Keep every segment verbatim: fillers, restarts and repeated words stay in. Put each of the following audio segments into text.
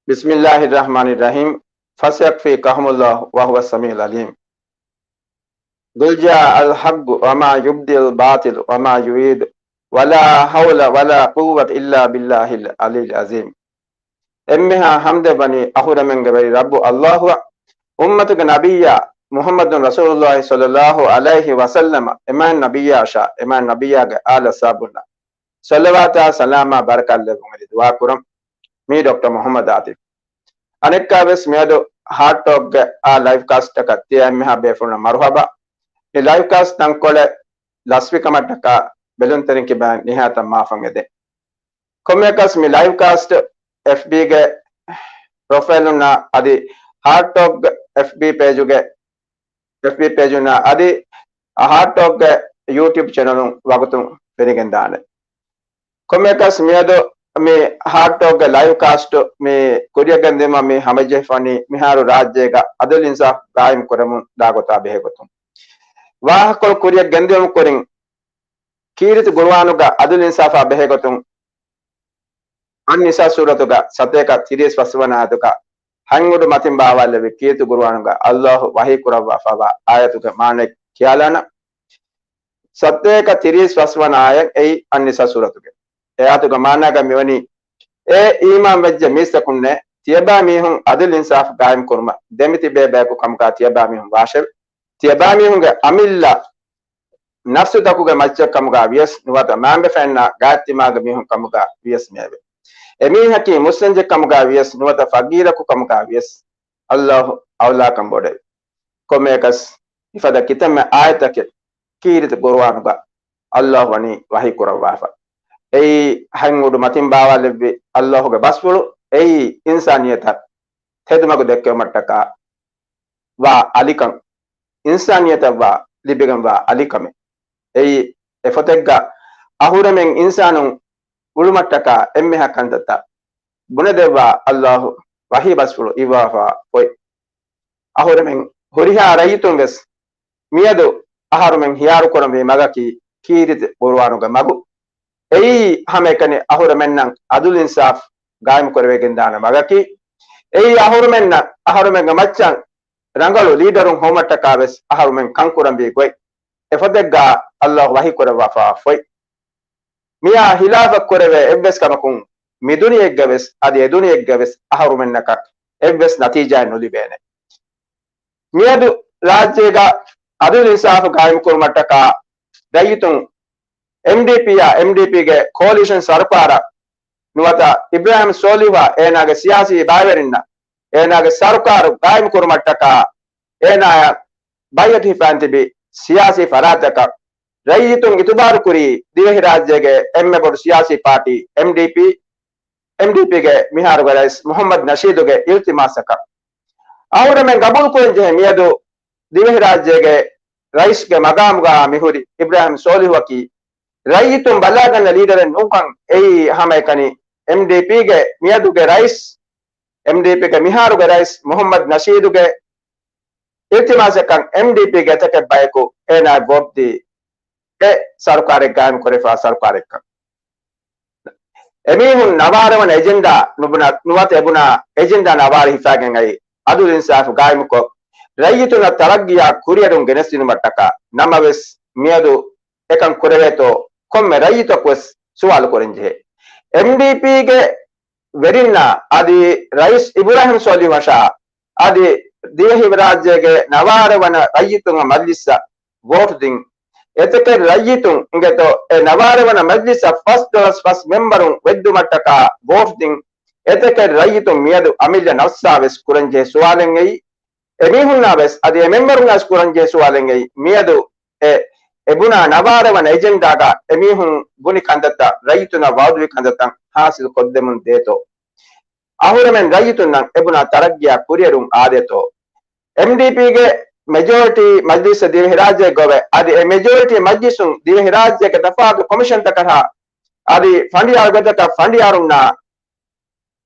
بسم الله الرحمن الرحيم. فسيكفيكهم الله وهو السميع العليم. قل جاء الحق وما يبدئ الباطل وما يعيد ولا حول ولا قوة إلا بالله العلي العظيم. އެންމެހާ ހަމްދެއް ވަނީ އަހުރެމެންގެ ވެރި ރައްބު އައްލާހުއަށް، އުއްމަތުގެ ނަބިއްޔާ މުޙައްމަދު ރަސޫލުއްލާހި ޞައްލައްލާހު ޢަލައިހި ވަސައްލަމަ، އެމާތް ނަބިއްޔާއަށާ، އެމާތް ނަބިއްޔާގެ އާލު އަޞްޙާބުންނަށް ޞަލަވާތާ ސަލާމާ ބަރަކާތް ލެއްވުން އެދި ދުޢާ ކުރަން. މީ ޑޮކްޓަރ މުޙައްމަދު އާތިފް. އަނެއްކާވެސް މިއަދު ހާޓް ޓޯކްގެ އާ ލައިވް ކާސްޓަކަށް ތިޔަ އެންމެހާ ބޭފުޅުންނަށް މަރުޙަބާ. މި ލައިވް ކާސްޓް ތަންކޮޅެއް ލަސްވި ކަމަށްޓަކާ ބެލުން ތެރިން ކިބައިން ނިހާތަން މާފަށް އެދެން. ކޮންމެއަކަސް މި ލައިވް ކާސްޓް އެފްބީގެ ޕްރޮފައިލުންނާ އަދި ހާޓް ޓޯކްގެ އެފްބީ ޕޭޖުގެ، އެފްބީ ޕޭޖުންނާ އަދި ހާޓް ޓޯކްގެ ޔޫޓިއުބް ޗެނަލުން ވަގުތުން ފެނިގެން ދާނެ. ކޮންމެއަކަސް މިއަދު މި ހާޓް ޓޯކްގެ ލައިވް ކާސްޓް މި ކުރިއަށް ގެންދިއުމަށް މި ހަމަޖެހިފަނީ މިހާރު ރާއްޖޭގަ އަދުލް އިންސާފް ގާއިމް ކުރަމުން ދާ ގޮތާ ބެހޭ ގޮތުން. ވާހަކަކޮޅު ކުރިއަށް ގެންދިއުމަށް ކުރިން ކީރިތި ޤުރުއާނުގަ އަދުލް އިންސާފާ ބެހޭ ގޮތުން އައްނިސާ ސޫރަތުގަ ސަތޭކަ ތިރީސް ފަސްވަނަ އާޔަތުގަ ހަތް އުޑު މަތިން ބާވާލެއްވި ކީރިތި ޤުރުއާނުގަ އައްލާހު ވަޙީ ކުރައްވާފައިވާ އާޔަތުގެ މާނަ ކިޔާލާނަން. ސަތޭކަ ތިރީސް ފަސްވަނަ އާޔަތް އެއީ އައްނިސާ ސޫރަތުގެ. އެ އާޔަތުގެ މާނައިގަ މިވަނީ، އޭ އީމާން ވެއްޖެ މީސްތަކުންނޭ! ތިޔަބައިމީހުން އަދުލް އިންސާފް ގާއިމް ކުރުމަށް ދެމިތިބޭ ބަޔަކު ކަމުގަ ތިޔަބައިމީހުން ވާށެވެ. ތިޔަބައިމީހުންގެ އަމިއްލަ ނަފްސުތަކުގެ މައްޗަށް ކަމުގަ ވިޔަސް ނުވަތަ މާނބަފައިންނާ ގާތްތިމާގެ މީހުން ކަމުގަ ވިޔަސް މެއެވެ. އެމީހަކީ މުއްސަންޖެއް ކަމުގަ ވިޔަސް ނުވަތަ ފަގީރަކު ކަމުގަ ވިޔަސް އައްލާހު އައުލާކަން ބޮޑެވެ. ކޮންމެއަކަސް މިފަދަ ކިތަންމެ އާޔަތަކެއް ކީރިތި ޤުރުއާނުގަ އައްލާހު ވަނީ ވަޙީ ކުރައްވާފަ. އެއީ ހަތް އުޑު މަތިން ބާވާލެއްވި އައްލާހުގެ ބަސްފުޅު. އެއީ އިންސާނިއްޔަތަށް ތެދުމަގު ދެއްކެވުމަށްޓަކާ ވާ އަލިކަން، އިންސާނިއްޔަތަށްވާ ލިބިގެންވާ އަލިކަމެއް. އެއީ އެފޮތެއްގަ އަހުރެމެން އިންސާނުން އުޅުމަށްޓަކާ އެންމެހާ ކަންތައްތައް ބުނެދެއްވާ އައްލާހު ވަޙީ ބަސްފުޅު އިއްވާފަ އޮތް. އަހުރެމެން ހުރިހާ ރައްޔިތުން ވެސް މިއަދު އަހަރުމެން ހިޔާރުކުރަންވީ މަގަކީ ކީރިތި ޤުރުއާނުގެ މަގު. އެއީ ހަމައެކަނި އަހުރެމެންނަށް އަދުލް އިންސާފް ގާއިމް ކުރެވިގެންދާނެ މަގަކީ. އެއީ އަހުރުމެންނަށް އަހަރުމެންގެ މައްޗަށް ރަނގަޅު ލީޑަރުން ހޮވުމަށްޓަކާ ވެސް އަހަރުމެން ކަންކުރަންވީ ގޮތް. އެފޮތެއްގަ އައްލާހު ވަޙީ ކުރައްވާފަ ފޮތް. މިއާ ހިލާފަށް ކުރެވޭ އެއްވެސް ކަމަކުން މިދުނިޔެއެއްގަ ވެސް އަދި އެދުނިޔެއެއްގަ ވެސް އަހަރުމެންނަކަށް އެއްވެސް ނަތީޖާއެއް ނުލިބޭނެ. މިއަދު ރާއްޖޭގަ އަދުލް އިންސާފު ގާއިމް ކުރުމަށްޓަކާ ރައްޔިތުން އެމްޑީޕީއާ، އެމްޑީޕީގެ ކޯލިޝަން ސަރުކާރަށް ނުވަތަ އިބްރާހިމް ސޯލިހުއާ އޭނާގެ ސިޔާސީ ބައިވެރިންނަށް އޭނާގެ ސަރުކާރު ގާއިމް ކުރުމަށްޓަކާ އޭނާޔަށް ބައިއަތު ހިފާން ތިބި ސިޔާސީ ފަރާތްތަކަށް ރައްޔިތުން އިތުބާރު ކުރީ ދިވެހިރާއްޖޭގެ އެންމެ ބޮޑު ސިޔާސީ ޕާޓީ އެމްޑީޕީ، އެމްޑީޕީގެ މިހާރުގެ ރައީސް މުޙައްމަދު ނަޝީދުގެ އިލްތިމާސަކަށް. އަހުރެމެން ގަބޫލުކުރަންޖެހޭ މިއަދު ދިވެހިރާއްޖޭގެ ރައީސްގެ މަގާމުގަ މިހުރި އިބްރާހިމް ސޯލިހުއަކީ ރައްޔިތުން ބަލާގަންނަ ލީޑަރެއް ނޫންކަން. އެއީ ހަމައެކަނި އެމްޑީޕީގެ މިއަދުގެ ރައީސް، އެމްޑީޕީގެ މިހާރުގެ ރައީސް މުޙައްމަދު ނަޝީދުގެ އިލްތިމާސަކަށް އެމްޑީޕީގެ އެތަކެއް ބަޔަކު އޭނާ ވޯޓްދީ އެ ސަރުކާރެއް ގާއިމް ކުރެފާ ސަރުކާރެއްކަން. އެމީހުން ނަވާރަވަނަ އެޖެންޑާ ނުބުނަ، ނުވަތަ އެބުނާ އެޖެންޑާ ނަވާރަ ހިފާގެން އައި އަދުލް އިންސާފު ގާއިމުކޮށް، ރައްޔިތުންނަށް ތަރައްގީއާ ކުރިއެރުން ގެނެސްދިނުމަށްޓަކާ. ނަމަވެސް މިއަދު އެކަން ކުރެވޭތޯ ކޮންމެ ރައްޔިތަކުވެސް ސުވާލު ކުރަންޖެހޭ. އެމްޑީޕީގެ ވެރިންނާ އަދި ރައީސް އިބުރާހިމް ސޯލިހުއަށާ އަދި ދިވެހިރާއްޖޭގެ ނަވާރަވަނަ ރައްޔިތުންގެ މަޖްލިސްއަށް ވޯޓު ދިން އެތަކެއް ރައްޔިތުން އިނގޭތޯ، އެ ނަވާރަވަނަ މަޖްލިސަށް ފަސް ދޮޅަސް ފަސް މެމްބަރުން ވެއްދުމަށްޓަކާ ވޯޓު ދިން އެތަކެއް ރައްޔިތުން މިއަދު އަމިއްލަ ނަފްސާ ވެސް ކުރަންޖެހޭ ސުވާލެއް އެއީ. އެމީހުންނާ ވެސް އަދި އެ މެމްބަރުންނާ ވެސް ކުރަންޖެހޭ ސުވާލެއް އެއީ. މިއަދު އެ، އެ ބުނާ ނަވާރަވަނަ އެޖެންޑާގަ އެމީހުން ބުނި ކަންތައްތައް، ރައްޔިތުންނަށް ވައުދުވި ކަންތައްތައް ހާސިލް ކޮށްދެމުން ދޭތޯ؟ އަހުރެމެން ރައްޔިތުންނަށް އެބުނާ ތަރައްގީއާ ކުރިއެރުން އާދޭތޯ؟ އެމްޑީޕީގެ މެޖޯރިޓީ މަޖްލިސް ދިވެހިރާއްޖޭގަ އޮވެ، އަދި އެ މެޖޯރިޓީ މަޖްލިސުން ދިވެހިރާއްޖޭގެ ތަފާތު ކޮމިޝަންތަކަށާ އަދި ފަނޑިޔާރު ގޮތަކަށް ފަނޑިޔާރުންނާ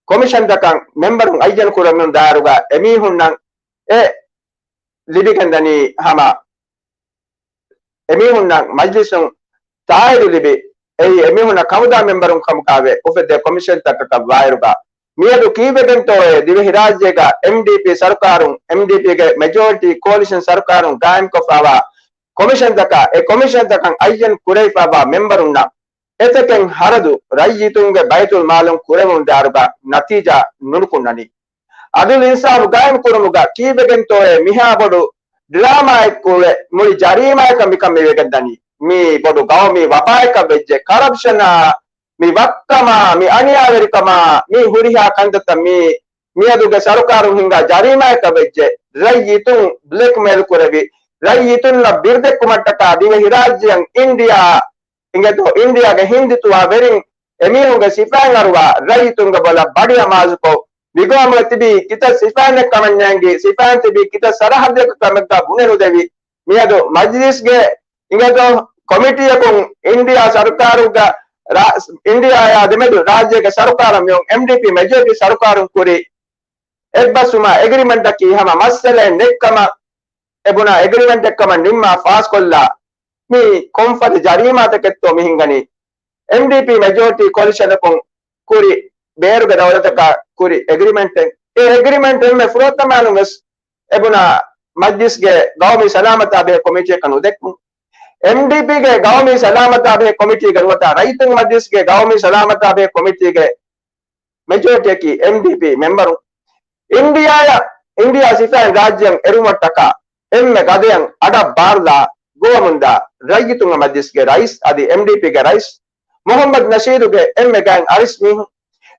ކޮމިޝަންތަކަށް މެމްބަރުން އައްޔަން ކުރަމުން ދާއިރުގަ އެމީހުންނަށް އެ ލިބިގެންދަނީ ހަމަ އެމީހުންނަށް މަޖްލިސުން ތާއީދު ލިބި، އެއީ އެމީހުންނަށް ކަމުދާ މެމްބަރުން ކަމުގައި އުފެދޭ ކޮމިޝަންތަކަކަށް ވާއިރުގަ، މިއަދު ކީއްވެގެންތޯއޭ ދިވެހިރާއްޖޭގަ އެމްޑީޕީ ސަރުކާރުން، އެމްޑީޕީގެ މެޖޯރިޓީ ކޯލިޝަން ސަރުކާރުން ގާއިމްކޮށްފައިވާ ކޮމިޝަންތަކާ، އެ ކޮމިޝަންތަކަށް އައްޔަން ކުރެވިފައިވާ މެމްބަރުންނަށް އެތަކެއް ހަރަދު ރައްޔިތުންގެ ބައިތުލް މާލުން ކުރެވުނު ދާރުގަ ނަތީޖާ ނުނުކުންނަނީ. އަދުލު އިންސާފު ގާއިމް ކުރުމުގަ ކީއްވެގެންތޯއޭ މިހާ ބޮޑު ޑްރާމާއެއްކުޅެ މުޅި ޖަރީމާއަކަށް މިކަން މިވެގެންދަނީ؟ މީ ބޮޑު ގައުމީ ވަބާއަކަށް ވެއްޖެ. ކަރަޕްޝަނާ، މި ވައްކަމާ، މި އަނިޔާވެރިކަމާ، މި ހުރިހާ ކަންތައްތައް މީ މިއަދުގެ ސަރުކާރުން ހިންގާ ޖަރީމާއަކަށް ވެއްޖެ. ރައްޔިތުން ބްލެކްމެއިލް ކުރެވި، ރައްޔިތުންނަށް ބިރުދެއްކުމަށްޓަކާ ދިވެހިރާއްޖެއަށް އިންޑިއާ އިނގޭތޯ، އިންޑިއާގެ ހިންދިތުވާ ވެރިން އެމީހުންގެ ސިފައިން އަރުވާ ރައްޔިތުންގެ ބޮލަށް ބަޑިއަމާޒުކޮށް، މިގައުމުގަ ތިބީ ކިތައް ސިފައިންނެއް ކަމަށް ނޭނގި، ސިފައިން ތިބީ ކިތައް ސަރަހައްދެއް ކަމެއްގަ ބުނެ ނުދެވި. މިއަދު މަޖްލިސްގެ އިނގޭތޯ ކޮމިޓީއަކުން އިންޑިއާ ސަރުކާރުގަ ރާ-، އިންޑިއާއާ ދެމެދު ރާއްޖޭގެ ސަރުކާރަށް މިއޮން އެމްޑީޕީ މެޖޯރިޓީ ސަރުކާރުން ކުރި އެއްބަސްވުމާ އެގްރިމެންޓަކީ ހަމަ މައްސަލައެއް ނެތްކަމަށް، އެބުނާ އެގްރިމެންޓެއްކަމަށް ނިންމާ ފާސްކޮށްލާ، މީ ކޮންފަދަ ޖަރީމާތަކެއްތޯ މި ހިނގަނީ؟ އެމްޑީޕީ މެޖޯރިޓީ ކޯލިޝަނަކުން ކުރި ބޭރުގެ ދައުލަތަކާ ކުރި އެގްރިމެންޓެއް، އެ އެގްރިމެންޓް އެންމެ ފުރަތަމައިނުން ވެސް އެބުނާ މަޖްލިސްގެ ގައުމީ ސަލާމަތާ ބެހޭ ކޮމިޓީއަކަށް ނުދެއްކުން. އެމްޑީޕީގެ ގައުމީ ސަލާމަތާ ބެހޭ ކޮމިޓީގެ ނުވަތަ ރައްޔިތުންގެ މަޖްލިސްގެ ގައުމީ ސަލާމަތާ ބެހޭ ކޮމިޓީގެ މެޖޯރިޓީއަކީ އެމްޑީޕީ މެމްބަރުން. އިންޑިއާއަށް، އިންޑިއާ ސިފައިން ރާއްޖެއަށް އެރުވުމަށްޓަކާ އެންމެ ގަދަޔަށް އަޑަށް ބާރުލާ ގޮވަމުންދާ ރައްޔިތުންގެ މަޖްލިސްގެ ރައީސް އަދި އެމްޑީޕީގެ ރައީސް މުހައްމަދު ނަޝީދުގެ އެންމެ ގާތް އަރިސް މީހުން.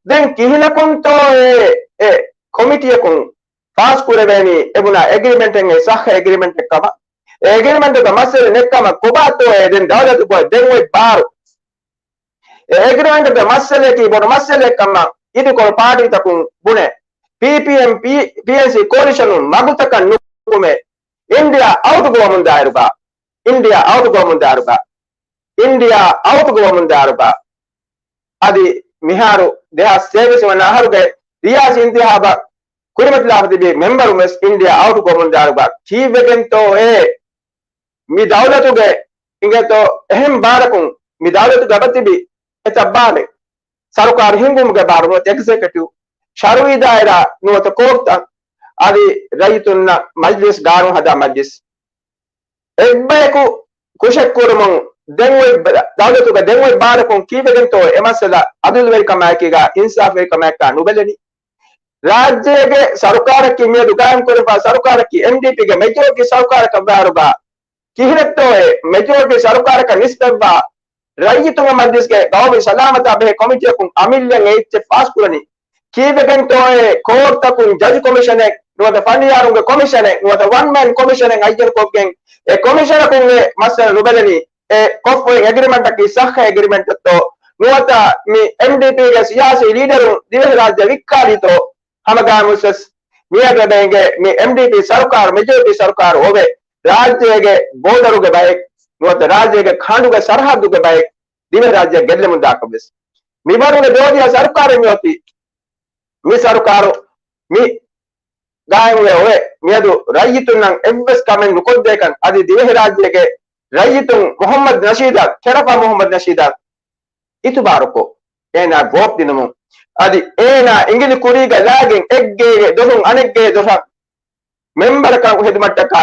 ދެން ކިހިނަކުންތޯއޭ އެ ކޮމިޓީއަކުން ފާސް ކުރެވޭނީ އެބުނާ އެގްރިމެންޓެއް އެ ސައްހަ އެގްރިމެންޓެއް ކަމަށް؟ އެ އެގްރިމެންޓުގެ މައްސަލަ ނެތްކަމަށް ކޮބާތޯއޭ ދެން ދައުލަތުގައި ދެން އޮތް ބާރު؟ އެ އެގްރިމެންޓުގެ މައްސަލައަކީ ބޮޑު މައްސަލައެއްކަމަށް އިދިކޮޅު ޕާޓީތަކުން ބުނެ، ޕީޕީއެމް، ޕީ-، ޕީއެންސީ ކޯލިޝަނުން މަގުތަކަށް ނުކުމެ، އިންޑިއާ އައުޓު ގޮވަމުންދާއިރުގަ، އިންޑިއާ އައުޓު ގޮވަމުންދާއިރުގަ، އިންޑިއާ އައުޓު ގޮވަމުންދާއިރުގަ، އަދި މިހާރު ދެހާސް ސޭވީސް ވަނަ އަހަރުގެ ރިޔާސީ އިންތިހާބަށް ކުރިމަތިލާފަ ތިބި މެމްބަރުން ވެސް އިންޑިއާ އައުޓު ގޮވަމުންދާއިރުގަ ކީއްވެގެންތޯއޭ؟ މި ދައުލަތުގެ އިނގޭތޯ އެހެން ބާރަކުން މި ދައުލަތުގަ އެބަތިބި އެތައް ބާރެއް، ސަރުކާރު ހިންގުމުގެ ބާރު ނުވަތަ އެގްޒެކެޓިވް، ޝަރުއީ ދާއިރާ ނުވަތަ ކޯޓްތައް، އަދި ރައްޔިތުންނަށް މަޖްލިސް ގާނޫނު ހަދާ މަޖްލިސް. އެއްބަޔަކު ކުށެއްކުރުމުން ދެން އޮތް ދައުލަތުގަ ދެން އޮތް ބާރަކުން ކީއްވެގެންތޯ އެ މައްސަލަ އަދުލުވެރިކަމާއެކީގަ އިންސާފުވެރިކަމާއެކާ ނުބެލެނީ؟ ރާއްޖޭގެ ސަރުކާރަކީ މިއަދު ގާއިމްކުރެފާ ސަރުކާރަކީ އެމްޑީޕީގެ މެޖޯރިޓީ ސަރުކާރަކަށް ވާއިރުގަ ކިހިނެއްތޯއޭ މެޖޯރިޓީ ސަރުކާރަކަށް ނިސްބަތްވާ ރައްޔިތުންގެ މަޖްލިސްގެ ގައުމީ ސަލާމަތާ ބެހޭ ކޮމިޓީއަކުން އަމިއްލައަށް އެއްޗެއް ފާސްކުރަނީ؟ ކީއްވެގެންތޯއޭ ކޯޓްތަކުން ޖަޖް ކޮމިޝަނެއް ނުވަތަ ފަނޑިޔާރުންގެ ކޮމިޝަނެއް ނުވަތަ ވަން މޭން ކޮމިޝަނެއް އައްޔަންކޮށްގެން އެ ކޮމިޝަނަކުން އެ މައްސަލަ ނުބެލެނީ؟ އެ ކޮށްފައި އެގްރިމެންޓަކީ ސައްހަ އެގްރިމެންޓެއްތޯ ނުވަތަ މި އެމްޑީޕީގެ ސިޔާސީ ލީޑަރުން ދިވެހިރާއްޖެ ވިއްކާލީތޯ؟ ހަމަގާމުސް މިއަދު އެބަ އެނގޭ މި އެމްޑީޕީ ސަރުކާރު، މެޖޯރިޓީ ސަރުކާރު އޮވެ، ރާއްޖޭގެ ބޯޑަރުގެ ބައެއް ނުވަތަ ރާއްޖޭގެ ކަނޑުގެ ސަރަހައްދުގެ ބައެއް ދިވެހިރާއްޖެއަށް ގެއްލެމުންދާކަށްވެސް. މިވަރުގެ ދޯދިޔަ ސަރުކާރެއް މިއޮތީ، މި ސަރުކާރު މި ގާއިމުވެ އޮވެ، މިއަދު ރައްޔިތުންނަށް އެއްވެސް ކަމެއް ނުކޮށްދޭކަން އަދި ދިވެހިރާއްޖޭގެ ރައްޔިތުން މުހައްމަދު ނަޝީދަށް، ޝަރަފާ މުހައްމަދު ނަޝީދަށް އިތުބާރުކޮށް، އޭނާ ވޯޓް ދިނުމުން އަދި އޭނާ އިނގިލި ކުރީގަ ލާގެން އެއްގޭގެ ދޮށުން އަނެއްގޭ ދޮށަށް މެމްބަރަކަށް ހެދުމަށްޓަކާ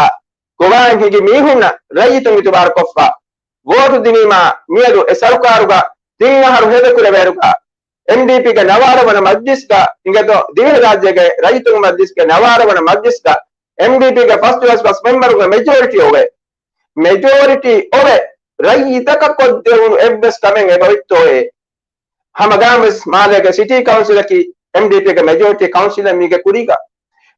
ގޮވާން ހިނގި މީހުންނަށް ރައްޔިތުން އިތުބާރުކޮށްފަ ވޯޓު ދިނީމާ، މިއަދު އެ ސަރުކާރުގަ ތިން އަހަރު ހޭދަކުރެވޭއިރުގަ އެމްޑީޕީގެ ނަވާރަ ވަނަ މަޖްލިސްގަ އިނގޭތޯ ދިވެހިރާއްޖޭގެ ރައްޔިތުންގެ މަޖްލިސްގެ ނަވާރަ ވަނަ މަޖްލިސްގަ އެމްޑީޕީގެ ފަސް ދުވަސް ފަސް މެމްބަރުންގެ މެޖޯރިޓީ އޮވެ، މެޖޯރިޓީ އޮވެ، ރައްޔިތަކަށް ކޮށްދެވުނު އެއްވެސް ކަމެއް އެބައޮތްތޯއޭ؟ ހަމަގާމުވެސް މާލޭގެ ސިޓީ ކައުންސިލަކީ އެމްޑީޕީގެ މެޖޯރިޓީ ކައުންސިލެއް މީގެ ކުރީގަ.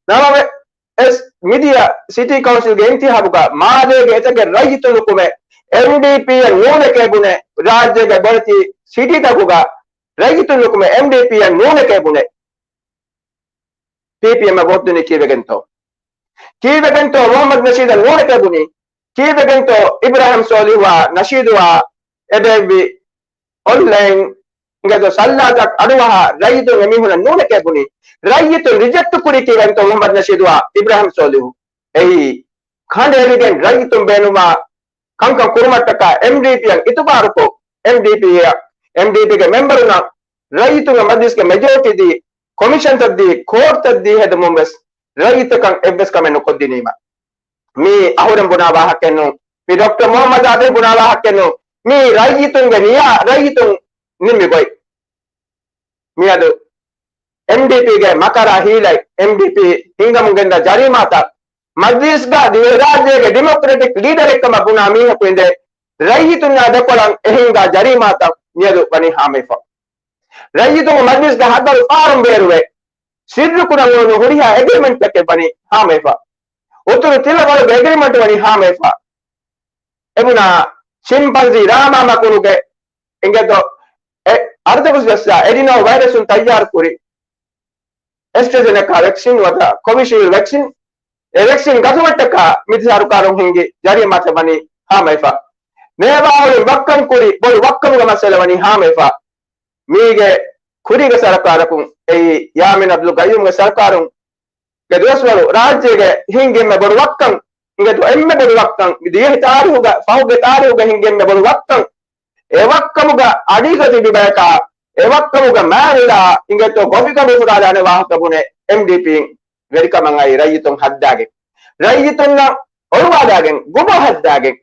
ނަމަވެސް މިދިޔަ ސިޓީ ކައުންސިލްގެ އިންތިހާބުގަ މާލޭގެ އެތަކެއް ރައްޔިތުން ނުކުމެ އެމްޑީޕީއަށް ނޫނެކޭ ބުނެ، ރާއްޖޭގެ ބޮޑެތި ސިޓީތަކުގަ ރައްޔިތުން ނުކުމެ އެމްޑީޕީއަށް ނޫނެކޭ ބުނެ. ޕީޕީއެމްއަށް ވޯޓް ދުނީ ކީއްވެގެންތޯ؟ ކީއްވެގެންތޯ މުހައްމަދު ނަޝީދަށް ނޫނެކޭ ބުނީ؟ ކީއްވެގެންތޯ އިބްރާހިމް ސޯލިހުއާ ނަޝީދުއާ އެބޭއްވި އޮންލައިން އިނގޭތޯ ސައްލާތައް އަޑުއަހާ ރައްޔިތުން އެމީހުންނަށް ނޫނެކޭ ބުނީ؟ ރައްޔިތުން ރިޖެކްޓް ކުރީ ކީއްވެގެންތޯ މުހައްމަދު ނަޝީދުއާ އިބްރާހިމް ސޯލިހު؟ އެއީ ކަނޑައެޅިގެން ރައްޔިތުން ބޭނުންވާ ކަންކަން ކުރުމަށްޓަކާ އެމްޑީޕީއަށް އިތުބާރުކޮށް، އެމްޑީޕީއަށް، އެމްޑީޕީގެ މެމްބަރުންނަށް ރައްޔިތުންގެ މަޖްލިސްގެ މެޖޯރިޓީ ދީ، ކޮމިޝަންތައް ދީ، ކޯޑްތައް ދީ ހެދުމުން ވެސް ރައްޔިތަކަށް އެއްވެސް ކަމެއް ނުކޮށްދިނީމަ. މީ އަހުރެން ބުނާ ވާހަކައެއް ނޫން. މީ ޑޮކްޓަރ މުހައްމަދު އާދިލް ބުނާ ވާހަކައެއް ނޫން. މީ ރައްޔިތުންގެ ނިޔާ، ރައްޔިތުން ނިންމި ގޮތް. މިއަދު އެމްޑީޕީގެ މަކަރާ ހީލަތް، އެމްޑީޕީ ހިންގަމުން ގެންދާ ޖަރީމާތައް، މަޖްލިސްގަ ދިވެހިރާއްޖޭގެ ޑިމޮކްރެޓިކް ލީޑަރެއް ކަމަށް ބުނާ މީހަކު އިނދެ، ރައްޔިތުންނާ ދެކޮޅަށް އެ ހިންގާ ޖަރީމާތައް މިއަދު ވަނީ ހާމަވެފަ. ރައްޔިތުން މަޖްލިސްގަ ހަތަރު ފަހަރުން ބޭރުވެ، ސިއްރުކުރަން އުޅުނު ހުރިހާ އެގްރިމެންޓްތަކެއް ވަނީ ހާމަވެފަ. އުތުރު ތިލަވަޅުގެ އެގްރިމެންޓް ވަނީ ހާމަވެފަ. އެބުނާ ޗިމްޕަންޒީ ރާމާ މަކުނުގެ އިނގޭތޯ، އެ އަރުދަ ބުސް ޖައްސާ އެޑިނޯ ވައިރަސުން ތައްޔާރު ކުރި އެސްޓްރެޒެނެކާ ވެކްސިން ވަތަ ކޮވިޝީލްޑް ވެކްސިން، އެ ވެކްސިން ގަތުމަށްޓަކާ މިތި ސަރުކާރުން ހިންގި ޖަރީމާތައް ވަނީ ހާމަވެފަ. ނޭވާހޮޅިން ވައްކަން ކުރި ބޮޑު ވައްކަމުގެ މައްސަލަ ވަނީ ހާމަވެފަ. މީގެ ކުރީގެ ސަރުކާރަކުން އެއީ ޔާމީން އަބްދުލް ގައްޔޫމްގެ ސަރުކާރުން ގެ ދުވަސްވަރު ރާއްޖޭގެ ހިންގި އެންމެ ބޮޑު ވައްކަން، އިނގޭތޯ އެންމެ ބޮޑު ވައްކަން، މި ދިވެހި ތާރީހުގަ، ފަހުގެ ތާރީހުގަ ހިންގި އެންމެ ބޮޑު ވައްކަން، އެ ވައްކަމުގަ އަޑީގަ ތިބި ބަޔަކާ، އެ ވައްކަމުގަ މާވެލާ، އިނގޭތޯ ގޮފިކަނޑު ފުރާލާނެ ވާހަކަ ބުނެ އެމްޑީޕީން ވެރިކަމަށް އައި ރައްޔިތުން ހައްދާގެން. ރައްޔިތުންނަށް އޮޅުވާލާގެން، ގުބޯ ހައްދާގެން.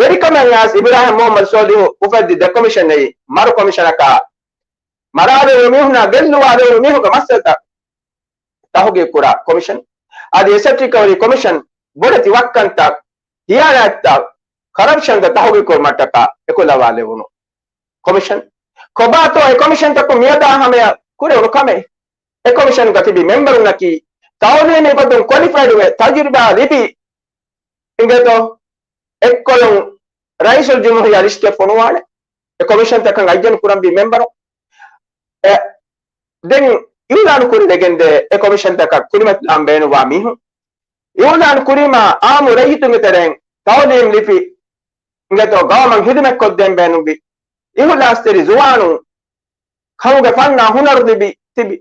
ވެރިކަމެއް އައިސް އިބްރާހިމް މުހައްމަދު ސޯލިހު އުފައްދި ދެ ކޮމިޝަން އެއީ މަރު ކޮމިޝަނަކާ، މަރާލެވުނު މީހުނާ ގެއްލުވާލެވުނު މީހުންގެ މައްސަލަތައް ތަހުގީގު ކުރާ ކޮމިޝަން. އަދި އެސެޓް ރިކަވަރީ ކޮމިޝަން ބޮޑެތި ވައްކަންތައް، ހިޔާނާތްތައް، ކަރަޕްޝަންތައް ތަހުގީގު ކުރުމަށްޓަކާ އެކުލަވާލެވުނު ކޮމިޝަން. ކޮބާތޯ އެ ކޮމިޝަންތަކުން މިއަދާ ހަމަޔަށް ކުރެވުނު ކަމެއް؟ އެ ކޮމިޝަންގަ ތިބި މެމްބަރުންނަކީ ތައުލީމީ ގޮތުން ކޮލިފައިޑްވެ، ތަޖުރިބާ ލިބި، އިނގޭތޯ އެއްކޮޅުން ރައީސުލް ޖުމްހޫރިއްޔާ ލިސްޓެއް ފޮނުވާނެ. އެ ކޮމިޝަންތަކަށް އައްޔަން ކުރަންވީ މެމްބަރު. އެ، ދެން އިއުލާނު ކުރިވެގެންދޭ އެ ކޮމިޝަންތަކަށް ކުރިމަތިލާން ބޭނުންވާ މީހުން. އިއުލާނު ކުރީމާ އާއްމު ރައްޔިތުންގެ ތެރެއިން ތައުލީމް ލިބި، އިނގޭތޯ ގައުމަށް ހިދުމަތް ކޮށްދޭން ބޭނުންވި އިހުލާސްތެރި ޒުވާނުން، ކަމުގެ ފަންނާ ހުނަރު ލިބި ތިބި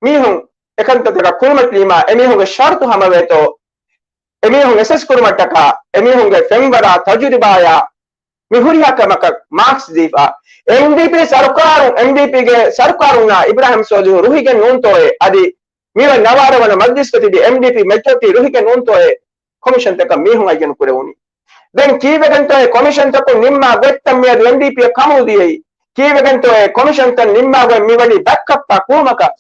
މީހުން އެކަންތައްތަކަށް ކުރިމަތިލީމާ، އެމީހުންގެ ޝަރުތު ހަމަވޭތޯ، އެމީހުން އެސެސް ކުރުމަށްޓަކާ، އެމީހުންގެ ފެންވަރާ ތަޖުރިބާޔާ މި ހުރިހާ ކަމަކަށް މާކްސް ދީފަ. އެމްޑީޕީ ސަރުކާރުން، އެމްޑީޕީގެ ސަރުކާރުންނާ އިބްރާހިމް ސޯލިހު ރުހިގެން ނޫންތޯއޭ؟ އަދި މިވެ ނަވާރަ ވަނަ މަޖްލިސްގަ ތިބި އެމްޑީޕީ މެޖޯރިޓީ ރުހިގެން ނޫންތޯއޭ ކޮމިޝަންތަކަށް މީހުން އައްޔަނު ކުރެވުނީ؟ ދެން ކީއްވެގެންތޯއޭ ކޮމިޝަންތަކުން ނިންމާ ގޮތްތައް މިއަދު އެމްޑީޕީއަށް ކަމުދިޔައީ؟ ކީއްވެގެންތޯއޭ ކޮމިޝަންތައް ނިންމާ ގޮތް މިވަނީ ބައްކައްކާ ކުރުމަކަށް؟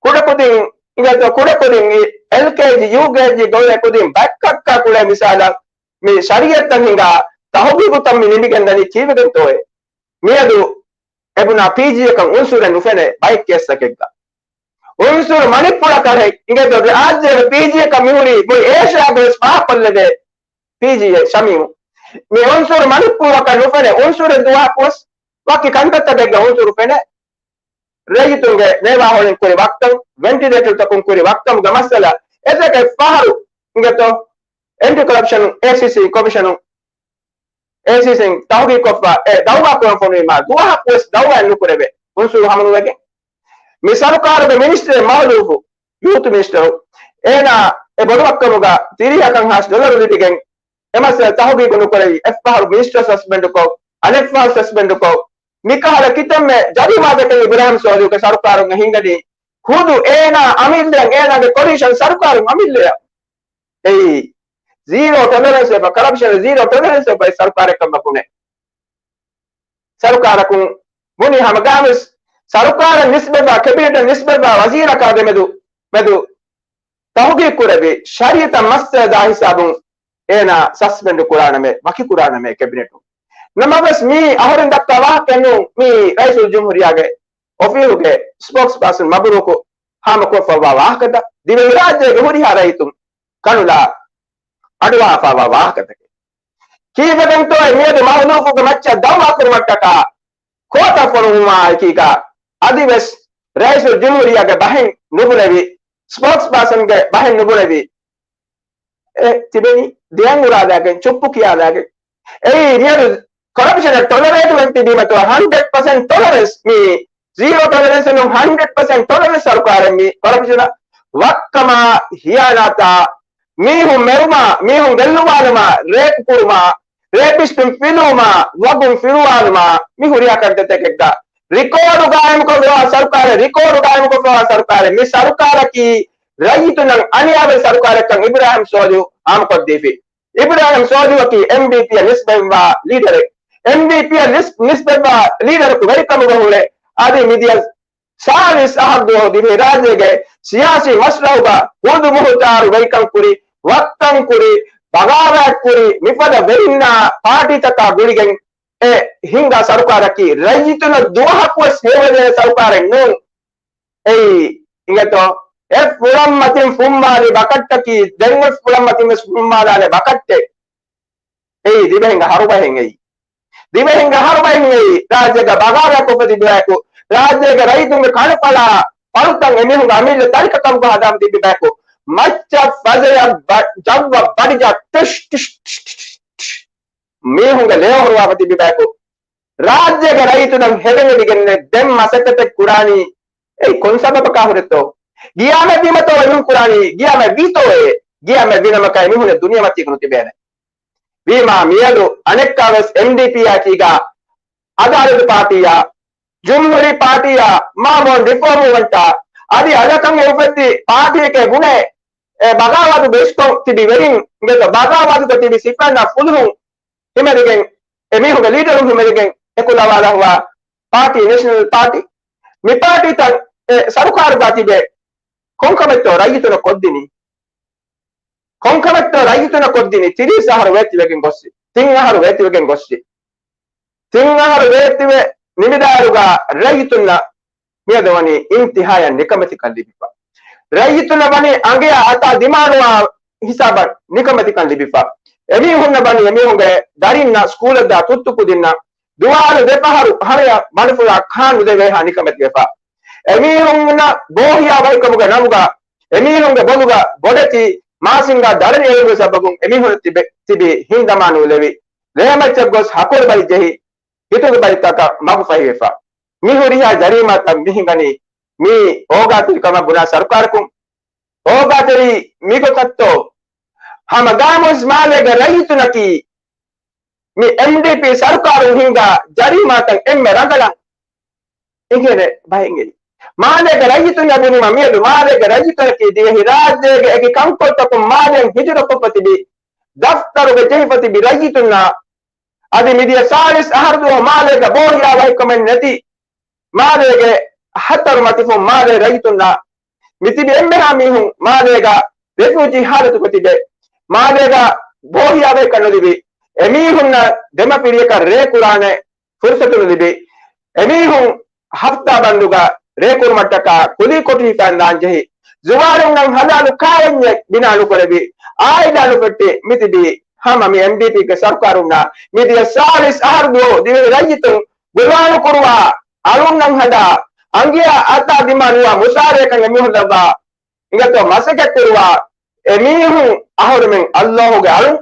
ކުޑަކުދިން، އިނގޭތޯ ކުޑަކުދިން އެލްކޭޖީ، ޔޫކޭޖީ ގޮވޭ ކުދިން ބައްކައްކާ ކުޅޭ މިސާލަށް މި ޝަރީއަތްތައް ހިނގާ ތަހުގީގުތައް މި ނިމިގެންދަނީ ކީއްވެގެންތޯއޭ؟ މިއަދު އެބުނާ ޕީޖީއަކަށް އުންސުރެއް ނުފެނޭ ބައެއް ކޭސްތަކެއްގަ. އުންސުރު މަނިކުފުޅަކަށް އިނގޭތޯ ރާއްޖޭގެ ޕީޖީއަކަށް މިހުރީ މުޅި އޭޝިޔާގަވެސް ފާހަގަކޮށްލެވޭ ޕީޖީއެއް ޝަމީމު. މި އުންސުރު މަނިކުފުޅަކަށް ނުފެނޭ އުންސުރެއް ދުވަހަކުވެސް. ވަކި ކަންތައްތަކެއްގަ އުންސުރު ފެނޭ. ރައްޔިތުންގެ ނޭވާހޮޅިން ކުރި ވައްކަން، ވެންޓިލޭޓަރުތަކުން ކުރި ވައްކަމުގެ މައްސަލަ އެތަކެއް ފަހަރު އިނގޭތޯ އެންޓި ކޮރަޕްޝަނު އޭސީސީ ކޮމިޝަނު، އޭސީސީން ތަހުގީގުކޮށްފަ އެ ދައުވާ ކުރަން ފޮނުވީމާ ދުވަހަކުވެސް ދައުވާއެއް ނުކުރެވޭ އުންސުރު ހަމަނުވެގެން. މި ސަރުކާރުގެ މިނިސްޓަރެއް މަހުލޫފު، ޔޫތު މިނިސްޓަރު، އޭނާ އެ ބޮޑުވައްކަމުގަ ތިރީހަކަށް ހާސް ޑޮލަރު ލިބިގެން އެ މައްސަލަ ތަހުގީގު ނުކުރެވި، އެއްފަހަރު މިނިސްޓަރ ސަސްޕެންޑުކޮށް، އަނެއްފަހަރު ސަސްޕެންޑުކޮށް، މިކަހަލަ ކިތަންމެ ޖަރީމާތަކެއް އިބްރާހިމް ސޯލިހުގެ ސަރުކާރުން ހިންގަނީ. ޚުދު އޭނާ އަމިއްލައަށް، އޭނާގެ ކޮލީޝަން ސަރުކާރުން އަމިއްލައަށް. އެއީ ޒީރޯ ޓޮލަރެންސް އެބަ، ކަރަޕްޝަނަށް ޒީރޯ ޓޮލަރެންސް އެބަ ސަރުކާރެއް ކަމަށް ބުނެ. ސަރުކާރަކުން ބުނީ ހަމަގާމިސް ސަރުކާރަށް ނިސްބަތްވާ، ކެބިނެޓަށް ނިސްބަތްވާ ވަޒީރަކާ ދެމެދު، މެދު ތަހުގީގު ކުރެވި ޝަރީއަތަށް މައްސަލަ ދާ ހިސާބުން އޭނާ ސަސްޕެންޑު ކުރާނަމޭ، ވަކި ކުރާނަމޭ ކެބިނެޓުން. ނަމަވެސް މީ އަހުރެން ދައްކާ ވާހަކައެއް ނޫން، މީ ރައީސުލް ޖުމްހޫރިއްޔާގެ އޮފީހުގެ ސްޕޯކްސް ޕާސަން މަބްރޫކު ހާމަކޮށްފައިވާ ވާހަކަތައް. ދިވެހިރާއްޖޭގެ ހުރިހާ ރައްޔިތުން ކަނުލާ އަޑުއަހާފައިވާ ވާހަކަތަކެއް. ކީއްވެގެންތޯއޭ މިއަދު މަހުލޫފުގެ މައްޗަށް ދައުވާ ކުރުމަށްޓަކާ ކޯޓަށް ފޮނުވުމާއެކީގަ އަދިވެސް ރައީސުލް ޖުމްހޫރިއްޔާގެ ބަހެއް ނުބުނެވި، ސްޕޯކްސް ޕާސަންގެ ބަހެއް ނުބުނެވި، އެ ތިބެނީ ދެއަތް އުރާލާގެން، ޗުއްޕު ކިޔާލާގެން. އެއީ މިއަދު ކޮރަޕްޝަނަށް ޓޮލަރޭޓް ވެ ތިބީމަތޯ ހަންޑްރެޑް ޕަސެންޓް ޓޮލަރެންސް މީ ޒީރޯ ޓޮލަރެންސް ނޫން، ހަންޑްރެޑް ޕަސެންޓް ޓޮލަރެންސް ސަރުކާރެއް މީ ކޮރަޕްޝަނަށް. ވައްކަމާ، ހިޔާނާތާ، މީހުން މެރުމާ، މީހުން ގެއްލުވާލުމާ، ރޭޕް ކުރުމާ، ރޭޕިސްޓުން ފިލުވުމާ، ވަގުން ފިރުވާލުމާ، މި ހުރިހާ ކަންތައްތަކެއްގަ ރިކޯޑު ގާއިމުކޮށްފައިވާ ސަރުކާރެއް، ރިކޯޑު ގާއިމުކޮށްފައިވާ ސަރުކާރެއް. މި ސަރުކާރަކީ ރައްޔިތުންނަށް އަނިޔާވެރި ސަރުކާރެއްކަން އިބްރާހިމް ސޯލިހު ހާމަކޮށްދީފި. އިބްރާހިމް ސޯލިހުއަކީ އެމްޑީޕީއަށް ނިސްބަތްވާ ލީޑަރެއް. އެމްޑީޕީއަށް ނިސް-، ނިސްބަތްވާ ލީޑަރަކު ވެރިކަމުގަ ހުރެ އަދި މިދިޔަ ސާޅީސް އަހަރު ދުވަހު ދިވެހިރާއްޖޭގެ ސިޔާސީ މަސްރަހުގަ ހުދުމުހުތާރު ވެރިކަން ކުރި، ވައްކަން ކުރި، ބަޣާވާތް ކުރި، މިފަދަ ވެރިންނާ ޕާޓީތަކާ ގުޅިގެން އެ ހިންގާ ސަރުކާރަކީ ރައްޔިތުންނަށް ދުވަހަކުވެސް ހެޔޮވެދޭ ސަރުކާރެއް ނޫން. އެއީ އިނގޭތޯ؟ އެ ފުޅަށް މަތިން ފުންމާލި ބަކައްޓަކީ ދެންވެސް ފުޅަށް މަތިން ވެސް ފުންމާލާނެ ބަކައްޓެއް. އެއީ ދިވެހިންގެ ހަރުބަހެއް އެއީ. ދިވެހިންގެ ހަރުބަހެއް އެއީ. ރާއްޖޭގަ ބަޣާވާތް ކޮށްފަ ތިބި ބަޔަކު، ރާއްޖޭގެ ރައްޔިތުންގެ ކަނޑުފަޅާ ފަޅުތައް އެމީހުންގެ އަމިއްލަ ތަރިކަކަމުގަ ހަދާފަ ތިބި ބަޔަކު، މައްޗަށް ފަޖަޔަށް ބަ-، ޖައްވަށް ބަޑިޖަ ޓިޝް ޓިޝް ޓިޝް ޓިޝް ޓިޝް މީހުންގެ ލޭ ހޮރުވާފަ ތިބި ބަޔަކު، ރާއްޖޭގެ ރައްޔިތުންނަށް ހެދެން އެދިގެން ދެން މަސައްކަތެއް ކުރާނީ. އެއީ ކޮން ސަބަބަކާ ހުރެތޯ؟ ގިޔާމަތްވީމަތޯ އެމީހުން ކުރާނީ؟ ގިޔާމަތްވީތޯއޭ؟ ގިޔާމަތްވިނަމަކަށް އެމީހުން ދުނިޔެމަތީގަ ނުތިބޭނެ. ވީމާ މިއަދު އަނެއްކާވެސް އެމްޑީޕީއާ އެކީގަ އަދާލަތު ޕާޓީއާ، ޖުމްހޫރީ ޕާޓީއާ، މާމޫން ރިފޯމުވަންޓާ، އަދި އަދަކަށް އެ އުފެއްދި ޕާޓީއެކޭ ބުނޭ، އެ ބަޣާވާތު ބޭސްކޮށް ތިބި ވެރިން، އިނގޭތޯ ބަޣާވާތުކޮށް ތިބި ސިފައިންނާ ފުލުހުން ހިމެނިގެން، އެމީހުންގެ ލީޑަރުން ހިމެނިގެން އެކުލަވާލާ ހުވާ ޕާޓީ، ނޭޝަނަލް ޕާޓީ. މި ޕާޓީތައް އެ ސަރުކާރުގަ ތިބެ ކޮންކަމެއްތޯ ރައްޔިތުންނަށް ކޮށްދިނީ؟ ކޮންކަމެއްތޯ ރައްޔިތުންނަށް ކޮށްދިނީ؟ ތިރީސް އަހަރު ވޭތިވެގެން ގޮއްސި. ތިން އަހަރު ވޭތިވެގެން ގޮއްސި. ތިން އަހަރު ވޭތިވެ ނިމިދާއިރުގަ ރައްޔިތުންނަށް މިއަދު ވަނީ އިންތިހާޔަށް ނިކަމެތިކަން ލިބިފަ. ރައްޔިތުންނަށް ވަނީ އަނގަޔާ އަތާ ދިމާނުވާ ހިސާބަށް ނިކަމެތިކަން ލިބިފަ. އެމީހުންނަށް ވަނީ އެމީހުންގެ ދަރިންނަށް ސްކޫލަށްދާ ތުއްތު ކުދިންނަށް ދުވާލު ދެފަހަރު ހަރަޔަށް މަޑުފުޅާ ކާނުދެވޭހާ ނިކަމެތިވެފަ. އެމީހުންނަށް ބޯހިޔާވަހިކަމުގެ ނަމުގަ އެމީހުންގެ ބޮލުގަ ބޮޑެތި މާސިންގާ ދަޅަނި އެޅުމުގެ ސަބަބުން އެމީހުން ތިބެ-، ތިބި ހިނދަމާ ނޫލެވި، ލޭމައްޗަށް ގޮސް ހަކުރު ބަލި ޖެހި، ހިތުގެ ބަލިތަކަށް މަގުފަހިވެފަ. މި ހުރިހާ ޖަރީމާތައް މި ހިނގަނީ މީ އޯގާތެރިކަމަށް ބުނާ ސަރުކާރަކުން. އޯގާތެރި މިގޮތަށްތޯ ހަމަ ގާމުސް މާލޭގެ ރައްޔިތުންނަކީ މި އެމްޑީޕީ ސަރުކާރުން ހިންގާ ޖަރީމާތައް އެންމެ ރަނގަޅަށް އެނގޭނެ ބަހެއް އެއީ. މާލޭގެ ރައްޔިތުންނަށް ބުނީމަ މިއަދު މާލޭގެ ރައްޔިތުންނަކީ ދިވެހިރާއްޖޭގެ އެކި ކަންކޮޅުތަކުން މާލެއިން ހިޖުރަކޮށްފަ ތިބި، ދަފްތަރުގަ ޖެހިފަ ތިބި ރައްޔިތުންނާ އަދި މިދިޔަ ސާޅީސް އަހަރު ދުވަހު މާލޭގަ ބޯހިޔާވަހިކަމެއް ނެތި މާލޭގެ ހަތަރު މަތިފުން މާލޭ ރައްޔިތުންނާ މިތިބި އެންމެހާ މީހުން މާލޭގަ ރެފިއުޖީ ހާލަތުގަ ތިބެ، މާލޭގަ ބޯހިޔާވަހިކަން ނުލިބި، އެމީހުންނަށް ދެމަފިރިޔަކަށް ރޭ ކުރާނެ ފުރުސަތު ނުލިބި، އެމީހުން ހަފްތާ ބަންދުގަ ރޭކުރުމަށްޓަކާ ކުލީ ކޮޓަރި ހިފައިން ދާންޖެހި، ޒުވާރުންނަން ހަލާލު ކާވެންޏެއް ބިނާ ނުކުރެވި، އާއިލާ ނުފެއްޓި މިތިބީ ހަމަ މި އެމްޑީޕީގެ ސަރުކާރުންނާ މިދިޔަ ސާޅީސް އަހަރު ދުވަހު ދިވެހި ރައްޔިތުން ގުލާނު ކުރުވާ، އަޅުންނަށް ހަދާ، އަނގިޔާ އަތާ ދިމާ ނުވާ މުސާރަޔަކަށް އެމީހުން ލައްވާ، އިނގޭތޯ މަސައްކަތް ކުރުވާ، އެމީހުން އަހުރެމެން އައްލާހުގެ އަޅުން،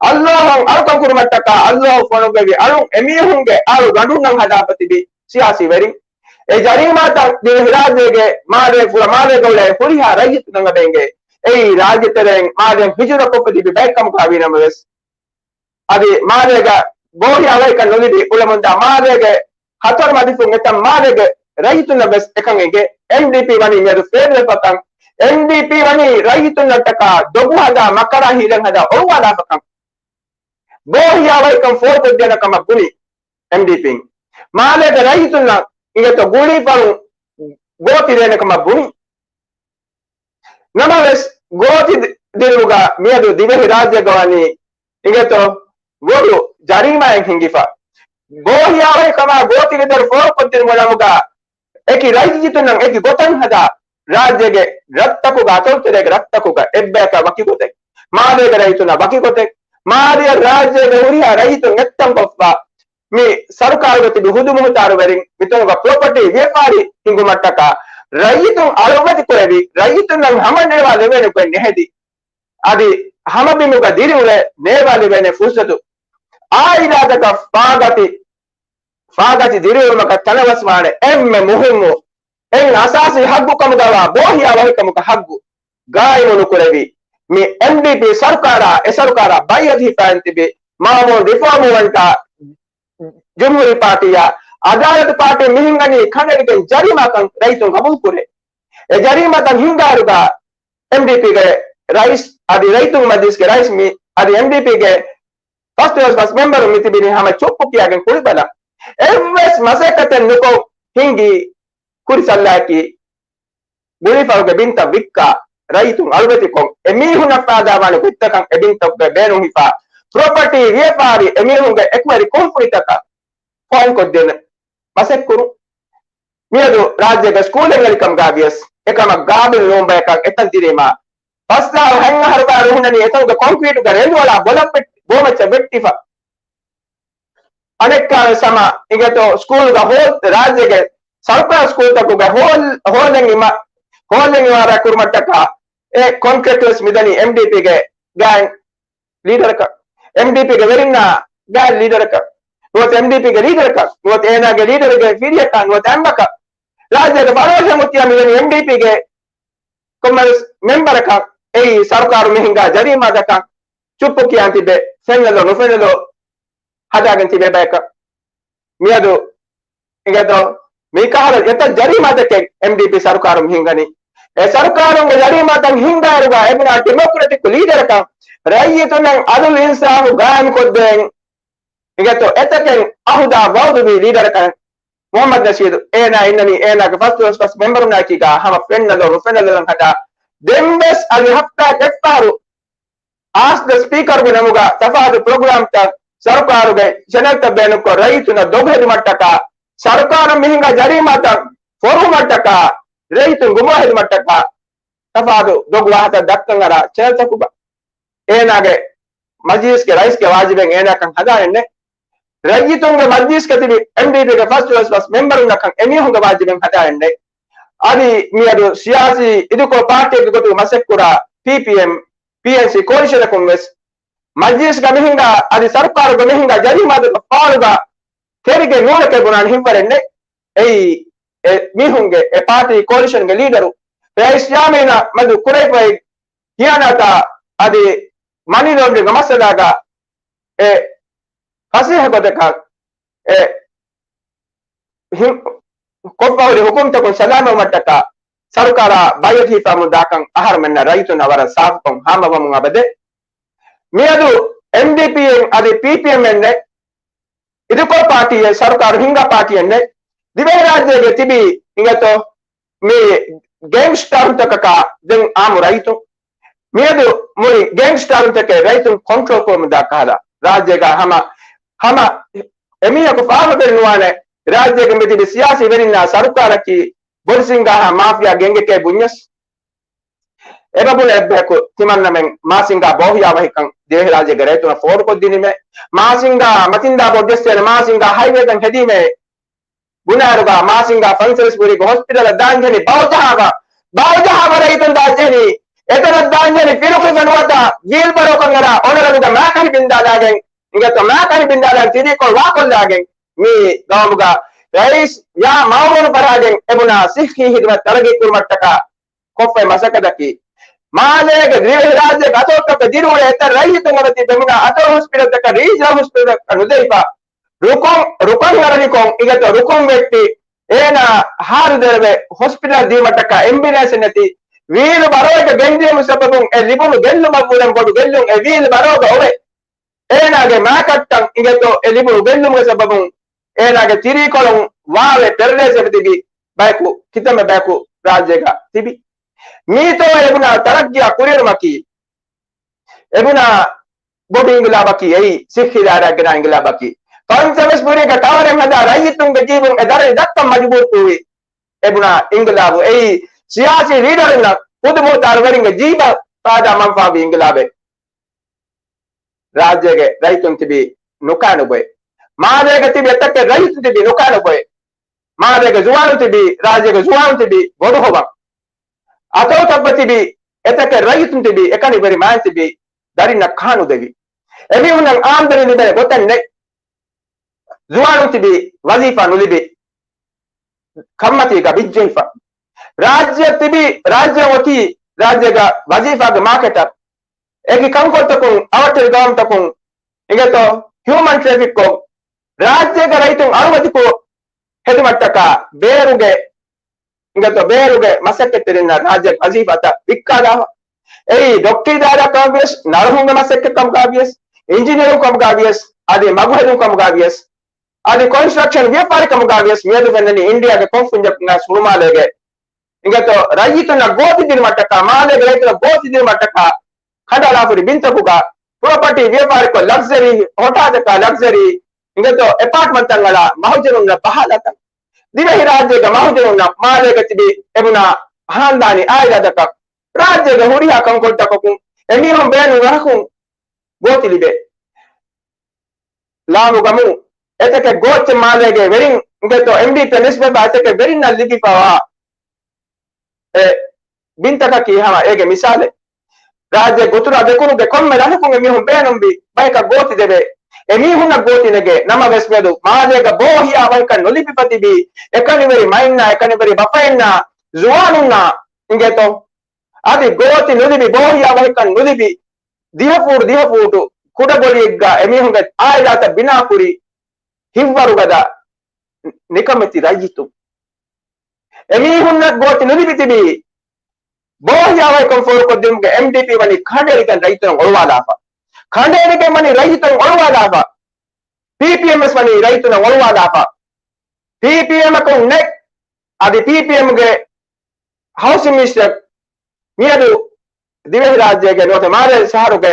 އައްލާހަށް އަޅުކަން ކުރުމަށްޓަކާ އައްލާހު ފޮނުއްވެވި އަޅުން، އެމީހުންގެ އަޅު ގަނޑުންނަށް ހަދާފަ ތިބި ސިޔާސީ ވެރިން. އެ ޖަރީމާތައް ދިވެހިރާއްޖޭގެ މާލޭ ފުރަ މާލޭގަ އުޅޭ ހުރިހާ ރައްޔިތުން އަނގަބޭނގޭ. އެއީ ރާއްޖެތެރެއިން މާލެއިން ހިޖުރަކޮށްފަ ތިބި ބައެއް ކަމަކާ ވީނަމަވެސް، އަދި މާލޭގަ ބޯހިޔާވަހިކަން ނުލިބި އުޅެމުންދާ މާލޭގެ ހަތަރު މަތިފުން އެތައް މާލޭގެ ރައްޔިތުންނަށް ވެސް އެކަން އެނގޭ. އެމްޑީޕީ ވަނީ މިއަދު ފެއިލްވެފަކަން، އެމްޑީޕީ ވަނީ ރައްޔިތުންނަށްޓަކާ ދޮގު ހަދާ، މަކަރާ ހީލަތް ހަދާ އޮޅުވާލާފަކަން، ބޯހިޔާވަހިކަން ފޯރުކޮށްދޭނެ ކަމަށް ބުނި އެމްޑީޕީން. މާލޭގެ ރައްޔިތުންނަށް އިނގޭތޯ ގުޅީފަރުން ގޯތި ދޭނެ ކަމަށް ބުނި. ނަމަވެސް، ގޯތި ދި-، ދިރިއުގަ މިއަދު ދިވެހިރާއްޖޭގަ ވަނީ އިނގޭތޯ ބޮޑު ޖަރީމާއެއް ހިނގިފަ. ބޯހިޔާވަހިކަމާ ގޯތިގެ ދޮރު ފޯރުކޮށްދިނުމުގެ ނަމުގަ އެކި ރައްޔިތުންނަށް އެކި ގޮތަށް ހަދާ، ރާއްޖޭގެ ރަށްތަކުގަ، އަތޮޅުތެރޭގެ ރަށްތަކުގަ އެއްބަޔަކަށް ވަކި ގޮތެއް، މާލޭގެ ރައްޔިތުންނަށް ވަކި ގޮތެއް، މާލެއަށް ރާއްޖޭގެ ހުރިހާ ރައްޔިތުން އެއްތަންކޮށްފަ، މި ސަރުކާރުގަ ތިބި ހުދުމުހުތާރުވެރިން މިތަނުގަ ޕްރޮޕަޓީ ވިޔަފާރި ހިނގުމަށްޓަކާ ރައްޔިތުން އަޅުވެތިކުރެވި، ރައްޔިތުންނަށް ހަމަ ނޭވާލެވޭނެ ގޮތް ނެހެދި، އަދި ހަމަބިމުގަ ދިރިއުޅެ ނޭވާލެވޭނެ ފުރުސަތު، އާއިލާތަކަށް ފާގަތި، ފާގަތި ދިރިއުޅުމަކަށް ތަނަވަސްވާނެ އެންމެ މުހިއްމު، އެންމެ އަސާސީ ހައްގު ކަމުގަވާ ބޯހިޔާވަހިކަމުގެ ހައްގު ގާއިމު ނުކުރެވި، މި އެމްޑީޕީ ސަރުކާރާ، އެ ސަރުކާރާ ބައިއަދު ހިފައިން ތިބި މާމޫން ރިފޯމުވަންޓާ ޖުމްހޫރީ ޕާޓީއާ އަދާލަތު ޕާޓީ މިހިނގަނީ ކަނޑައެޅިގެން ޖަރީމާކަން ރައްޔިތުން ގަބޫލުކުރޭ. އެ ޖަރީމާތައް ހިންގާއިރުގަ އެމްޑީޕީގެ ރައީސް އަދި ރައްޔިތުންގެ މަޖިލީސްގެ ރައީސް މި އަދި އެމްޑީޕީގެ ފަސް ދުވަސް ފަސް މެމްބަރުން މިތިބިނީ ހަމަ ޗުއްޕު ކިޔާގެން ކުޅިބަލަ. އެއްވެސް މަސައްކަތެއް ނުކޮށް ހިންގި ކުރި ސައްލައަކީ ގުޅިފަހުގެ ބިންތައް ވިއްކާ، ރައްޔިތުން އަޅުވެތިކޮށް، އެމީހުންނަށް ފާދާވާނެ ގޮތްތަކަށް އެ ބިންތަކުގައި ބޭނުން ހިފާ، ޕްރޮޕަޓީ ވިޔަފާރި އެމީހުންގެ އެކުވެރި ކުންފުނިތަކަށް ފޯންކޮށްދޭނެ މަސައްކަތް ކުރުން. މިއަދު ރާއްޖޭގެ ސްކޫލެއް އެޅިކަމުގަ ވިޔަސް އެކަމަށް ގާބިލް ނޫން ބަޔަކަށް އެތަން ދިރީމާ، ފަސް އަހަރު ހަތް އަހަރުގަ ރުހިނަނީ އެތަނުގެ ކޮންކްރީޓުގެ ރެނދުއަޅާ ބޮލަށް ވެއް-، ބޯމައްޗަށް ވެއްޓިފަ. އަނެއްކާވެސް ހަމަ އިނގޭތޯ ސްކޫލްގަ ހޯލް، ރާއްޖޭގެ ސަރުކާރު ސްކޫލްތަކުގަ ހޯލް، ހޯލެއް އިމަ-، ހޯލެއް އިމާރާތް ކުރުމަށްޓަކާ އެ ކޮންޓްރެކްޓަރސް މިދަނީ އެމްޑީޕީގެ ގާތް ލީޑަރަކަށް، އެމްޑީޕީގެ ވެރިންނާ ގާތް ލީޑަރަކަށް، ނުވަތަ އެމްޑީޕީގެ ލީޑަރަކަށް، ނުވަތަ އޭނާގެ ލީޑަރުގެ ފިރިއަކަށް، ނުވަތަ އެއްމަކަށް. ރާއްޖޭގެ ފަރާތްތައް އޮތީ މިދަނީ އެމްޑީޕީގެ ކޮންމެވެސް މެމްބަރަކަށް. އެއީ ސަރުކާރު މިހިންގާ ޖަރީމާތަކަށް ޗުއްޕު ކިޔާން ތިބެ، ފެންނަލޯ ނުފެންނަލޯ ހަދާގެން ތިބޭ ބަޔަކަށް. މިއަދު އިނގޭތޯ މިކަހަލަ އެތައް ޖަރީމާތަކެއް އެމްޑީޕީ ސަރުކާރުން ހިންގަނީ. އެ ސަރުކާރުންގެ ޖަރީމާތައް ހިންގާއިރުގަ އެބުނާ ޑިމޮކްރެޓިކް ލީޑަރަކަށް ރައްޔިތުންނަށް އަދުލު އިންސާފު ގާއިމްކޮށްދޭން އިނގޭތޯ އެތަކެއް އަހުދާ ވައުދުވި ލީޑަރަކަށް މުހައްމަދު ނަޝީދު އޭނާ އިންނަނީ އޭނާގެ ފަސް ދުވަސް ފަސް މެމްބަރުންނާއެކީގަ ހަމަ ފެންނަލޯ ނުފެންނަލޯ ހަދާ. ދެންވެސް އަދި ހަފްތާއަށް އެއްފަހަރު އާސް ދަ ސްޕީކަރުގެ ނަމުގަ ތަފާތު ޕްރޮގްރާމްތައް ސަރުކާރުގެ ޗެނަލްތައް ބޭނުންކޮށް ރައްޔިތުންނަށް ދޮގު ހެދުމަށްޓަކާ، ސަރުކާރުން މިހިނގާ ޖަރީމާތައް ފޮރުވުމަށްޓަކާ، ރައްޔިތުން ގުމާ ހެދުމަށްޓަކާ، ތަފާތު ދޮގު ވާހަކަ ދައްކަން އަރާ ޗެނަލްތަކުގަ އޭނާގެ މަޖިލީސްގެ ރައީސްގެ ވާޖިބެއް އޭނާކަށް ހަދާނެއްނެ. ރައްޔިތުންގެ މަޖިލީސްގަ ތިބި އެމްޑީޕީގެ ފަސް ދުވަސް ފަސް މެމްބަރުންނަކަށް އެމީހުންގެ ވާޖިބެއް ހަދާނެއްނެ. އަދި މިއަދު ސިޔާސީ އިދިކޮޅު ޕާޓީއެއްގެ ގޮތުގަ މަސައްކަތްކުރާ ޕީޕީއެމް، ޕީއެންސީ ކޯލިޝަނަކުން ވެސް މަޖިލީސްގަ މިހިނގާ އަދި ސަރުކާރުގަ މިހިނގާ ޖަރީމާތަކަށް ފާޅުގަ ތެރިގެ ނޫނެކޭ ބުނާނެ ހިތްވަރެއްނެ. އެއީ އެ މީހުންގެ އެ ޕާޓީ ކޯލިޝަންގެ ލީޑަރު ރައީސް ޔާމީނާ މެދު ކުރެވިފައި ހިޔާނާތާ އަދި މަނީ ލޯންޑްރިންގ މައްސަލާގަ އެ ފަސޭހަ ގޮތަކަށް އެ ހި-، ކޮށްފަހުރި ހުކުމްތަކުން ސަލާމަތްވުމަށްޓަކާ ސަރުކާރާ ބައިވެތި ހިފާމުން ދާކަން އަހަރުމެންނަށް ރައްޔިތުންނަށް ވަރަށް ސާފުކޮށް ހާމަވަމުން އަބަދެއް. މިއަދު އެމްޑީޕީއެއް އަދި ޕީޕީއެމް އެއްނެއް އިދިކޮޅު ޕާޓީއެއް ސަރުކާރު ހިންގާ ޕާޓީއެއްނެއް. ދިވެހިރާއްޖޭގެ ތިބީ އިނގޭތޯ މި ގެންގްސްޓަރުންތަކަކާ ދެން އާއްމު ރައްޔިތުން. މިއަދު މުޅި ގެންގްސްޓަރުންތަކެއް ރައްޔިތުން ކޮންޓްރޯލް ކުރަމުންދާ ކަހަލަ ރާއްޖޭގަ ހަމަ، ހަމަ އެމީހަކު ފާހަގަކުރެއް ނުވާނެ ރާއްޖޭގެ މިތިބި ސިޔާސީ ވެރިންނާ ސަރުކާރަކީ ބޮޑު ސިންގާހާ މާފިޔާ ގެންގެކޭ ބުންޏަސް. އެބަބުނެ އެއްބަޔަކު ތިމަންނަމެން މާސިންގާ ބޯހިޔާވަހިކަން ދިވެހިރާއްޖޭގެ ރައްޔިތުންނަށް ފޯރުކޮށްދިނީމޭ. މާސިންގާ މަތިންދާ ބޮޑުޖެއްސޭނެ މާސިންގާ ހައިވޭތައް ހެދީމޭ. ބުނާއިރުގަ މާސިންގާ ފަންސަވީސް ބުރީގެ ހޮސްޕިޓަލަށް ދާންޖެހެނީ ބައުޖަހާފަ، ބައުޖަހާފަ ރައްޔިތުން ދާންޖެހެނީ. އެތަނަށް ދާންޖެހެނީ ފިރުކިފަ ނުވަތަ ވީލްބަރޯކަން އަރާ އޮނަރަމުގަ މާކަހި ބިންދާލާގެން، އިނގޭތޯ މާކަހި ބިންދާލާގެން ތިރީކޮޅު ވާކޮށްލާގެން މި ގައުމުގަ ރައީސް ޔާ މައުމޫނު ފަރާގެން އެބުނާ ސިއްހީ ހިދުމަތް ތަރައްގީ ކުރުމަށްޓަކާ ކޮށްފައި މަސައްކަތަކީ، މާލޭގެ ދިވެހިރާއްޖޭގެ އަތޮޅުތަކަށް ދިރިއުޅޭ އެތައް ރައްޔިތުން އެބަތި ދެމުނާ އަތޮޅު ހޮސްޕިޓަލްތަކަށް ރީޖަނަލް ހޮސްޕިޓަލްތަކަށް ނުދެވިފަ، ރުކުން، ރުކަން އަރަނިކޮން އިނގޭތޯ ރުކުން ވެއްޓި، އޭނާ ހާލު ދެރަވެ ހޮސްޕިޓަލަށް ދިޔުމަށްޓަކާ އެމްބިއުލާންސެއް ނެތި، ވީލް ބަރޯއެއްގަ ގެންދިޔުމުގެ ސަބަބުން އެ ލިބުނު ގެއްލުމަށްވުރެން ބޮޑު ގެއްލުން އެ ވީލް ބަރޯގަ އޮވޭ. އޭނާގެ މާކަޓްތައް އިނގޭތޯ އެ ލިބުނު ގެއްލުމުގެ ސަބަބުން އޭނާގެ ތިރީކޮޅުން ވާވެ ޕެރަލައިޒް ވެ ތިބި ބަޔަކު، ކިތަންމެ ބަޔަކު ރާއްޖޭގަ ތިބި. މީތޯ އެބުނާ ތަރައްގީއާ ކުރިއެރުމަކީ، އެބުނާ ބޮޑު އިންގިލާބަކީ އެއީ ސިއްހީ ދާއިރާއަށް ގެނައި އިންގިލާބަކީ. ފަންސަވީސް ބުރީގެ ޓަވަރެއް ހަދާ ރައްޔިތުންގެ ޖީބުން އެ ދަރަނި ދައްކަން މަޖުބޫރު ކުރީ އެބުނާ އިންގިލާބު. އެއީ ސިޔާސީ ލީޑަރުންނަށް ޚުދު މުހުތާރުވެރިންގެ ޖީބަށް ފާދާ މަންފާވި އިންގިލާބެއް. ރާއްޖޭގެ ރައްޔިތުން ތިބީ ނުކާނުބޮއެ. މާލޭގަ ތިބި އެތަކެއް ރައްޔިތުން ތިބީ ނުކާނުބޮއެ. މާލޭގެ ޒުވާނުން ތިބީ، ރާއްޖޭގެ ޒުވާނުން ތިބީ ބޮޑު ހޮވަން. އަތޮޅުތައް ތިބި އެތަކެއް ރައްޔިތުން ތިބީ އެކަނި ވެރި މާތް ތިބީ ދަރިންނަށް ކާނުދެވި. އެމީހުންނަށް އާމްދަނީ ލިބޭ ގޮތެއް ނެތް. ޒުވާނުން ތިބީ ވަޒީފާ ނުލިބި ކަންމަތީގަ ބިއްޖެހިފަ. ރާއްޖެއަށް ތިބީ ރާއްޖެއަށް އޮތީ ރާއްޖޭގަ ވަޒީފާގެ މާކެޓަށް އެކި ކަންކޮޅުތަކުން އަވަށްޓެރި ގައުމުތަކުން އިނގޭތޯ ހިއުމަން ޓްރެފިކްކޮށް، ރާއްޖޭގެ ރައްޔިތުން އަޅުވެތިކޮށް، ހެދުމަށްޓަކާ ބޭރުގެ، އިނގޭތޯ، ބޭރުގެ މަސައްކަތްތެރިންނަށް ރާއްޖޭގެ ވަޒީފާތައް ވިއްކާލާފަ. އެއީ ޑޮކްޓަރީ ދާއިރާ ކަމަށްވިޔަސް، ނަރުހުންގެ މަސައްކަތް ކަމުގަ ވިޔަސް، އިންޖިނިއަރު ކަމުގަ ވިޔަސް، އަދި މަގުހެދުން ކަމުގަ ވިޔަސް، އަދި ކޮންސްޓްރަކްޝަން ވިޔަފާރި ކަމުގަ ވިޔަސް، މިއަދު ފެންނަނީ އިންޑިއާގެ ކޮންފުންޏަކުން އައިސް ހުޅުމާލޭގެ، އިނގޭތޯ، ރައްޔިތުންނަށް ގޯތި ދިނުމަށްޓަކާ، މާލޭގެ ރައްޔިތުންނަށް ގޯތި ދިނުމަށްޓަކާ ކަނޑައަޅާފަ ހުރި ބިންތަކުގަ ޕްރޮޕަޓީ ވިޔަފާރިކޮށް، ލަގްޒަރީ ހޮޓާތަކާ، ލަގްޒަރީ، އިނގޭތޯ، އެޕާޓްމަންޓްތައް އަޅާ މަހުޖަނުންނަށް ބަހާލާތަން. ދިވެހިރާއްޖޭގެ މަހުޖަނުންނަށް މާލޭގަ ތިބި އެބުނާ ހާންދާނީ އާއިލާތަކަށް، ރާއްޖޭގެ ހުރިހާ ކަންކޮޅުތަކަކުން އެމީހުން ބޭނުން ރަހަކުން ގޯތި ލިބޭ. ލާމުގަމު އެތަކެއް ގޯއްޗެއް މާލޭގެ ވެރިން، އިނގޭތޯ، އެމްޑީޕީ ނިސްބަތްވާ އެތަކެއް ވެރިންނަށް ލިބިފަވާ އެ ބިންތަކަކީ ހަމަ އޭގެ މިސާލެއް. ރާއްޖެ ގޮތުރާ ދެކުނުގެ ކޮންމެ ރަށަކުން އެމީހުން ބޭނުންވި ބަޔަކަށް ގޯތި ދެވޭ. އެމީހުންނަށް ގޯތި ނެގޭ. ނަމަވެސް މިއަދު މާލޭގަ ބޯހިޔާ ބަޔަކަށް ނުލިބިފަ ތިބީ، އެކަނިވެރި މައިންނާ، އެކަނިވެރި ބަފައިންނާ، ޒުވާނުންނާ، އިނގޭތޯ؟ އަދި ގޯތި ނުލިބި ބޯހިޔާ ބަޔަކަށް ނުލިބި، ދިހަ ފޫޓު، ދިހަ ފޫޓު ކުޑަގޮޅިއެއްގަ އެމީހުންގެ އާއިލާތައް ބިނާކުރި ހިތްވަރުގަދަ ނިކަމެތި ރައްޔިތުން. އެމީހުންނަށް ގޯތި ނުލިބި ތިބީ، ބޯހިޔާވަހިކަން ފޯރުކޮށްދިނުމުގެ އެމްޑީޕީ ވަނީ ކަނޑައެޅިގެން ރައްޔިތުންނަށް އޮޅުވާލާފަ. ކަނޑައެޅިގެން ވަނީ ރައްޔިތުން އޮޅުވާލާފަ. ޕީޕީއެމް ވެސް ވަނީ ރައްޔިތުންނަށް އޮޅުވާލާފަ. ޕީޕީއެމަކުން ނެތް. އަދި ޕީޕީއެމްގެ ހައުސިން މިނިސްޓަރ މިއަދު ދިވެހިރާއްޖޭގެ ނުވަތަ މާލޭ ޝަހަރުގެ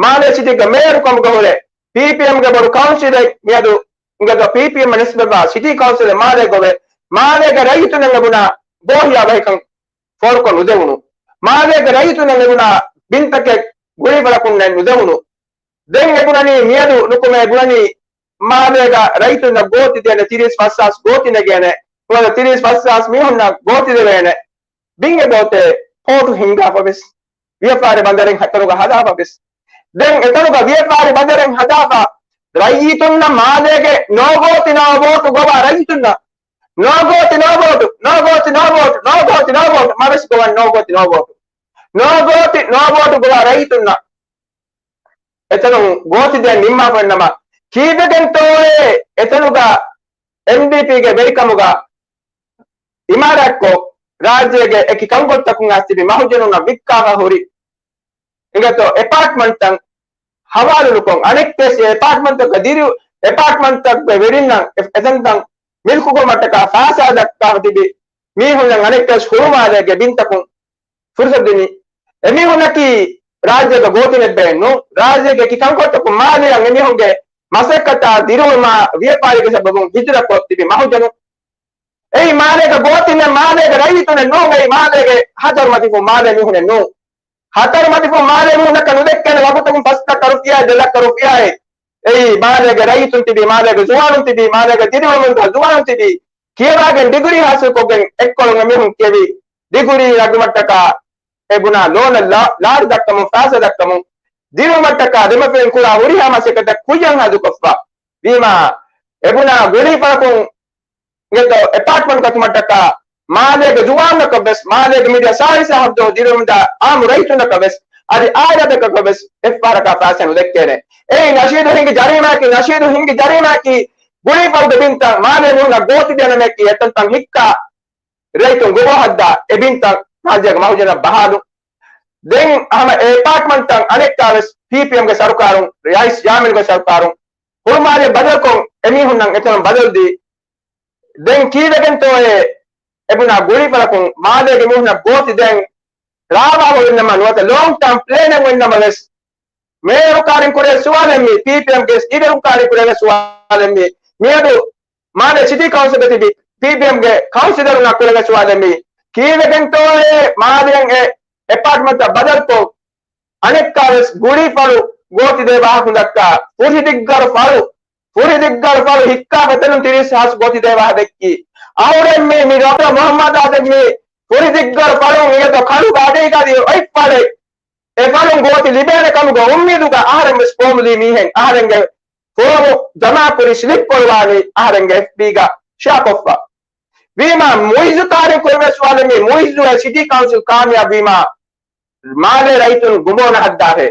މާލޭ ސިޓީގެ މޭޔަރު ކަމުގަ ހުރެ ޕީޕީއެމްގެ ބޮޑު ކައުންސިލެއް މިއަދު އިނގޭތޯ ޕީޕީއެމް ނިސްބަތްވާ ސިޓީ ކައުންސިލެއް މާލޭ ގޮވެ މާލޭގެ ރައްޔިތުންނަށް އެބުނާ ބޯހިޔާ ބަހިކަން ފޯރުކޮށް ނުދެވުނު. މާލޭގެ ރައްޔިތުންނަށް އެބުނާ ބިންތަކެއް ގުޅީފަޅަކުންނެއް ނުދެވުނު. ދެން އެބުނަނީ މިއަދު ނުކުމެ އެބުނަނީ މާލޭގަ ރައްޔިތުންނަށް ގޯތި ދޭނެ ތިރީސް ފަސް ހާސް ގޯތި ނެގޭނެ. ނުވަތަ ތިރީސް ފަސް ހާސް މީހުންނަށް ގޯތި ދެވޭނެ. ބިންގެ ގޯތެއް ޕޯޓު ހިންގާފަ ވެސް ވިޔަފާރި ބަނދަރެއް ހަތަރުގަ ހަދާފަ ވެސް. ދެން އެތަނުގަ ވިޔަފާރި ބަނދަރެއް ހަދާފަ ރައްޔިތުންނަށް މާލޭގެ ނޯގޯތި ނޯވޯޓު ގޮވާ ރައްޔިތުންނަށް ނޯގޯތި ނޯވޯޓު، ނޯގޯތި ނޯވޯޓު، ނޯގޯތި ނޯވޯޓު، މަވެސް ގޮވަން ނޯގޯތި ނޯވޯޓު. ނޯގޯތި ނޯވޯޓު ގޮވާ ރައްޔިތުންނަށް އެތަނުން ގޯތި ދޭން ނިންމާފަ ނަމަ، ކީއްވެގެންތޯއޭ އެތަނުގަ އެމްޑީޕީގެ ވެރިކަމުގަ އިމާރާތްކޮށް، ރާއްޖޭގެ އެކި ކަންކޮޅުތަކުން އައިސް ތިބި މަހުޖަނުންނަށް ވިއްކާފަ ހުރި އިނގޭތޯ އެޕާޓްމަންޓްތައް ހަވާލުކޮށް، އަނެއްކެސް އެ އެޕާޓްމަންޓްތަކަށް ދިރިއު، އެޕާޓްމަންޓްތަކުގެ ވެރިންނަށް އެ-، އެތަންތަން މިލްކުކުރުމަށްޓަކާ ފައިސާ ދައްކާފަ ތިބި މީހުންނަށް އަނެއްކެސް ހުޅުމާލޭގެ ބިންތަކުން ފުރުސަތު ދިނީ. އެމީހުންނަކީ ރާއްޖޭގަ ގޯތި ނެއްބައެއް ނޫން. ރާއްޖޭގެ އެކި ކަންކޮޅުތަކުން މާލެއަށް އެމީހުންގެ މަސައްކަތާ ދިރިއުޅުމާ ވިޔަފާރީގެ ސަބަބުން ހިޖުރަކޮށް ތިބި މަހުޖަނު. އެއީ މާލޭގެ ގޯތިންނެއް، މާލޭގެ ރައްޔިތުންނެއް ނޫން. އެއީ މާލޭގެ ހަތަރު މަތިފުން މާލޭ މީހުންނެއް ނޫން. ހަތަރު މަތިފުން މާލޭ މީހުންނަކަށް ނުދެއްކޭނެ ވަގުތަކުން ފަސް ލައްކަ ރުފިޔާ، ދެ ލައްކަ ރުފިޔާއެއް. އެއީ މާލޭގެ ރައްޔިތުން ތިބީ، މާލޭގެ ޒުވާނުން ތިބީ، މާލޭގެ ދިރިއުޅުމުން ޒުވާނުން ތިބީ، ކިޔަވާގެން ޑިގްރީ ހާސިލްކޮށްގެން އެއްކޮޅުން އެމީހުން ކިޔެވި ޑިގްރީ ރައްގުމަށްޓަކާ އެބުނާ ލޯނަށް ލާ-، ލާރި ދައްކަމުން، ފައިސާ ދައްކަމުން، ދިރިއުޅުމަށްޓަކާ ދެމަފިރިން ކުރާ ހުރިހާ މަސައްކަތަށް ކުއްޔަށް ހައްދުކޮށްފަ ވީމާ، އެބުނާ ގުޅީފަޅަކުން އިނގޭތޯ އެޕާޓްމަންޓް ގަތުމަށްޓަކާ މާލޭގެ ޒުވާނުންނަކަށް ވެސް، މާލޭގެ މިދިޔަ ސާޅީސް ހަތް ދުވަހު ދިރިއުޅުމުންދާ އާއްމު ރައްޔިތުންނަކަށް ވެސް، އަދި އާއިލާތަކަކަށް ވެސް އެއްފަހަރަކާ ފައިސާ ނުދެއްކޭނެ. އެއީ ނަޝީދު ހިނގި ޖަރީމާއަކީ، ނަޝީދު ހިނގި ޖަރީމާއަކީ ގުޅީފަޅުގެ ބިންތައް މާލޭ މީހުންނަށް ގޯތި ދޭނަމެއްކީ އެތަންތަން ހިއްކާ ރައްޔިތުން ގޮވާ ހައްދާ އެ ބިންތައް ރާއްޖޭގެ މަހުޖަނަށް ބަހާލުން. ދެން ހަމަ އެ އެޕާޓްމަންޓްތައް އަނެއްކާ ވެސް ޕީޕީއެމްގެ ސަރުކާރުން، ރައީސް ޔާމީންގެ ސަރުކާރުން ހުޅުމާލެ ބަދަލުކޮށް އެމީހުންނަށް އެތަނުން ބަދަލުދީ. ދެން ކީއްވެގެންތޯއޭ އެބުނާ ގުޅީފަޅަކުން މާލޭގެ މީހުންނަށް ގޯތި ދޭން ރާވާފަ ވެންނަމަ ނުވަތަ ލޯންގް ޓާމް ޕްލޭނެއް ވެންނަމަ ވެސް، މޭޔަރު ކާރިން ކުރޭ ސުވާލެއް މީ، ޕީޕީއެމްގެ ލީޑަރުން ކާރިން ކުރޭ ސުވާލެއް މީ. މިއަދު މާލޭ ސިޓީ ކައުންސިލްގަ ތިބި ޕީޕީއެމްގެ ކައުންސިލަރުންނާ ކުރެވޭ ސުވާލެއް މީ. ކީއްވެގެންތޯއޭ މާލެއަށް އެ އެޕާޓްމަންޓްތައް ބަދަލުކޮށް، އަނެއްކާވެސް ގުޅީފަޅު ގޯތި ދޭ ވާހަކަ ދައްކާ، ފުރި ދިއްގަރު ފަޅު، ފުރި ދިއްގަރު ފަޅު ހިއްކާފަ އެތަނުން ތިރީސް ހާސް ގޯތި ދޭ ވާހަކަ ދެއްކީ. އަހުރެން މީ، މި ޑޮކްޓަރ މުހައްމަދު އާދަމް މީ ފުރި ދިއްގަރު ފަޅުން އިނގޭތޯ ކަނުގަ އަޑެއްގަ އޮތް ފަޅެއް. އެ ފަޅުން ގޯތި ލިބޭނެ ކަމުގެ އުއްމީދުގަ އަހަރެން ވެސް ފޯމުލީ މީހެއް އަހަރެންގެ ފޯމު ޖަމާކުރި ސްލިޕްކޮޅުވާނީ އަހަރެންގެ އެފްބީގަ ޝެއާކޮށްފަ. ވީމާ މުއިއްޒު ކާރިން ކުރެވޭ ސުވާލެއް މީ، މުއިއްޒު އެ ސިޓީ ކައުންސިލް ކާމިޔާބުވީމާ، މާލޭ ރައްޔިތުން ގުމޯނަ ހައްދާހޭ.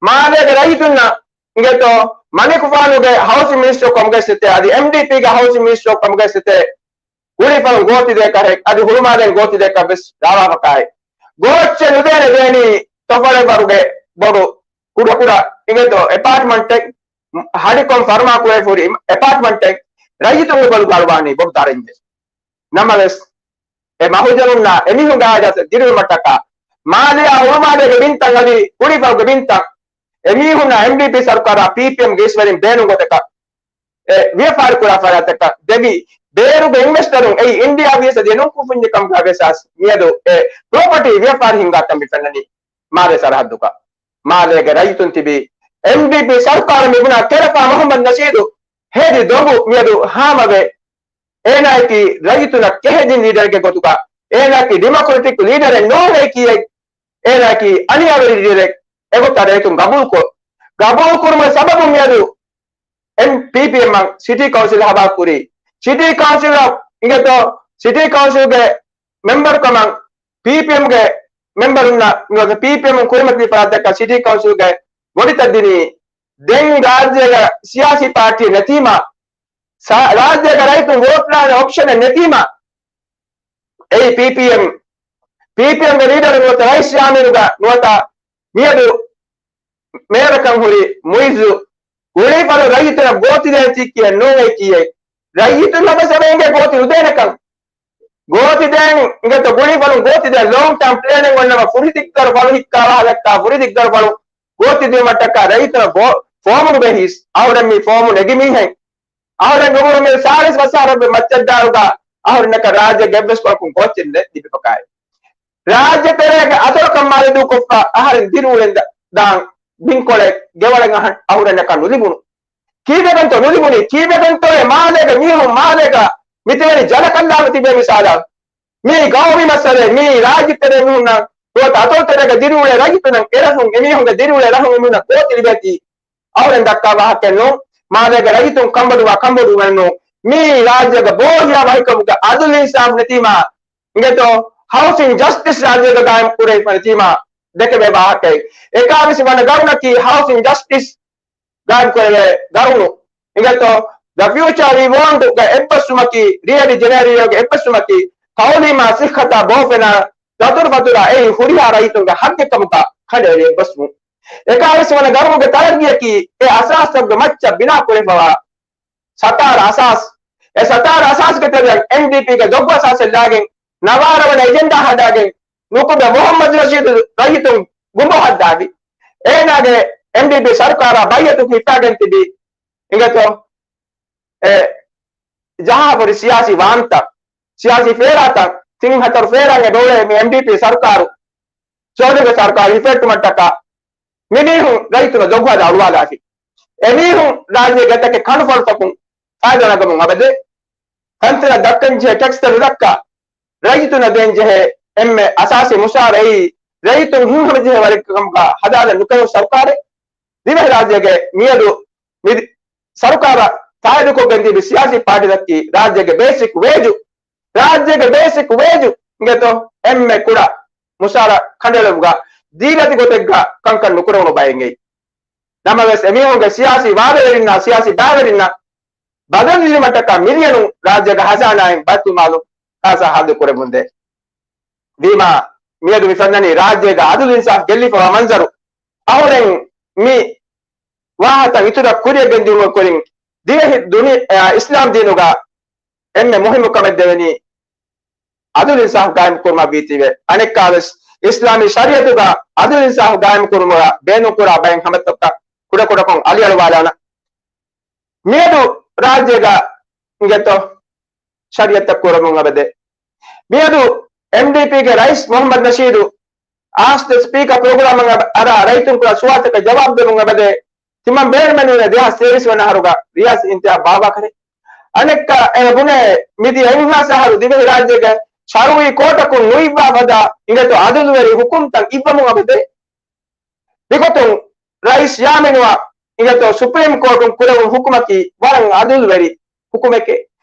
މާލޭގެ ރައްޔިތުންނަށް އިނގޭތޯ މަނިކުފާނުގެ ހައުސިން މިނިސްޓަރު ކަމުގައި ސެތޭ، އަދި އެމްޑީޕީގެ ހައުސިން މިނިސްޓަރު ކަމުގައި ސެތޭ، ގުޅިފަޅުން ގޯތިދޭކަށް އަދި ހުޅުމާލޭން ގޯތިދޭކަށް ވެސް ރާވާފަކާއެ. ގޯއްޗެއް ނުދޭނެ ދޭނީ ތޮފަޅެއްވަރުގެ ބޮޑު ކުޑަކުޑަ އިނގޭތޯ އެޕާޓްމަންޓެއް، ހަޑިކޮން ފަރުމާކުރެ ފުރި އެޕާޓްމަންޓެއް ރައްޔިތުންގެ ބޮލުގަ އަޅުވާނީ ބޮޑު ދަރަންޏެއް. ނަމަވެސް، އެ މަހުޖަނުންނާ އެމީހުންގެ ހާޖަތަށް ދިރިއުޅުމަށްޓަކާ، މާލެއާ ހުޅުމާލޭގެ ބިންތައް އަދި ގުޅިފަޅުގެ ބިންތައް އެމީހުންނާ އެމްޑީޕީ ސަރުކާރާ ޕީޕީއެމްގެ އިސްވެރިން ބޭނުން ގޮތަކަށް އެ ވިޔަފާރި ކުރާ ފަރާތްތަކަށް ދެވި، ބޭރުގެ އިންވެސްޓަރުން އެއީ އިންޑިއާ ވިޔަސް އަދި ނުން ކުފުންޏެއް ކަމުގަ ވެސް މިއަދު އެ ޕްރޮޕަޓީ ވިޔަފާރި ހިންގާ ތަން މި ފެންނަނީ މާލޭ ސަރަހައްދުގަ. މާލޭގެ ރައްޔިތުން ތިބީ އެމްޑީޕީ ސަރުކާރު މިބުނާ ކެރަފާ މުހައްމަދު ނަޝީދު ހެދި ދޮގު މިއަދު ހާމަވެ، އޭނާއަކީ ރައްޔިތުންނަށް ކެހެދިން ލީޑަރެއްގެ ގޮތުގަ، އޭނާއަކީ ޑިމޮކްރެޓިކް ލީޑަރެއް ނޫނޭ ކިޔޭ، އޭނާއަކީ އަނިޔާވެރި ލީޑަރެއް އެގޮތަށް ރައްޔިތުން ގަބޫލުކޮށް، ގަބޫލުކުރުމުގެ ސަބަބުން މިއަދު އެމް ޕީޕީއެމްއަށް ސިޓީ ކައުންސިލް ހަވާލުކުރީ. ސިޓީ ކައުންސިލަށް އިނގޭތޯ، ސިޓީ ކައުންސިލްގެ މެމްބަރުކަމަށް ޕީޕީއެމްގެ މެމްބަރުންނަށް ނުވަތަ ޕީޕީއެމް ކުރިމަތިލި ފަރާތްތަކަށް ސިޓީ ކައުންސިލްގެ ގޮނޑިތައް ދިނީ. ދެން ރާއްޖޭގަ ސިޔާސީ ޕާޓީއެއް ނެތީމަ، ސާ-، ރާއްޖޭގަ ރައްޔިތުން ވޯޓް ލާނެ އޮޕްޝަނެއް ނެތީމަ، އެއީ ޕީޕީއެމް، ޕީޕީއެމްގެ ލީޑަރު ނުވަތަ ރައީސް ޔާމީނުގަ ނުވަތަ މިއަދު މޭޔަރަކަށް ހުރި މުއިއްޒު ގުޅީފަޅު ރައްޔިތުންނަށް ގޯތި ދޭން ތިއްކިއެއް ނޫނޭ ކިޔޭ. ރައްޔިތުންނަށް ވެސް އެބަ އެނގޭ ގޯތި ނުދޭނެކަން. ގޯތި ދޭން އިނގޭތޯ ގުޅީފަޅުން ގޯތި ދޭން ލޯން ޓާމް ޕްލޭނެއް އޮންނަމަ ފުރި ދިއްގަރު ފަޅު ހިއްކާ ވާހަކަ ދައްކާ ފުރި ދިއްގަރު ފަޅު ގޯތި ދިއުމަށްޓަކާ ރައްޔިތުންނަށް ފޯ-، ފޯމުން ބެހިސް އަހުރެން މި ފޯމު ނެގި މީހެއް. އަހުރެން އުމުރު މި ސާޅީސް ވަސާރަ މައްޗަށްދާރުގަ އަހުރެންނަކަށް ރާއްޖޭގެ އެއްވެސް ކޮޅަކުން ގޯއްޗެއް ލިބިފަކާއެ. ރާއްޖެ ތެރޭގެ އަތޮޅަކަށް މާލެ ދޫކޮށްފަ އަހަރެން ދިރިއުޅެން ދާން ބިންކޮޅެއް ގެވަޅެއް އަހަން އަހުރެންނަކަށް ނުލިބުނު. ކީއްވެގެންތޯ ނުލިބުނީ؟ ކީއްވެގެންތޯ އެ މާލޭގެ މީހުން މާލޭގަ މިތިބެނި ޖަލަކަށްލާފަ ތިބޭ މިސާލަށް؟ މީ ގައުމީ މައްސަލައެއް. މީ ރާއްޖެ ތެރޭ މީހުންނަށް ނުވަތަ އަތޮޅު ތެރޭގަ ދިރިއުޅޭ ރައްޔިތުންނަށް އެރަށުން އެމީހުންގެ ދިރިއުޅޭ ރަށުން އެމީހުންނަށް ގޯތި ލިބޭތީ އަހުރެން ދައްކާ ވާހަކައެއް ނޫން. މާލޭގެ ރައްޔިތުން ކަނބޮޑުވާ ކަނބޮޑުވުމެއް ނޫން. މީ ރާއްޖޭގަ ބޯހިޔާ ވަހިކަމުގެ އަދުލު އިންސާފް ނެތީމާ އިނގޭތޯ ހައުސިން ޖަސްޓިސް ރާއްޖޭގަ ގާއިމް ކުރެވިފަ ނެތީމާ ދެކެވޭ ވާހަކައެއް. އެކާވީސް ވަނަ ގަރުނަކީ ހައުސިން ޖަސްޓިސް ގާއިމް ކުރެވޭ ގަރުނު. އިނގޭތޯ ދަ ފިއުޗާ ވީ ވޯންޓްގެ އެއްބަސްވުމަކީ ރިއަ ޑި ޖެނޭރިއޯގެ އެއްބަސްވުމަކީ ތައުލީމާ ސިއްހަތާ ބޯފެނާ ދަތުރުފަތުރާ އެއީ ހުރިހާ ރައްޔިތުންގެ ހައްގެއް ކަމުގަ ކަނޑައެޅި އެއްބަސްވުން. އެކާވީސް ވަނަ ގަރުނުގެ ތަރައްގީއަކީ އެ އަސާސްތަކުގެ މައްޗަށް ބިނާ ކުރެވިފަވާ ސަތާރަ އަސާސް. އެ ސަތާރަ އަސާސްގެ ތެރެއަށް އެމްޑީޕީގެ ދޮގު އަސާސެއް ލާގެން، ނަވާރަ ވަނަ އެޖެންޑާ ހަދާގެން، ނުކުމެ މުހައްމަދު ނަޝީދު ރައްޔިތުން ގުނބޯ ހައްދާވި. އޭނާގެ އެމްޑީޕީ ސަރުކާރާ ބައިއަތު ހިފާގެން ތިބި އިނގޭތޯ އެ ޖަހާފަ ހުރި ސިޔާސީ ވާންތައް، ސިޔާސީ ފޭރާތައް، ތިން ހަތަރު ފޭރާން އެބައުޅޭ މި އެމްޑީޕީ ސަރުކާރު ސޯލިގެ ސަރުކާރު ހިފެއްޓުމަށްޓަކާ މި މީހުން ރައްޔިތުންނަށް ދޮގުހަދާ އަޅުވާލާފި. އެމީހުން ރާއްޖޭގެ އެތަކެއް ކަނުފަޅުތަކުން ފައިދާ ނަގަމުން އަބަދެއް. ކަންތައް ދައްކަންޖެހޭ ޓެކްސްތައް ނުދައްކާ، ރައްޔިތުންނަށް ދޭންޖެހޭ އެންމެ އަސާސީ މުސާރަ އެއީ، ރައްޔިތުން ހިތްހަމަޖެހޭ ވަރެއްކަމުގަ ހަދާލަން ނުކެރުނު ސަރުކާރެއް. ދިވެހިރާއްޖޭގެ މިއަދު މި ސަރުކާރަށް ތާއީދުކޮށްގެން ތިބި ސިޔާސީ ޕާޓީތަކީ ރާއްޖޭގެ ބޭސިކް ވޭޖު، ރާއްޖޭގެ ބޭސިކް ވޭޖު އިނގޭތޯ އެންމެ ކުޑަ މުސާރަ ކަނޑައެޅުމުގަ ދީލަތި ގޮތެއްގަ ކަންކަން ނުކުރެވުނު ބައެއް އެއީ. ނަމަވެސް އެމީހުންގެ ސިޔާސީ ވާދަވެރިންނާ ސިޔާސީ ބައިވެރިންނަށް ބަދަލު ލިބުމަށްޓަކާ މިލިޔަނުން ރާއްޖޭގެ ހަޒާނާއިން ބައިތުލްމާލު ކާސާ ހައްލު ކުރެވުންދޭ. ވީމާ، މިއަދު މި ފެންނަނީ ރާއްޖޭގަ އަދުލު އިންސާފް ގެއްލިފަވާ މަންޒަރު. އަހުރެން މި ވާހަކަ އިތުރަށް ކުރިއަށް ގެންދިއުމުގެ ކުރިން ދިވެހި ދުނި-، އާ، އިސްލާމް ދީނުގަ އެންމެ މުހިއްމު ކަމެއް ދެވެނީ އަދުލު އިންސާފް ގާއިމް ކުރުމަށް ވީތީވެ. އަނެއްކާވެސް އިސްލާމީ ޝަރީއަތުގަ އަދުލު އިންސާފް ގާއިމް ކުރުމުގަ ބޭނުންކުރާ ބައެއް ހަމަތަކަށް ކުޑަކުޑަކޮށް އަލިއަޅުވާލާނަން. މިއަދު ރާއްޖޭގަ އިނގޭތޯ ޝަރީއަތްތައް ކުރަމުން އަބަދެއް. މިއަދު އެމްޑީޕީގެ ރައީސް މުހައްމަދު ނަޝީދު އާސް ދަ ސްޕީކަރ ޕްރޮގްރާމަށް އަރާ ރައްޔިތުން ކުރާ ސުވާލުތަކަށް ޖަވާބު ދެމުން އެބަދޭ. ތިމަން ބޭނުމެއް ނޫނޭ ދެހާސް ތޭވީސް ވަނަ އަހަރުގަ ރިޔާސީ އިންތިހާބު ބާއްވާކަށެއް. އަނެއްކާ އެ ބުނޭ މިދިޔަ އެއްހާސް އަހަރު ދިވެހިރާއްޖޭގެ ޝަރުއީ ކޯޓަކުން ނުއިއްވާ ފަދަ އިނގޭތޯ އަދުލުވެރި ހުކުމްތައް އިއްވަމުން އެބަދޭ. މިގޮތުން ރައީސް ޔާމީނުއަށް އިނގޭތޯ ސުޕްރީމް ކޯޓުން ކުރެވުނު ހުކުމަކީ ވަރަށް އަދުލުވެރި ހުކުމެކޭ.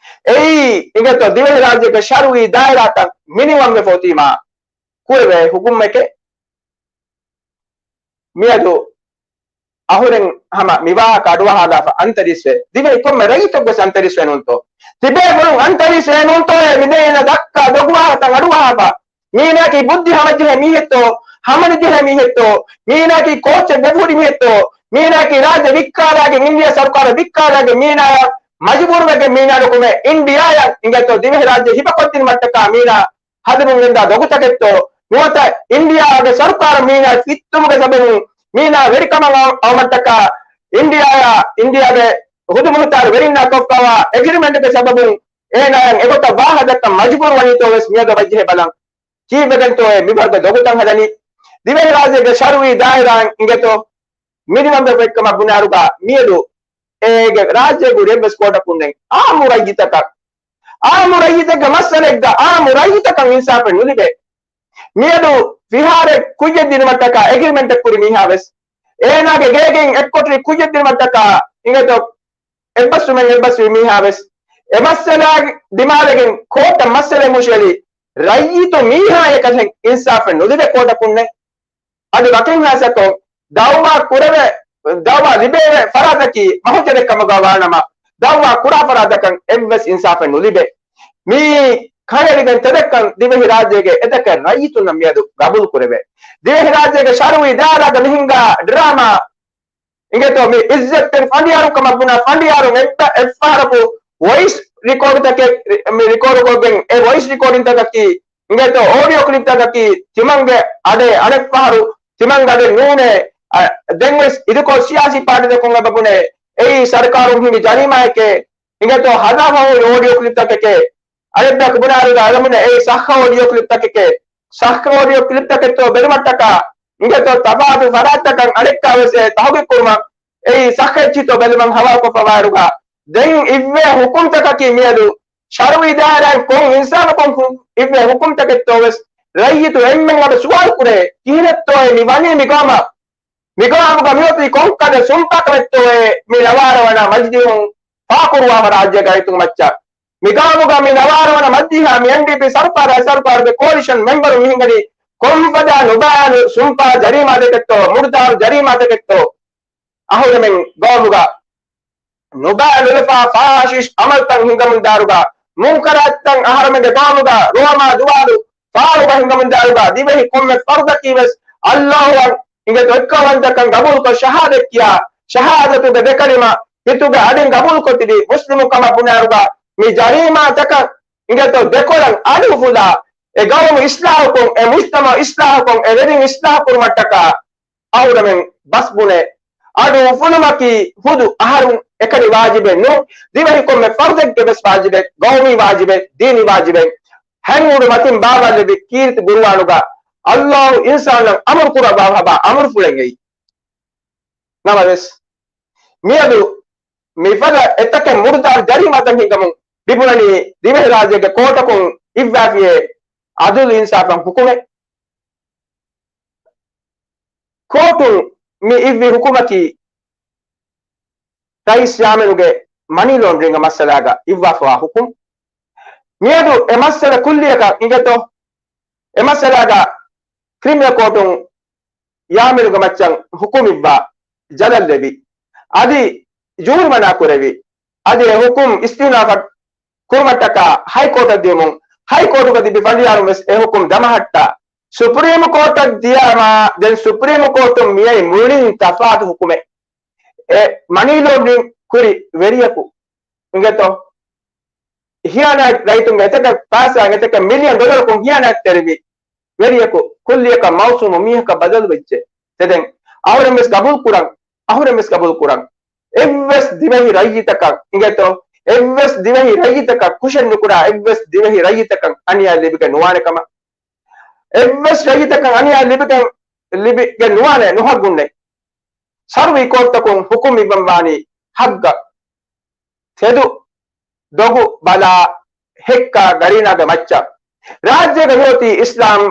އެއީ އިނގޭތޯ ދިވެހިރާއްޖޭގެ ޝަރުއީ ދާއިރާތައް މިނިވަންވެފަ އޮތީމާ ކުރެވޭ ހުކުމެކޭ. މިއަދު އަހުރެން ހަމަ މިވާހަކަ އަޑުއަހާލާފަ އަންތަރީސްވެ. ދިވެހި ކޮންމެ ރައްޔިތަކުވެސް އަންތަރީސްވެ ނޫންތޯ؟ ތިބޭފުޅުން އަންތަރީސްވެ ނޫންތޯއޭ؟ މިދެން އޭނަ ދައްކާ ދޮގުވާހަކަތައް އަޑުއަހާފަ. މީނާއަކީ ބުއްދި ހަމަޖެހޭ މީހެއްތޯ؟ ހަމަނުޖެހޭ މީހެއްތޯ؟ މީނާއަކީ ކޯއްޗެއް ވެފުހުރި މީހެއްތޯ؟ މީނާއަކީ ރާއްޖެ ވިއްކާލާގެން، އިންޑިޔާ ސަރުކާރަށް ވިއްކާލާގެން، މީނާއަށް މަޖުބޫރުވެގެން މީނާ ނުކުމެ، އިންޑިޔާއަށް އިނގޭތޯ ދިވެހިރާއްޖެ ހިފަކޮށްދިނުމަށްޓަކާ މީނާ ހަދަމުން ގެންދާ ދޮގުތަކެއްތޯ؟ ނުވަތަ އިންޑިޔާގެ ސަރުކާރަށް މީނާ ފިއްތުމުގެ ސަބަބުން މީނާ ވެރިކަމަށް އައު-، އައުމަށްޓަކާ އިންޑިޔާއާ އިންޑިޔާގެ ހުދުމުހުތާރު ވެރިންނާ ކޮށްފަވާ އެގްރިމެންޓްގެ ސަބަބުން އޭނާއަށް އެގޮތަށް ވާހަކަ ދައްކަން މަޖުބޫރު ވަނީތޯ ވެސް މިއަދު އަވައްޖެހޭ ބަލަން. ކީއްވެގެންތޯއޭ މިވަރުގެ ދޮގުތައް ހަދަނީ؟ ދިވެހިރާއްޖޭގެ ޝަރުއީ ދާއިރާއިން އިނގޭތޯ މިނިވަންވެފައިކަމަށް ބުނާއިރުގަ މިއަދު އޭގެ ރާއްޖޭގެ ރެއްވެސް ކޯޓަކުންނެއް އާއްމު ރައްޔިތަކަށް، އާއްމު ރައްޔިތެއްގެ މައްސަލައެއްގަ އާއްމު ރައްޔިތަކަށް އިންސާފެއް ނުލިބޭ. މިއަދު ފިހާރައެއް ކުއްޔަށް ދިނުމަށްޓަކާ އެގްރިމެންޓެއް ކުރި މީހާވެސް، އޭނާގެ ގޭގެއިން އެއްކޮޓަރި ކުއްޔަށް ދިނުމަށްޓަކާ އިނގޭތޯ އެއްބަސްވުމެއް އެއްބަސްވި މީހާވެސް، އެ މައްސަލަ ދިމާލަގެން ކޯޓަށް މައްސަލަ މުށިއެޅި ރައްޔިތު މީހާޔަކަށް އިންސާފެއް ނުލިބޭ ކޯޓަކުންނެއް. އަދި ވަކިން ހާސަކޮށް، ދައުވާ ކުރެވޭ، ދައުވާ ލިބޭ ފަރާތަކީ މަހުޖަރެއް ކަމުގަ ވާނަމަ، ދައުވާ ކުރާ ފަރާތަކަށް އެއްވެސް އިންސާފެއް ނުލިބޭ. މިއީ ކަންއެޅިގެން ތެދެއްކަން ދިވެހިރާއްޖޭގެ އެތަކެއް ރައްޔިތުންނަށް މިއަދު ގަބޫލު ކުރެވޭ. ދިވެހިރާއްޖޭގެ ޝަރުއީ ދާއިރާގަ މިހިންގާ ޑްރާމާ އިނގޭތޯ މި އިއްޒަތްތެރި ފަނޑިޔާރުން ކަމަށް ބުނާ ފަނޑިޔާރުން އެއްބަ-، އެއްފަހަރަކު ވޮއިސް ރިކޯޑުތަކެއް މި ރިކޯޑުކޮށްގެން އެ ވޮއިސް ރިކޯޑިންތަކަކީ އިނގޭތޯ އޯޑިއޯ ކްލިޕްތަކަކީ ތިމަންގެ އަޑެއް އަނެއްފަހަރު ތިމަންގެ އަޑެއް ނޫނޭ. އަ، ދެންވެސް އިދިކޮޅު ސިޔާސީ ޕާޓީތަކުން އެބަ ބުނޭ އެއީ ސަރުކާރުން ހިނގި ޖަރީމާއެކޭ. އިނގޭތޯ ހަދާފަހުރި އޯޑިއޯ ކްލިޕްތަކެކޭ. އަނެއްބަޔަކު ބުނާއިރުގަ އަޅަމުން އެއީ ސައްހަ އޯޑިއޯ ކްލިޕްތަކެކޭ. ސައްހަ އޯޑިއޯ ކްލިޕްތަކެއްތޯ ބެލުމަށްޓަކާ އިނގޭތޯ ތަފާތު ފަރާތްތަކަށް އަނެއްކާވެސް އެ ތަހުގީގު ކުރުމަށް އެއީ ސައްހައެއްޗިތޯ ބެލުމަށް ހަވާލުކޮށްފަވާއިރުގަ، ދެން އިއްވޭ ހުކުމްތަކަކީ މިއަދު ޝަރުއީ ދާއިރާއިން ކޮން އިންސާފަކުން އިއްވޭ ހުކުމްތަކެއްތޯވެސް ރައްޔިތު އެންމެން އަޑު ސުވާލު ކުރޭ. ކިހިނެއްތޯއޭ މި ވަނީ މި ގައުމަށް؟ މި ގައުމުގަ މިއޮތީ ކޮންކަލަ ސުންޕާކަމެއްތޯއޭ މި ނަވާރަވަނަ މަޖިލީހުން ފާކުރުވާފަ ރާއްޖޭގަ ރައްޔިތުން މައްޗަށް؟ މި ގައުމުގަ މި ނަވާރަވަނަ މަޖިލީހާ މި އެމްޑީޕީ ސަރުކާރާ ސަރުކާރުގެ ކޯލިޝަން މެމްބަރު މިހިނގަނީ ކޮންފަދަ ނުބައި ސުންޕާ ޖަރީމާތަކެއްތޯ، މުރުދާރު ޖަރީމާތަކެއްތޯ؟ އަހުރެމެން ގައުމުގަ ނުބައި ނުލަފާ ފާޝިސްޓް އަމަލުތައް ހިނގަމުންދާއިރުގަ، މުންކަރާތްތައް އަހަރެމެންގެ ގައުމުގަ ރޯމާ ދުވާލު ފާޅުގަ ހިނގަމުންދާއިރުގަ، ދިވެހި ކޮންމެ ފަރުދަކީވެސް އައްލާހުއަށް އިނގޭތޯ އެއްކައުވަންތަކަން ގަބޫލުކޮށް ޝަހާދަތް ކިޔާ، ޝަހާދަތުގެ ދެކަލިމަ ހިތުގެ އަޑިން ގަބޫލުކޮށްލި މުސްލިމު ކަމަށް ބުނާއިރުގަ، މި ޖަރީމާތަކަށް އިނގޭތޯ ދެކޮޅަށް އަޑު އުފުލާ، އެ ގައުމު އިސްލާހުކޮށް، އެ މުޖްތަމަޢު އިސްލާހުކޮށް، އެ ވެރިން އިސްލާހު ކުރުމަށްޓަކާ، އަހުރެމެން ބަސް ބުނޭ، އަޑު އުފުލުމަކީ ހުދު އަހަރުން އެކަނި ވާޖިބެއް ނޫން، ދިވެހި ކޮންމެ ފަރުދެއްގެ ވެސް ވާޖިބެއް، ގައުމީ ވާޖިބެއް، ދީނީ ވާޖިބެއް. ހެން އުޑު މަތިން ބާވައްލެވި ކީރިތި ޤުރުއާނުގަ އައްލާހު އިންސާނަށް އަމުރު ކުރައްވާފަ ހަދާ އަމުރުފުޅެއް އެއީ. ނަމަވެސް، މިއަދު މިފަދަ އެތަކެއް މުރުދާރު ޖަރީމާތައް ހިނގަމުން މިބުނަނީ ދިވެހިރާއްޖޭގެ ކޯޓަކުން އިއްވާފިޔޭ އަދުލު އިންސާފަށް ހުކުމެއް. ކޯޓުން މި އިއްވި ހުކުމަކީ ރައީސް ޔާމީނުގެ މަނީ ލޯންޑްރިންގ މައްސަލާގަ އިއްވާފަވާ ހުކުމް. މިއަދު އެ މައްސަލަ ކުއްލިއަކަށް އިނގޭތޯ، އެ މައްސަލާގަ ކްރިމިނަލް ކޯޓުން ޔާމީނުގެ މައްޗަށް ހުކުމް އިއްވާ، ޖަލަށްލެވި، އަދި ޖޫރިމަނާ ކުރެވި، އަދި އެ ހުކުމް އިސްތިއުނާފަށް ކުރުމަށްޓަކާ ހައިކޯޓަށް ދިޔުމުން، ހައިކޯޓުގަ ތިބި ފަނޑިޔާރުން ވެސް އެ ހުކުމް ދަމަހައްޓާ، ސުޕްރީމް ކޯޓަށް ދިޔަމާ، ދެން ސުޕްރީމް ކޯޓުން މިއައި މުޅިން ތަފާތު ހުކުމެއް. އެ މަނީ ލޯންޑްރިން ކުރި ވެރިޔަކު އިނގޭތޯ، ހިޔާނާތް ރައްޔިތުންގެ އެތަކެއް ފައިސާ، އެތަކެއް މިލިއަން ޑޮލަރަކުން ހިޔާނާތްތެރިވި ވެރިޔަކު ކުއްލިއަކަށް މައުސޫމު މީހަކަށް ބަދަލުވެއްޖެ. ތެދެން އަހުރެން ވެސް ގަބޫލު ކުރަން، އަހުރެން ވެސް ގަބޫލު ކުރަން. އެއްވެސް ދިވެހި ރައްޔިތަކަށް އިނގޭތޯ، އެއްވެސް ދިވެހި ރައްޔިތަކަށް ކުށެއް ނުކުރާ، އެއްވެސް ދިވެހި ރައްޔިތަކަށް އަނިޔާ ލިބިގެން ނުވާނެ ކަމަށް. އެއްވެސް ރައްޔިތަކަށް އަނިޔާ ލިބިގެން، ލިބިގެން ނުވާނެ ނުހައްގުންނެއް. ޝަރުއީ ކޯޓަކުން ހުކުމް އިއްވަން ވާނީ ހައްގަށް. ތެދު ދޮގު ބަލާ ހެއްކާ ގަރީނާގެ މައްޗަށް. ރާއްޖޭގަ ހިއޮތީ އިސްލާމް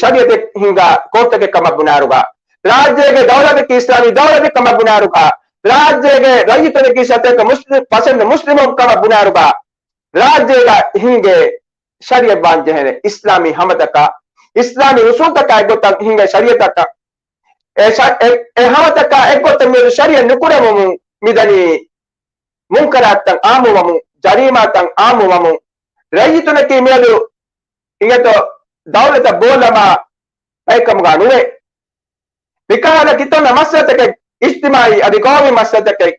ޝަރީއަތެއް ހިންގާ ކޯޓަކެއް ކަމަށް ބުނާއިރުގަ، ރާއްޖޭގެ ދައުލަތަކީ އިސްލާމީ ދައުލަތެއް ކަމަށް ބުނާއިރުގަ، ރާއްޖޭގެ ރައްޔިތުންނަކީ ސަތޭކަ މުސްލި-، ޕަސެންޓް މުސްލިމުން ކަމަށް ބުނާއިރުގަ، ރާއްޖޭގަ ހިނގޭ ޝަރީއަތް ވާން ޖެހޭނެ އިސްލާމީ ހަމަތަކާ، އިސްލާމީ އުސޫލްތަކާ އެއްގޮތަށް ހިނގޭ ޝަރީއަތަކަށް އެ ޝަ-، އެ، އެ ހަމަތަކާ އެއްގޮތަށް މިއަދު ޝަރީއަތް ނުކުރެވުމުން މިދަނީ މުންކަރާތްތައް އާއްމުވަމުން، ޖަރީމާތައް އާއްމުވަމުން. ރައްޔިތުންނަކީ މިއަދު އިނގޭތޯ ދައުލަތަށް ބޯލަމާ ބައެއްކަމުގަ ނުވޭ. މިކަހަލަ ކިތަންމެ މައްސަލަތަކެއް، އިޖްތިމާއީ އަދި ގައުމީ މައްސަލަތަކެއް،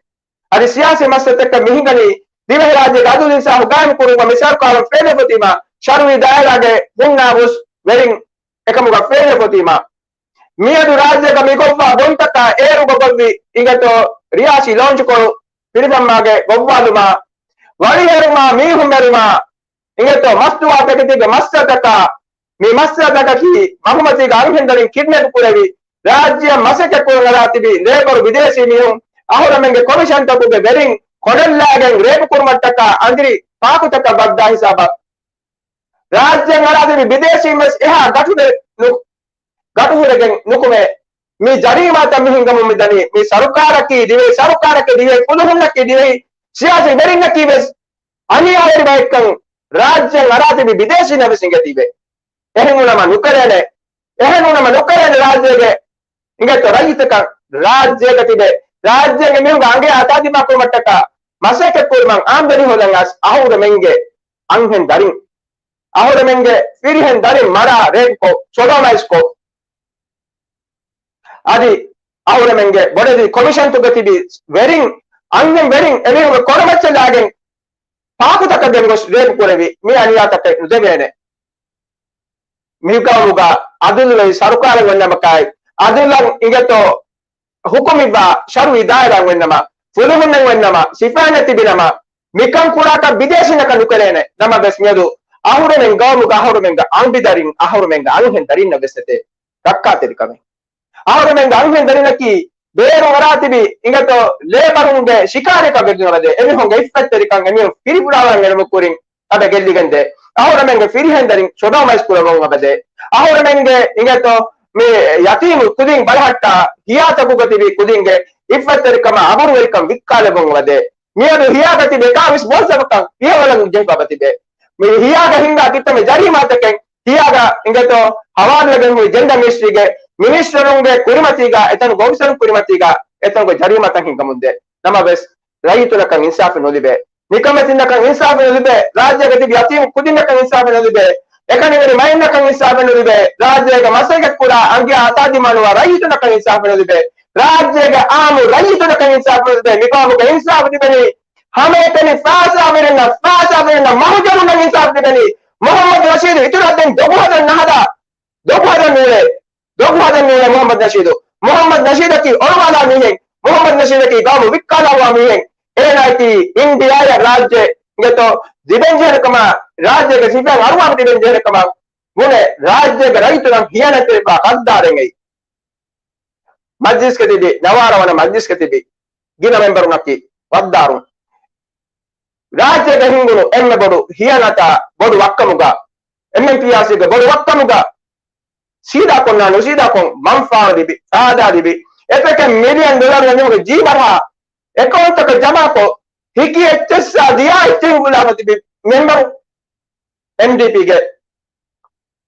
އަދި ސިޔާސީ މައްސަލަތަކަށް މި ހިނގަނީ، ދިވެހިރާއްޖޭގެ އަދުލު އިންސާފު ގާއިމް ކުރުމަށް މި ސަރުކާރުން ފެނިފޮތީމާ، ޝަރުއީ ދާއިރާގެ ހުންނާވުސް ވެރިން އެކަމުގަ ފެނިފޮތީމާ، މިއަދު ރާއްޖޭގަ މި ގޮއްވާ ގޮންތަކާ އޭރުގަ ގޮއްވި އިނގޭތޯ ރިޔާސީ ލޯންޗުކޮޅު ފިރިފަންމާގެ ގޮއްވާލުމާ، ވަޅިހެރުމާ، މީހުން މެރުމާ، އިނގޭތޯ މަސްތުވާތަކެއް ތިބި މައްސަލަތަކާ، މި މައްސަލަތަކަކީ މަގުމަތީގަ އަންހެން ދަރިން ކިޑްނެޕް ކުރެވި، ރާއްޖެއަށް މަސައްކަތް ކުރަން އަރާ ތިބި ލޭބަރު ބިދޭސީ މީހުން، އަހުރެމެންގެ ކޮމިޝަންތަކުގެ ވެރިން ކޮނޑަށްލާގެން ރޭޕު ކުރުމަށްޓަކާ އަނދިރި ޕާކުތަކަށް ވައްދާ ހިސާބަށް، ރާއްޖެއަށް އަރާ ތިބި ބިދޭސީން ވެސް އެހާ ގަޓު ނު-، ގަޓުހުރެގެން ނުކުމެ، މި ޖަރީމާތައް މި ހިނގަމުން މިދަނީ. މި ސަރުކާރަކީ، ދިވެހި ސަރުކާރަކީ، ދިވެހި ފުލުހުންނަކީ، ދިވެހި ސިޔާސީ ވެރިންނަކީ ވެސް އަނިޔާވެރި ބައެއްކަން ރާއްޖެއަށް އަރާ ތިބި ބިދޭސީންނަށް ވެސް އިނގޭތީވެ. އެހެންވުނަމަ ނުކެރޭނެ، އެހެންވުނަމަ ނުކެރޭނެ ރާއްޖޭގެ އިނގޭތޯ ރައްޔިތަކަށް، ރާއްޖޭގަ ތިބެ، ރާއްޖޭގެ މީހުންގެ އަނގަޔާ އަތާ ދިމާކުރުމަށްޓަކާ މަސައްކަތް ކުރުމަށް އާމްދަނީ ހޯދަން އައިސް އަހުރެމެންގެ އަންހެން ދަރިން، އަހުރެމެންގެ ފިރިހެން ދަރިން މަރާ ރޭޕްކޮށް، ސޮޑޯމައިޒްކޮށް، އަދި އަހުރެމެންގެ ބޮޑެތި ކޮމިޝަންތަކުގަ ތިބި ވެރިން، އަންހެން ވެރިން އެމީހުންގެ ކޮޅުމައްޗަށް ލާގެން ޕާކުތަކަށް ގެންގޮސް ރޭޕް ކުރެވި މި އަނިޔާތަކެއް ނުދެވޭނެ. މި ގައުމުގަ އަދުލުވެރި ސަރުކާރެއް އޮންނަމަކާއި، އަދުލަށް އިނގޭތޯ ހުކުމް އިއްވާ ޝަރުއީ ދާއިރާ އޮންނަމަ، ފުލުހުންނެއް އޮންނަމަ، ސިފައިންނެއް ތިބިނަމަ، މިކަން ކުރާކަށް ބިދޭސީންނަކަށް ނުކެރޭނެ. ނަމަވެސް މިއަދު އަހުރެމެން ގައުމުގަ އަހުރެމެންގެ އަނބިދަރިން، އަހުރެމެންގެ އަންހެން ދަރިންނަށް ވެސް ނެތޭ ރައްކާތެރިކަމެއް. އަހުރެމެންގެ އަންހެން ދަރިންނަކީ ބޭރުން އަރާ ތިބި އިނގޭތޯ ލޭބަރުންގެ ޝިކާރަކަށް ވެދުނު ވަދެ. އެމީހުންގެ އިއްފަތްތެރިކަން އެމީހުން ފިރިފުރާވަން އެޅުމު ކުރިން އަދަ ގެއްލިގެންދޭ. އަހުރެމެންގެ ފިރިހެން ދަރިން ސޮޑޯމައިޒް ކުރައްވަން އަބަދޭ. އަހުރެމެންގެ އިނގޭތޯ މި ޔަތީމު ކުދިން ބަލަހައްޓާ ހިޔާތަކުގަ ތިބި ކުދިންގެ އިއްފަތްތެރިކަމާ އަބުރުވެރިކަން ވިއްކާލެއްވަން އަބަދޭ. މިއަދު ހިޔާގަ ތިބި އެކާވީސް މުވައްޒަފަކަށް ފިޔަވަޅަށް ޖެހިފަ އަބަދު ތިބޭ. މި ހިޔާގަ ހިނގާ ކިތަންމެ ޖަރީމާތަކެއް ހިޔާގަ އިނގޭތޯ ހަވާލުވެގެން ހުރި ޖެންޑަ މިނިސްޓްރީގެ މިނިސްޓަރުންގެ ކުރިމަތީގަ އެތަނުގެ އޮފިސަރުން ކުރިމަތީގަ އެތަނުގެ ޖަރީމާތައް ހިނގަމުންދޭ. ނަމަވެސް، ރައްޔިތުންނަކަށް އިންސާފެއް ނުލިބޭ. ނިކަމެތިންނަކަށް އިންސާފެއް ނުލިބޭ. ރާއްޖޭގަ ތިބި ޔަތީމު ކުދިންނަކަށް އިންސާފެއް ނުލިބޭ. އެކަނިވެރި މައިންނަކަށް އިންސާފެއް ނުލިބޭ. ރާއްޖޭގަ މަސައްކަތް ކުރާ އަނގިޔާ އަތާ ދިމާނުވާ ރައްޔިތުންނަކަށް އިންސާފެއް ނުލިބޭ. ރާއްޖޭގެ އާއްމު ރައްޔިތުންނަކަށް އިންސާފެއް ނުލިބޭ. މި ގައުމުގަ އިންސާފު ލިބެނީ ހަމައެކަނި ފާސާވެރިންނަށް، ފާސާވެރިންނަށް، މަހުޖަރުންނަށް އިންސާފު ލިބެނީ. މުހައްމަދު ނަޝީދު އިތުރަށް ދެން ދޮގުހަދަން ނަހަދާ، ދޮގުހަދަން ނޫޅޭ. ދޮގުހަދަން ނޫޅޭ މުހައްމަދު ނަޝީދު. މުހައްމަދު ނަޝީދަކީ އޮޅުވާލާ މީހެއް. މުހައްމަދު ނަޝީދަކީ ގައުމު ވިއްކާލާވާ މީހެއް. އޭނާއަކީ އިންޑިއާއަށް ރާއްޖެ އިނގޭތޯ ދިބެންޖެހޭނެ ކަމަށް، ރާއްޖޭގެ ސިފައިން އަރުވާން ދިބެންޖެހޭނެ ކަމަށް ބުނެ، ރާއްޖޭގެ ރައްޔިތުންނަށް ހިޔާނަތްތެރިވާ ގައްދާރެއް އެއީ. މަޖްލިސްގަ ތިބި، ނަވާރަ ވަނަ މަޖްލިސްގަ ތިބި ގިނަ މެންބަރުންނަކީ ޣައްދާރުން. ރާއްޖޭގަ ހިނގުނު އެންމެ ބޮޑު ހިޔާނަތާ ބޮޑު ވައްކަމުގަ، އެމްއެމްޕީއާސީގެ ބޮޑު ވައްކަމުގަ، ސީދާކޮށްނާ ނުސީދާކޮށް މަންފާ ލިބި، ފާއިދާ ލިބި، އެތަކެއް މިލިއަން ޑޮލަރު އެމީހުންގެ ޖީބަށާ އެކައުންޓަކަށް ޖަމާކޮށް، ހިކި އެއްޗިއްސާ ދިޔާ އެއްޗިހި ގުޅާފަ ތިބި މެންބަރު އެމްޑީޕީގެ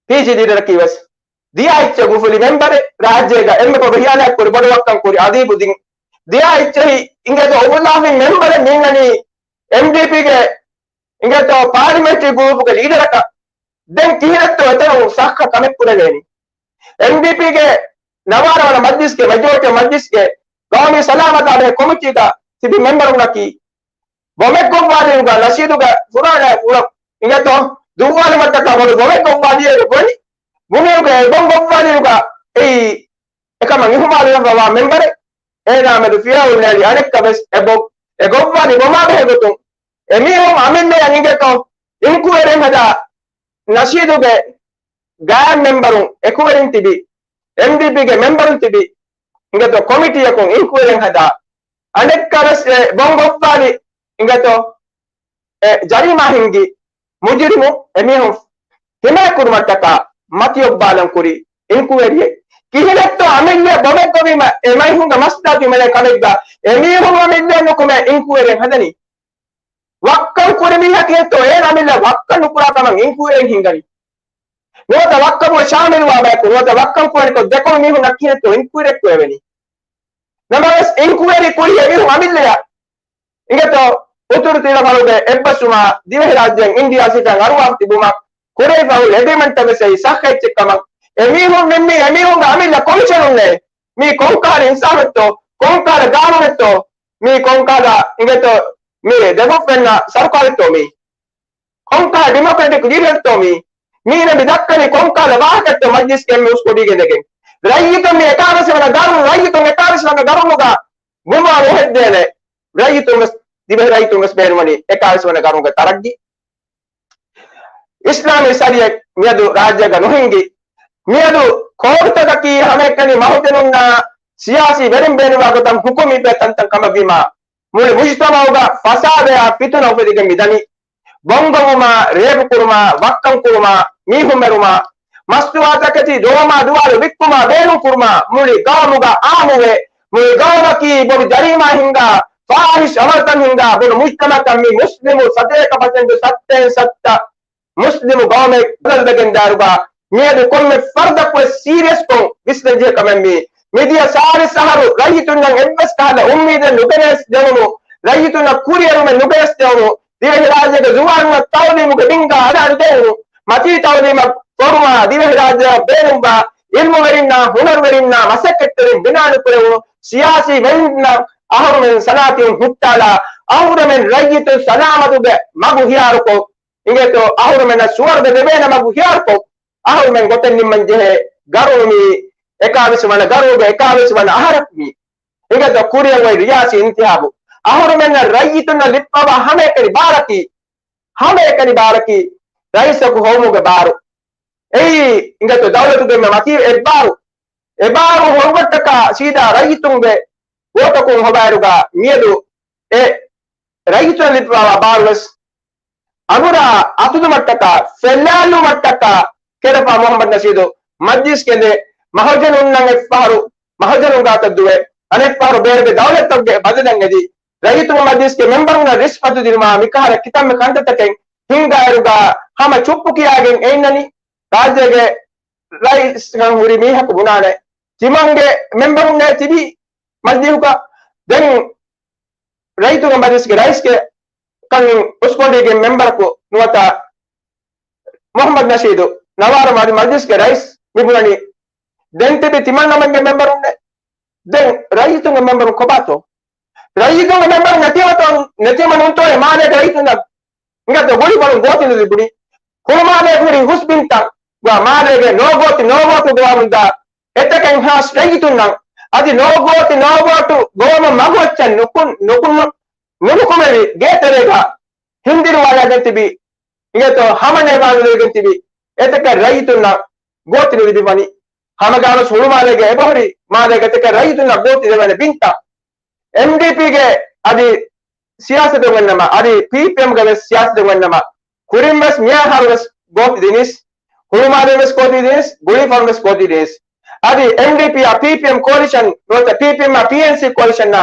ޕީޖީ ލީޑަރަކީ ވެސް ދިޔާ އެއްޗެއް އުފުލި މެންބަރެއް، ރާއްޖޭގަ އެންމެ ބޮޑު ހިޔާނާތް ކުރި ބޮޑު ވައްކަން ކުރި އަދީބުދީން ދިޔާ އެއްޗެހި އިނގޭތޯ އުފުލާފިން މެންބަރެއް މިންނަނީ އެމްޑީޕީގެ އިނގޭތޯ ޕާލިމެންޓްރީ ގްރޫޕުގެ ލީޑަރަކަށް. ދެން ކިހިނެއްތޯ އެތަނުން ސައްހަ ކަމެއް ކުރެވޭނީ؟ އެމްޑީޕީގެ ނަވާރަ ވަނަ މަޖްލިސްގެ މެޖޯރިޓީ މަޖްލިސްގެ ގައުމީ ސަލާމަތާ ބެހޭ ކޮމިޓީގަ ތިބި މެންބަރުންނަކީ ބޮމެއް ގޮއްވާލިއިރުގަ ނަޝީދުގެ ފުރާނަ އުޅަ އިނގޭތޯ ދުއްވާލުމަށްޓަކާ ބޮޑު ބޮމެއް ގޮއްވާލިއިރު ބުނި. ބުނިއިރުގަ އެ ބޮމް ގޮއްވާލިއިރުގަ އެއީ އެކަމަށް އިހުމާލުވެފަވާ މެންބަރެއް. އޭނާ މެދު ފިޔަވަޅު ނޭޅި އަނެއްކާ ވެސް އެ ބޮ-، އެ ގޮއްވާލި ބޮމާ ބެހޭ ގޮތުން އެމީހުން އަމިއްލަޔަށް އިނގޭތޯ އިންކުއެރިން ހަދާ ނަޝީދުގެ ގާތް މެންބަރުން އެކުވެރިން ތިބި، އެމްޑީޕީގެ މެންބަރުން ތިބި، އިނގޭތޯ ކޮމިޓީއަކުން އިންކުއެރިން ހަދާ، އަނެއްކާވެސް އެ ބޮން ގޮއްވާލި، އިނގޭތޯ އެ ޖަރީމާ ހިންގި މުޖުރިމު އެމީހުން ހިމާޔަތް ކުރުމަށްޓަކާ މަތިޔޮއްބާލަން ކުރި އިންކުއެރިއެއް. ކިހިނެއްތޯ އަމިއްލަ ބޮމެއް ގޮވީމަ އެ މީހުންގެ މަސްލަހަތު ހިމެނޭ ކަމެއްގަ އެމީހުން އަމިއްލަ ނުކުމެ އިންކުއެރިން ހަދަނީ؟ ވައްކަން ކުރި މީހަކީ އެއްތޯ އޭނަ އަމިއްލަ ވައްކަން ނުކުރާ ކަމަށް އިންކުއެރިން ހިންގަނީ؟ ނުވަތަ ވައްކަމުގަ ޝާމިލުވާ ބަޔަކު، ނުވަތަ ވައްކަމު ކުރަނިކޮށް ދެކޮޅު މީހުންނަށް ކިހިނެއްތޯ އިންކުއިރެއް ކުރެވެނީ. ނަމަވެސް އިންކުއިރީ ކުރި އެމީހުން އަމިއްލަޔަށް. އިނގޭތޯ، އުތުރު ތިލަ މަރުގެ އެއްބަސްވުމާ ދިވެހިރާއްޖެއިން އިންޑިއާ ސިޓަށް އަރުވާފަ ތިބުމަށް ކުރެވިފަ ހުރި އެގްރިމެންޓަށް ވެސް އެއީ ސައްހައެއްޗެއް ކަމަށް އެމީހުން މި، މި އެމީހުންގެ އަމިއްލަ ކޮމިޝަނުންނޭ މީ ކޮންކަހަލަ އިންސާފެއްތޯ، ކޮންކަހަލަ ގާނޫނެއްތޯ، މީ ކޮންކަހަލަ އިނގޭތޯ، މި ދެފުށްފެންނަ ސަރުކާރެއްތޯ މީ؟ ކޮންކަހަލަ ޑިމޮކްރެޓިކް ލީޑަރެއްތޯ މީ؟ މީނަ މި ދައްކަނީ ކޮންކަހަލަ ވާހަކައެއްތޯ މަޖްލިސްގެ އެންމެ އުސްކޮޑީގެ ނެގެން؟ ރައްޔިތުން މި އެކާވީސް ވަނަ ދަރުން، ރައްޔިތުން އެކާވީސް ވަނަ ދަރުންނުގަ ގުމާ ނުހެއްދޭނެ. ރައްޔިތުން ވެސް، ދިވެހި ރައްޔިތުން ވެސް ބޭނުންވަނީ އެކާވީސް ވަނަ ދަރުންގެ ތަރައްގީ. އިސްލާމީ ޝަރީއަތް މިއަދު ރާއްޖޭގަ ނުހިންގި. މިއަދު ކޯޓުތަކަކީ ހަމައެކަނި މަހުޖަނުންނާ ސިޔާސީ ވެރިން ބޭނުންވާ ގޮތަށް ހުކުމް އިއްވޭ ތަންތަން ކަމަށްވީމާ، މުޅި މުޖުތަމަޢުގަ ފަސާދަޔާ ފިތުނަ އުފެދިގެން މި ދަނީ. ބޮންގޮވުމާ، ރޭޕު ކުރުމާ، ވައްކަން ކުރުމާ، މީހުން މެރުމާ، މަސްތުވާތަކެތި ދޮވަމާ ދުވާލު ވިއްކުމާ ބޭނުން ކުރުމާ، މުޅި ގައުމުގަ އާއްމުވެ، މުޅި ގައުމަކީ ބޮޑު ޖަރީމާ ހިންގާ، ފާހިޝް އަމަލުތައް ހިންގާ، ބޮޑު މުޖްތަމަޢަކަށް މި މުސްލިމު ސަތޭކަ ޕަސެންޓު ސައްތައެއް ސައްތަ މުސްލިމު ގައުމެއް ބަދަލުވެގެން ދާއިރުގަ، މިއަދު ކޮންމެ ފަރުދަކުވެސް ސީރިއަސްކޮށް ވިސްނަންޖެހޭ ކަމެއް މީ. މިދިޔަ ސާޅީސް އަހަރު ރައްޔިތުންނަށް އެއްވެސް ކަހަލަ އުއްމީދެއް ނުގެނެސް ދެވުނު، ރައްޔިތުންނަށް ކުރިއެރުމެއް ނުގެނެސް ދެވުނު، ދިވެހިރާއްޖޭގެ ޒުވާނުންނަށް ތައުލީމުގެ ބިންގާ ހަދާ ނުދެވުނު، މަތީ ތައުލީމަށް ފޮރުވާ، ދިވެހިރާއްޖެއަށް ބޭނުންވާ އިލްމުވެރިންނާ، ހުނަރުވެރިންނާ، މަސައްކަތްތެރިން ބިނާ ނުކުރެވުނު، ސިޔާސީ ވެރިންނަށް އަހުރުމެން ސަލާތިއުން ހުއްޓާލާ، އަހުރުމެން ރައްޔިތުން ސަލާމަތުގެ މަގު ހިޔާރުކޮށް، އިނގޭތޯ، އަހުރުމެންނަށް ސުވަރުގެ ލިބޭނެ މަގު ހިޔާރުކޮށް، އަހުރުމެން ގޮތެއް ނިންމަން ޖެހޭ ގަރުނު މީ އެކާވީސް ވަނަ ގަރުގެ އެކާވީސް ވަނަ އަހަރަކު މީ. އިނގޭތޯ، ކުރިއަށް އޮތް ރިޔާސީ އިންތިހާބު. އަހުރުމެންނަށް ރައްޔިތުންނަށް ލިބިފަވާ ހަމައެކަނި ބާރަކީ، ހަމައެކަނި ބާރަކީ ރައީސަކު ހޮވުމުގެ ބާރު. އެއީ އިނގޭތޯ ދައުލަތުގެ މަތީ އެއްބާރު. އެބާރު ހޮވުމަށްޓަކާ ސީދާ ރައްޔިތުންގެ ވޯޓަކުން ހޮވާއިރުގަ މިއަދު އެ ރައްޔިތުން ލިބިފަވާ ބާރުވެސް އަނބުރާ އަތުލުމަށްޓަކާ، ފެއްލާލުމަށްޓަކާ ކެރަފާ މުހައްމަދު ނަޝީދު މަޖްލިސް ކެނދެ މަހުޖަނުންނަށް އެއްފަހަރު މަހުޖަނުން ގާތަށް ދުވެ، އަނެއްފަހަރު ބޭރުގެ ދައުލަތްތަކުގެ ބަދަލަށް އެދި، ރައްޔިތުން މަޖްލިސްގެ މެމްބަރުންނަށް ރިޝްވަތު ދިނުމާ މިކަހަލަ ކިތަންމެ ކަންތައްތަކެއް ހިންގާއިރުގަ ހަމަ ޗުއްޕު ކިޔާގެން އެއިންނަނީ. ރާއްޖޭގެ ރައީސްކަން ހުރި މީހަކު ބުނާނެ، ތިމަންގެ މެމްބަރުންނޭ ތިބީ މަޖްލިހުގަ. ދެން ރައްޔިތުންގެ މަޖްލިސްގެ ރައީސްގެ ކަން އުސްކޮނޑީގެ މެމްބަރަކު ނުވަތަ މުހައްމަދު ނަޝީދު ނަވާރަމަ އަދި މަޖްލިސްގެ ރައީސް މި ބުނަނީ، ދެން ތިބި ތިމަން ނަމެއްގެ މެމްބަރުންނޭ. ދެން ރައްޔިތުންގެ މެމްބަރުން ކޮބާތޯ؟ ރައްޔިތުންގެ މެމްބަރުން ނެތިމަތޯ، ނެތިމަ ނޫންތޯއޭ މާލޭގެ ރައްޔިތުންނަށް އިނގޭތޯ ގުޅިފަޅުން ގޯތި ނުލިބުނީ؟ ހުޅުމާލޭގެ ހުރި ހުސްބިންތައް ގޮވާ މާލޭގެ ނޯގޯތި ނޯވޯޓު ގޮވާމުންދާ އެތަކެއް ހާސް ރައްޔިތުންނަށް އަދި ނޯގޯތި ނޯވޯޓު ގޮވަމުން މަގު އެއްޗެއް ނުކުން، ނުކުން، ނުނުކުމެވި ގޭތެރޭގަ ހިންދިރުވާލައިގެން ތިބި، އިނގޭތޯ ހަމަ ނޭވާނުލެވިގެން ތިބި އެތަކެއް ރައްޔިތުންނަށް ގޯތި ނުލިބިވަނީ. ހަމަގާވެސް ހުޅުމާލޭގެ އެބަހުރި މާލޭގެ އެތަކެއް ރައްޔިތުންނަށް ގޯތި ދެވޭނެ ބިންތައް. އެމްޑީޕީގެ އަދި ސިޔާސަތުން އެންނަމަ، އަދި ޕީޕީއެމްގެ ވެސް ސިޔާސަތުން އެންނަމަ، ކުރިން ވެސް މިއަހަރު ވެސް ގޯތި ދިނީސް، ހުޅުމާލޭ ވެސް ގޯތި ދިނީސް، ގުޅީފަޅުން ވެސް ގޯތި ދިނީސް. އަދި އެމްޑީޕީއާ ޕީޕީއެމް ކޯލިޝަން ނުވަތަ ޕީޕީއެމްއާ ޕީއެންސީ ކޯލިޝަންއާ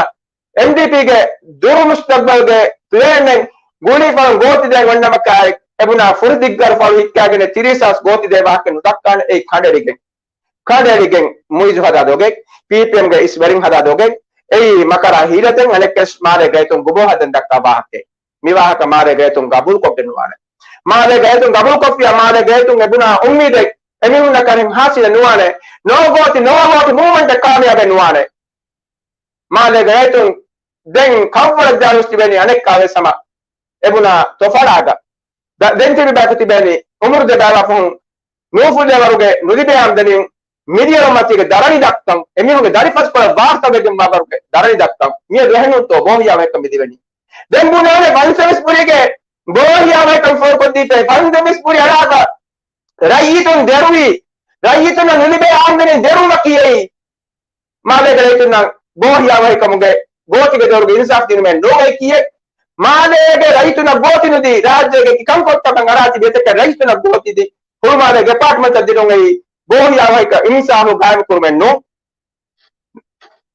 އެމްޑީޕީގެ ދުރު މުސްތަގްބަލްގެ ޕްލޭނެއް ގުޅީފަޅުން ގޯތި ދޭން އޮންނަމަކާއި، އެބުނާ ފުރި ދިއްގާރު ފަޅު ހިއްކާގެން ތިރީސް ހާސް ގޯތި ދޭ ވާހަކަ ނުދައްކާނެ. އެއީ ކަނޑައެޅިގެން، ކަނޑައެޅިގެން މުއިޒު ހަދާ ދޮގެއް، ޕީޕީއެމްގެ އިސް ވެރިން ހަދާ ދޮގެއް. އެއީ މަކަރާ ހީލަތެއް. އަނެއްކަސް މާލޭ ގައިތުން ގުބޯ ހަދަން ދައްކާ ވާހަކައެއް. މި ވާހަކަ މާލޭ ގައިތުން ގަބޫލުކޮށްގެން ނުވާނެ. މާލޭ ގައިތުން ގަބޫލުކޮށްފިއްޔާ، މާލޭ ގައިތުން އެބުނާ އުއްމީދެއް އެމީހުންނަށް ކަން ހާސިލެއް ނުވާނެ. ނޯގޯތި ނޯވޯޓު މޫވްމަންޓެއް ކާމިޔާބެއް ނުވާނެ. މާލޭ ގައިތުން ދެން ކައްވަޅަށް ޖާރުސް ތިބެނީ އަނެއްކާވެސް ހަމަ އެބުނާ ތޮފަޅާގަ. ދ-، ދެން ތިބި ބަޔަކު ތިބެނީ އުމުރު ދެބައިވާ ފަހުން ނޫފުލޭވަރުގެ ނުލިބޭ އާމްދަނީ މިލިޔަނު މަތީގެ ދަރަނި ދައްކަން، އެމީހުންގެ ދަރިފަސްކޮޅަށް ވާރުތަވެގެން ވާވަރުގެ ދަރަނި ދައްކަން. މިއަދު އެހެންނޫންތޯ ބޯހިޔާވަހިކަން މި ލިބެނީ. ދެން ބުނާނެ ފަންސަވީސް ފުރީގެ ބޯހިޔާވަހިކަން ފޯރުކޮށްދީފައި ފަންސަވީސް ފުރި އަޅާފަ ރައްޔިތުން ދެރުވީ، ރައްޔިތުންނަށް ނުލިބޭ އާމްދަނީ ދެރުވުމަކީ އެއީ. މާލޭގެ ރައްޔިތުންނަށް ބޯހިޔާވަހިކަމުގެ ގޯތިގެ ދޮރުގެ އިންސާފް ދިނުމެއް ނޯވައި ކިޔެއް. މާލޭގެ ރައްޔިތުންނަށް ގޯތި ނުދީ، ރާއްޖޭގެ ކިކަންކޮށްތަކަށް އަރާތި ބޭތަކެއް ރައްޔިތުންނަށް ގޯތި ދީ، ހުޅުމާލޭ ޑިޕާޓްމަންޓަށް ދިނުން އެއީ ބޯހިޔާވަހިކަ އިންސާފު ގާއިމުކުރުމެއް ނޫން.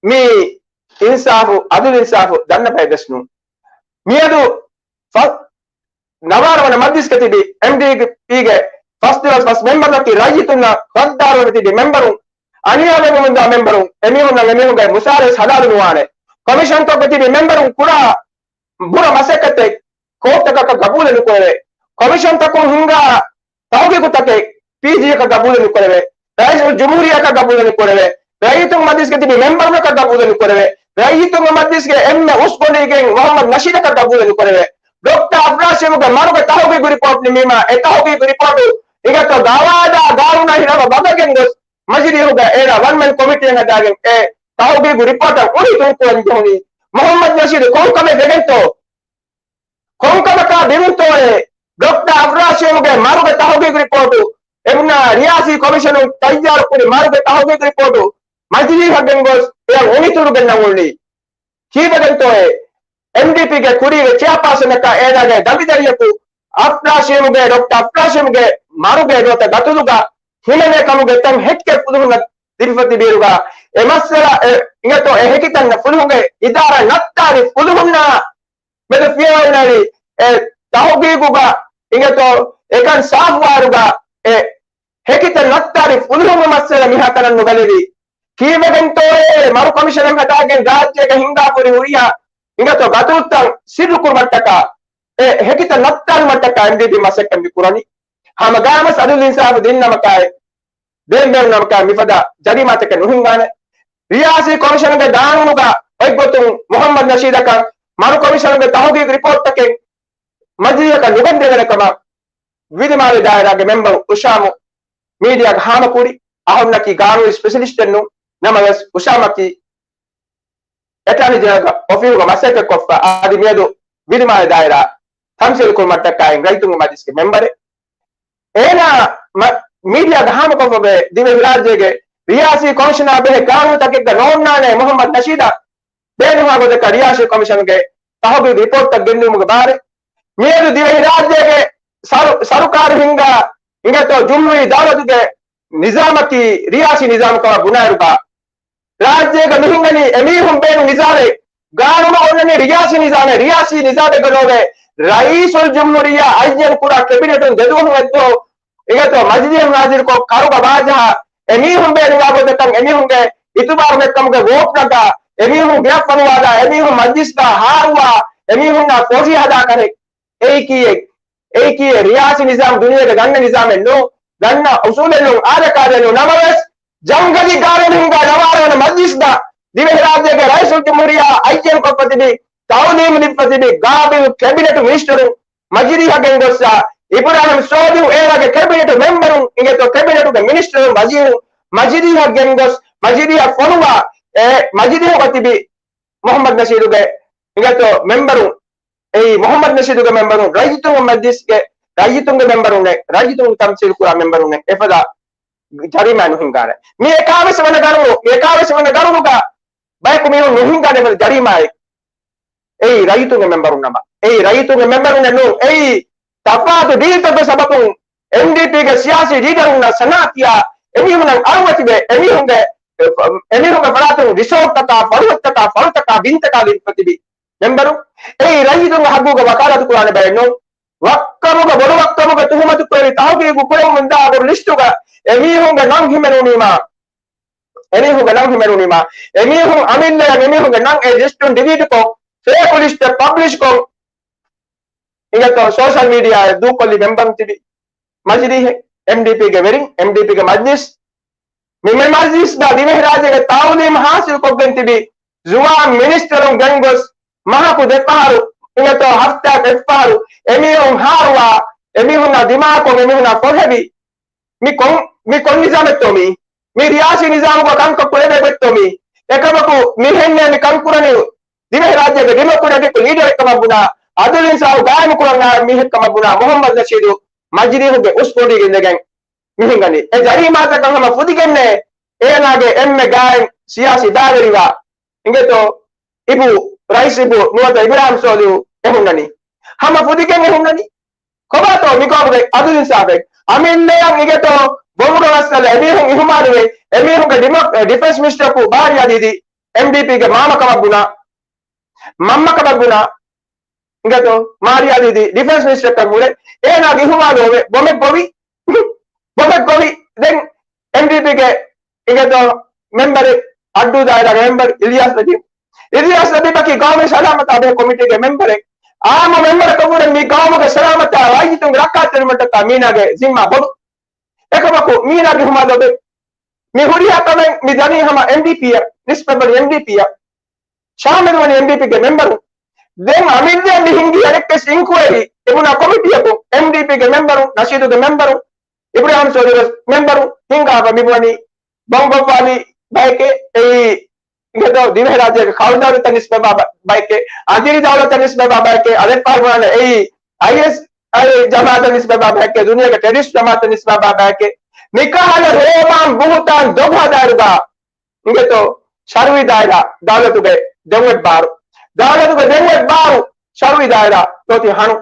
މީ އިންސާފު، އަދުލު އިންސާފު ދަންނަ ބައެއް ވެސް ނޫން. މިއަދު ފަ-، ނަވާރަ ވަނަ މަޖްލިސްގަ ތިބި އެމްޑީޕީގެ ފަސް ދުވަސް ފަސް މެމްބަރުންނަކީ ރައްޔިތުންނަށް ޣައްދާރުވެ ތިބި މެމްބަރުން، އަނިޔާވެގެން ދާ މެމްބަރުން، އެމީހުންނަށް އެމީހުންގެ މުސާރަ ހަލާލު ނުވާނެ. ކޮމިޝަންތަކުގަ ތިބި މެމްބަރުން ކުރާ ބުރަ މަސައްކަތެއް ކޯޓްތަކަކަށް ގަބޫލެއް ނުކުރެވޭ. ކޮމިޝަންތަކުން ހިންގާ ތަހުގީގުތަކެއް ޕީޖީއަކަށް ގަބޫލެއް ނުކުރެވޭ. ރައީސުލް ޖުމްހޫރިއްޔާއަކަށް ގަބޫލެއް ނުކުރެވޭ. ރައްޔިތުންގެ މަޖްލިސްގެ ތިބި މެމްބަރުންނަކަށް ގަބޫލެއް ނުކުރެވޭ. ރައްޔިތުންގެ މަޖްލިސްގެ އެންމެ އުސްކޮށްލީގެން މުހައްމަދު ނަޝީދަކަށް ގަބޫލެއް ނުކުރެވޭ. ޑޮކްޓަރ އަފްރާޝީމްގެ މަރުގެ ތަހުގީގު ރިޕޯޓް ނިމީމާ، އެ ތަހުގީގު ރިޕޯޓު އިނގޭތޯ ގަވާއިދާ ގާނޫނާ ހިލާފަށް ވަގަށް ގެންގޮސް، މަޖިލީހުގަ އޭނާ ވަން މެން ކޮމިޓީއެއް ހަދާގެން އެ ތަހުގީގު ރިޕޯޓަށް އުނި ތުންކުރަން ޖެހުނީ. މުހައްމަދު ނަޝީދު ކޮން ކަމެއް ވެގެންތޯ؟ ކޮންކަމަކާ ދިނުންތޯއޭ؟ ޑޮކްޓަރ އަފްރާޝީމްގެ މަރުގެ ތަހުގީގު ރިޕޯޓު، އެމުނާ ރިޔާސީ ކޮމިޝަނުން ތައްޔާރުކުރި މަރުގެ ތަހުގީގު ރިޕޯޓު މަޖިލީހަށް ގެންގޮސް އެޔަށް އުނިތުނުގެންނަ އުޅުނީ. ކީއްވެގެންތޯއޭ؟ އެމްޑީޕީގެ ކުރީގެ ޗެއާޕާސަނަކާ އޭނާގެ ދަނޑިދަރިޔަކު އަފްރާޝީމްގެ، ޑޮކްޓަރ އަފްރާޝީމްގެ މަރުގެ ނުވަތަ ގަތުލުގަ ހިމެނޭ ކަމުގެ ތަން ހެކިކަން ފުލުހުންނަށް ދިރިފަ ތިބިއިރުގަ، އެ މައްސަލަ އެ އިނގޭތޯ އެ ހެކިތަން ފުލުހުންގެ އިދާރާ ނައްތާލި ފުލުހުންނާ މެދު ފިޔަވައިލާނީ އެ ތަހުގީގުގަ އިނގޭތޯ އެކަން ސާފުވާއިރުގަ އެ ހެކިތައް ނައްތާލި ފުލުހުންގެ މައްސަލަ މިހާތަނަށް ނުބަލެވި. ކީއްވެގެންތޯއޭ މަރު ކޮމިޝަނެއް ހަދާގެން ރާއްޖޭގަ ހިންގާފަ ހުރި ހުރިހާ އިނގޭތޯ ގަތުލުތައް ސިއްރު ކުރުމަށްޓަކާ، އެ ހެކިތައް ނައްތާލުމަށްޓަކާ އެމްޑީޕީ މަސައްކަތް މި ކުރަނީ. ހަމަ ގާމަސް އަދުލު އިންސާފު ދިން ނަމަކާއި، ދޭން ބޭނުން ނަމަކާ މިފަދަ ޖަރީމާތަކެއް ނުހިންގާނެ. ރިޔާސީ ކޮމިޝަނުގެ ގާނޫނުގަ އޮތްގޮތުން މުހައްމަދު ނަޝީދަކަށް މަރު ކޮމިޝަނުގެ ތަހުގީގު ރިޕޯޓްތަކެއް މަޖިލީހަކަށް ނުގެންދެވޭނެ ކަމަށް ވިލިމާލެ ދާއިރާގެ މެމްބަރު އުޝާމު މީޑިއާގަ ހާމަކުރި. އަހަރުންނަކީ ގާނޫނީ ސްޕެޝަލިސްޓެއް ނޫން. ނަމަވެސް އުޝާމަކީ އެޓާނީ ޖެނެރަލްގެ އޮފީހުގަ މަސައްކަތްކޮށްފަ އަދި މިއަދު ވިލިމާލެ ދާއިރާ ތަމްސީލު ކުރުމަށްޓަކާއި ރައްޔިތުންގެ މަޖިލިސްގެ މެމްބަރެއް. އޭނާ މަ-، މީޑިއާގަ ހާމަކޮށްފަ ދިވެހިރާއްޖޭގެ ރިޔާސީ ކޮމިޝަނާ ބެހޭ ގާނޫނުތަކެއްގަ ނޯންނާނެ މުހައްމަދު ނަޝީދަށް ބޭނުންވާ ގޮތަކަށް ރިޔާސީ ކޮމިޝަނުގެ ތަހުގީގު ރިޕޯޓްތައް ގެންނެވުމުގެ ބާރެއް. މިއަދު ދިވެހިރާއްޖޭގެ ސަރު-، ސަރުކާރު ހިންގާ އިނގޭތޯ ޖުމްހޫރީ ދައުލަތުގެ ނިޒާމަކީ ރިޔާސީ ނިޒާމު ކަމަށް ބުނާއިރުގަ، ރާއްޖޭގަ މިހިނގަނީ އެމީހުން ބޭނުން ނިޒާމެއް. ގާނޫނު އޮންނަނީ ރިޔާސީ ނިޒާމެއް، ރިޔާސީ ނިޒާމެއްގަ ނޯވޭ. ރައީސުލް ޖުމްހޫރިއްޔާ އައްޔަން ކުރާ ކެބިނެޓުން ދެދުވަހު އެއްދުވަހު އިނގޭތޯ މަޖިލީހަށް ހާޒިރުކޮށް ކަރުގަ ވާޖަހާ، އެމީހުން ބޭނުންވާ ގޮތަކަށް އެމީހުންގެ އިތުބާރު ނެތްކަމުގެ ވޯޓް ނަގާ، އެމީހުން ގެއަށް ފޮނުވާލާ، އެމީހުން މަޖްލިސްގަ ހާރުވާ، އެމީހުންނާ ފޮށި ހަދާ ކަރެއް. އެއީ ކީއެއް؟ އެއީ ކީއެއް؟ ރިޔާސީ ނިޒާމް ދުނިޔޭގަ ދަންނަ ނިޒާމެއް ނޫން، ދަންނަ އުސޫލެއް ނޫން، އާދަކާދައެއް ނޫން. ނަމަވެސް، ޖަންގަލީ ގާނޫނު ހިންގާ ނަވާރަ ވަނަ މަޖްލިސްގަ ދިވެހިރާއްޖޭގެ ރައީސުލް ޖުމްހޫރިއްޔާ އައްޔަން ކޮށްފަ ތިބި، ތައުލީމު ލިބިފަ ތިބި ގާބިލް ކެބިނެޓު މިނިސްޓަރު މަޖިލީހަށް ގެންގޮއްސާ، އިބްރާހިމް ސޯލިހު އޭނާގެ ކެބިނެޓު މެމްބަރުން އިނގޭތޯ ކެބިނެޓުގެ މިނިސްޓަރުން ވަޒީރުން މަޖިލީހަށް ގެންގޮސް، މަޖިލީހަށް ފޮނުވާ، އެ މަޖިލީހުގަ ތިބި މުހައްމަދު ނަޝީދުގެ އިނގޭތޯ މެމްބަރުން، އެއީ މުހައްމަދު ނަޝީދުގެ މެމްބަރުން، ރައްޔިތުންގެ މަޖްލިސްގެ ރައްޔިތުންގެ މެމްބަރުންނެއް، ރައްޔިތުން ތަމްސީލު ކުރާ މެމްބަރުންނެއް އެފަދަ ޖަރީމާ ނުހިންގާނެ. މި އެކާވެސް ވަނަ ގަރުނު، މި އެކާވެސް ވަނަ ގަރުނުގަ ބަޔަކު މީހުން ނުހިންގާނެ އެފަދަ ޖަރީމާއެއް. އެއީ ރައްޔިތުންގެ މެމްބަރުން ނަމަ. އެއީ ރައްޔިތުންގެ މެމްބަރުންނެއް ނޫން. އެއީ ތަފާތު ޑީލްތަކުގެ ސަބަބުން އެމްޑީޕީގެ ސިޔާސީ ލީޑަރުންނަށް ސަނާތިޔާ އެމީހުންނަށް އަރުވަތިވެ، އެމީހުންގެ، އެމީހުންގެ ފަރާތުން ރިސޯޓްތަކާ، ފަރުވަތްތަކާ، ފަޅުތަކާ، ބިންތަކާ ލިބިފަ ތިބި މެމްބަރުން. އެއީ ރައްޔިތުންގެ ހައްގުގަ ވަކާލާތު ކުރާނެ ބައެއް ނޫން. ވައްކަމުގަ ބޮޑު ވައްކަމުގެ ތުހުމަތު ކުރެވި ތަހުގީގު ކުރެވުމުންދާ ބޮޑު ލިސްޓުގަ އެމީހުންގެ ނަން ހިމެނުނީމާ، އެމީހުންގެ ނަން ހިމެނުނީމާ، އެމީހުން އަމިއްލަޔަށް އެމީހުންގެ ނަން އެ ލިސްޓުން ޑިލީޓްކޮށް، ފޭކު ލިސްޓެއް ޕަބްލިޝްކޮށް، އިނގޭތޯ ސޯޝަލް މީޑިއާއަށް ދޫކޮށްލި މެމްބަރުން ތިބި މަޖިލީހެއް، އެމްޑީޕީގެ ވެރިން، އެމްޑީޕީގެ މަޖްލިސް، މި، މި މަޖްލިސްގަ ދިވެހިރާއްޖޭގެ ތައުލީމް ހާސިލްކޮށްގެން ތިބި ޒުވާން މިނިސްޓަރުން ގެންގޮސް، މަހަކު ދެފަހަރު އިނގޭތޯ ހަފްތާއަކަށް އެއްފަހަރު އެމީހުން ހާރުވާ، އެމީހުންނާ ދިމާކޮށް، އެމީހުންނާ ފޮށެވި، މި ކޮން، މި ކޮން ނިޒާމެއްތޯ މީ؟ މި ރިޔާސީ ނިޒާމުގަ ކަންކޮށް ކުރެވޭ ގޮތްތޯ މީ؟ އެކަމަކު މިހެންނޭ މި ކަންކުރަނީ ދިވެހިރާއްޖޭގެ ޑިމޮކްރެޓިކް ލީޑަރެއްކަމަށް ބުނާ، އަދުލު އިންސާފު ގާއިމުކުރަން އައި މީހެއްކަމަށް ބުނާ މުހައްމަދު ނަޝީދު މަޖިލީހުގެ އުސްކޮށްލީގެންދެގެން މިހިނގަނީ. އެ ޖަރީމާތަކަށް ހަމަ ފުދިގެންނޭ އޭނާގެ އެންމެ ގާތް ސިޔާސީ ބައިވެރިވާ އިނގޭތޯ އިބު، ރައީސް އިބު ނުވަތަ އިބްރާހިމް ސޯލިހު އެ ހުންނަނީ. ހަމަ ފުދިގެން އެ ހުންނަނީ. ކޮބާތޯ މިކޯބުގެ އަދުލު އިންސާފެއް؟ އަމިއްލަޔަށް އިނގޭތޯ ބޮމުގެ މައްސަލަ އެމީހުން އިހުމާލުވެ، އެމީހުންގެ ޑިމޮ-، އެ، ޑިފެންސް މިނިސްޓަރަކު މާރިޔާ ދީދީ އެމްޑީޕީގެ މާމަ ކަމަށް ބުނާ، މަންމަ ކަމަށް ބުނާ، އިނގޭތޯ މާރިޔާ ދީދީ ޑިފެންސް މިނިސްޓަރަކަށް ހުރެ، އޭނާގެ އިހުމާލު އޮވެ، ބޮމެއް ބޮވި. ބޮފެއް ގޮވި. ދެން އެމްޑީޕީގެ އިނގޭތޯ މެމްބަރެއް، އައްޑޫ ދާއިރާގެ މެމްބަރު އިލްޔާސް ނަދީމް. އިލްޔާސް ނަދީމަކީ ގައުމީ ސަލާމަތާ ބެހޭ ކޮމިޓީގެ މެމްބަރެއް. އާއްމު މެމްބަރަކަށްވުރެ މި ގައުމުގެ ސަލާމަތާ ރައްޔިތުންގެ ރައްކާތެރިވުމަށްޓަކާ މީނާގެ ޒިންމާ ބޮޑު. އެކަމަކު މީނާ ގިނަ ހުމާލޯބެ މި ހުރިހާ ކަމެއް މި ދަނީ ހަމަ އެމްޑީޕީއަށް ނިސްބަތްވަނީ އެމްޑީޕީއަށް. ޝާމިލުވަނީ އެމްޑީޕީގެ މެމްބަރު. ދެން އަމިއްލަ މި ހިންގި އަނެއްކެސް އިންކުއެރީ އެބުނާ ކޮމިޓީއަކު އެމްޑީޕީގެ މެމްބަރު، ނަޝީދުގެ މެމްބަރު، އިބްރާހިމް ސޯލިހު މެމްބަރު ހިންގާފަ މިބުނީ ބޮންބޮއްވާލި ބަޔެކޭ. އެއީ އިނގޭތޯ ދިވެހިރާއްޖޭގެ ކައުދައުލަތަށް ނިސްބަތްވާ ބަ-، ބަޔެކޭ. އަންޖިރި ދައުލަތަށް ނިސްބަތްވާ ބަޔެކޭ. އަދެއް ފަހަރު ބުނާނެ އެއީ އައިއެސް އައި ޖަމާއަތަށް ނިސްބަތްވާ ބަޔެކޭ. ދުނިޔޭގެ ޓެރަރިސްޓް ޖަމާއަތަށް ނިސްބަތްވާ ބަޔެކޭ. މިކަހަލަ ހޭމާން ބުހުތާން ދޮގު ހަދާއިރުގަ އިނގޭތޯ ޝަރުއީ ދާއިރާ ދައުލަތުގެ ދެންވެއް ބާރު، ދައުލަތުގެ ދެންވެއް ބާރު ޝަރުއީ ދާއިރާ ތޯތި ހަނު،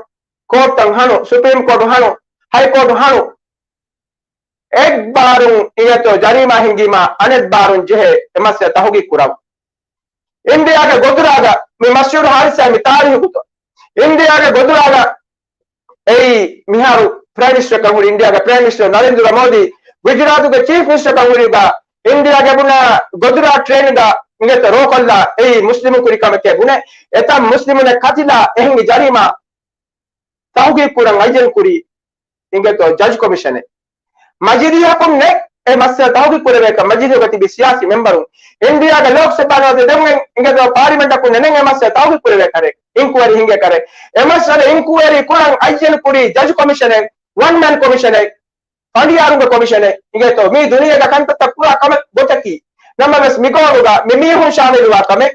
ކޯޓްތައް ހަނު، ސުޕްރީމް ކޯޓު ހަނު، ހައި ކޯޓު ހަނު، އެއްބާރުން އިނގޭތޯ ޖަރީމާ ހިނގީމާ އަނެއްބާރުން ޖެހޭ އެ މައްސަލަ ތަހުގީގު ކުރަން. އިންޑިއާގެ ގޮދުރާގަ މި މަޝްހޫރު ހާދިސާ މި ތާރީހު ގޮތުން އިންޑިއާގެ ގޮދުރާގަ އެއީ މިހާރު ޕްރައިމް މިނިސްޓަރަކަށް ހުރި އިންޑިއާގެ ޕްރައިމް މިނިސްޓަރ ނަރެންދުރަ މޯދީ ގުޖުރާތުގެ ޗީފް މިނިސްޓަރަކަށް ހުރިގަ އިންޑިއާގެ ބުނާ ގޮދުރާ ޓްރޭންގަ އިނގޭތޯ ރޯކޮށްލާ އެއީ މުސްލިމުން ކުރި ކަމެކޭ ބުނެ އެތައް މުސްލިމުންނެއް ކަތިލާ އެހެން ޖަރީމާ ތަހުގީގު ކުރަން އައްޔަން ކުރީ އިނގޭތޯ ޖަޖް ކޮމިޝަނެއް. މަޖިލީހަކުން ނެތް އެ މައްސަލަ ތަހުގީގު ކުރެވޭކަށް. މަޖިލީހުގަ ތިބި ސިޔާސީ މެމްބަރުން އިންޑިއާގެ ލޯކް ސަބާ ނުވަތަ ދެން އިނގޭތޯ ޕާލިމެންޓަކުން ނެތް އެ މައްސަލަ ތަހުގީގު ކުރެވޭ ކަރެއް، އިންކުއަރީ ހިނގޭ ކަރެއް. އެ މައްސަލަ އިންކުއަރީ ކުރަން އައްޔަން ކުރީ ޖަޖް ކޮމިޝަނެއް، ވަން މެން ކޮމިޝަނެއް، ފަނޑިޔާރުންގެ ކޮމިޝަނެއް އިނގޭތޯ. މީ ދުނިޔޭގަ ކަންތައްތައް ކުރާ ކަމެއް ގޮތަކީ. ނަމަވެސް މިގައުމުގަ މި މީހުން ޝާމިލުވާ ކަމެއް،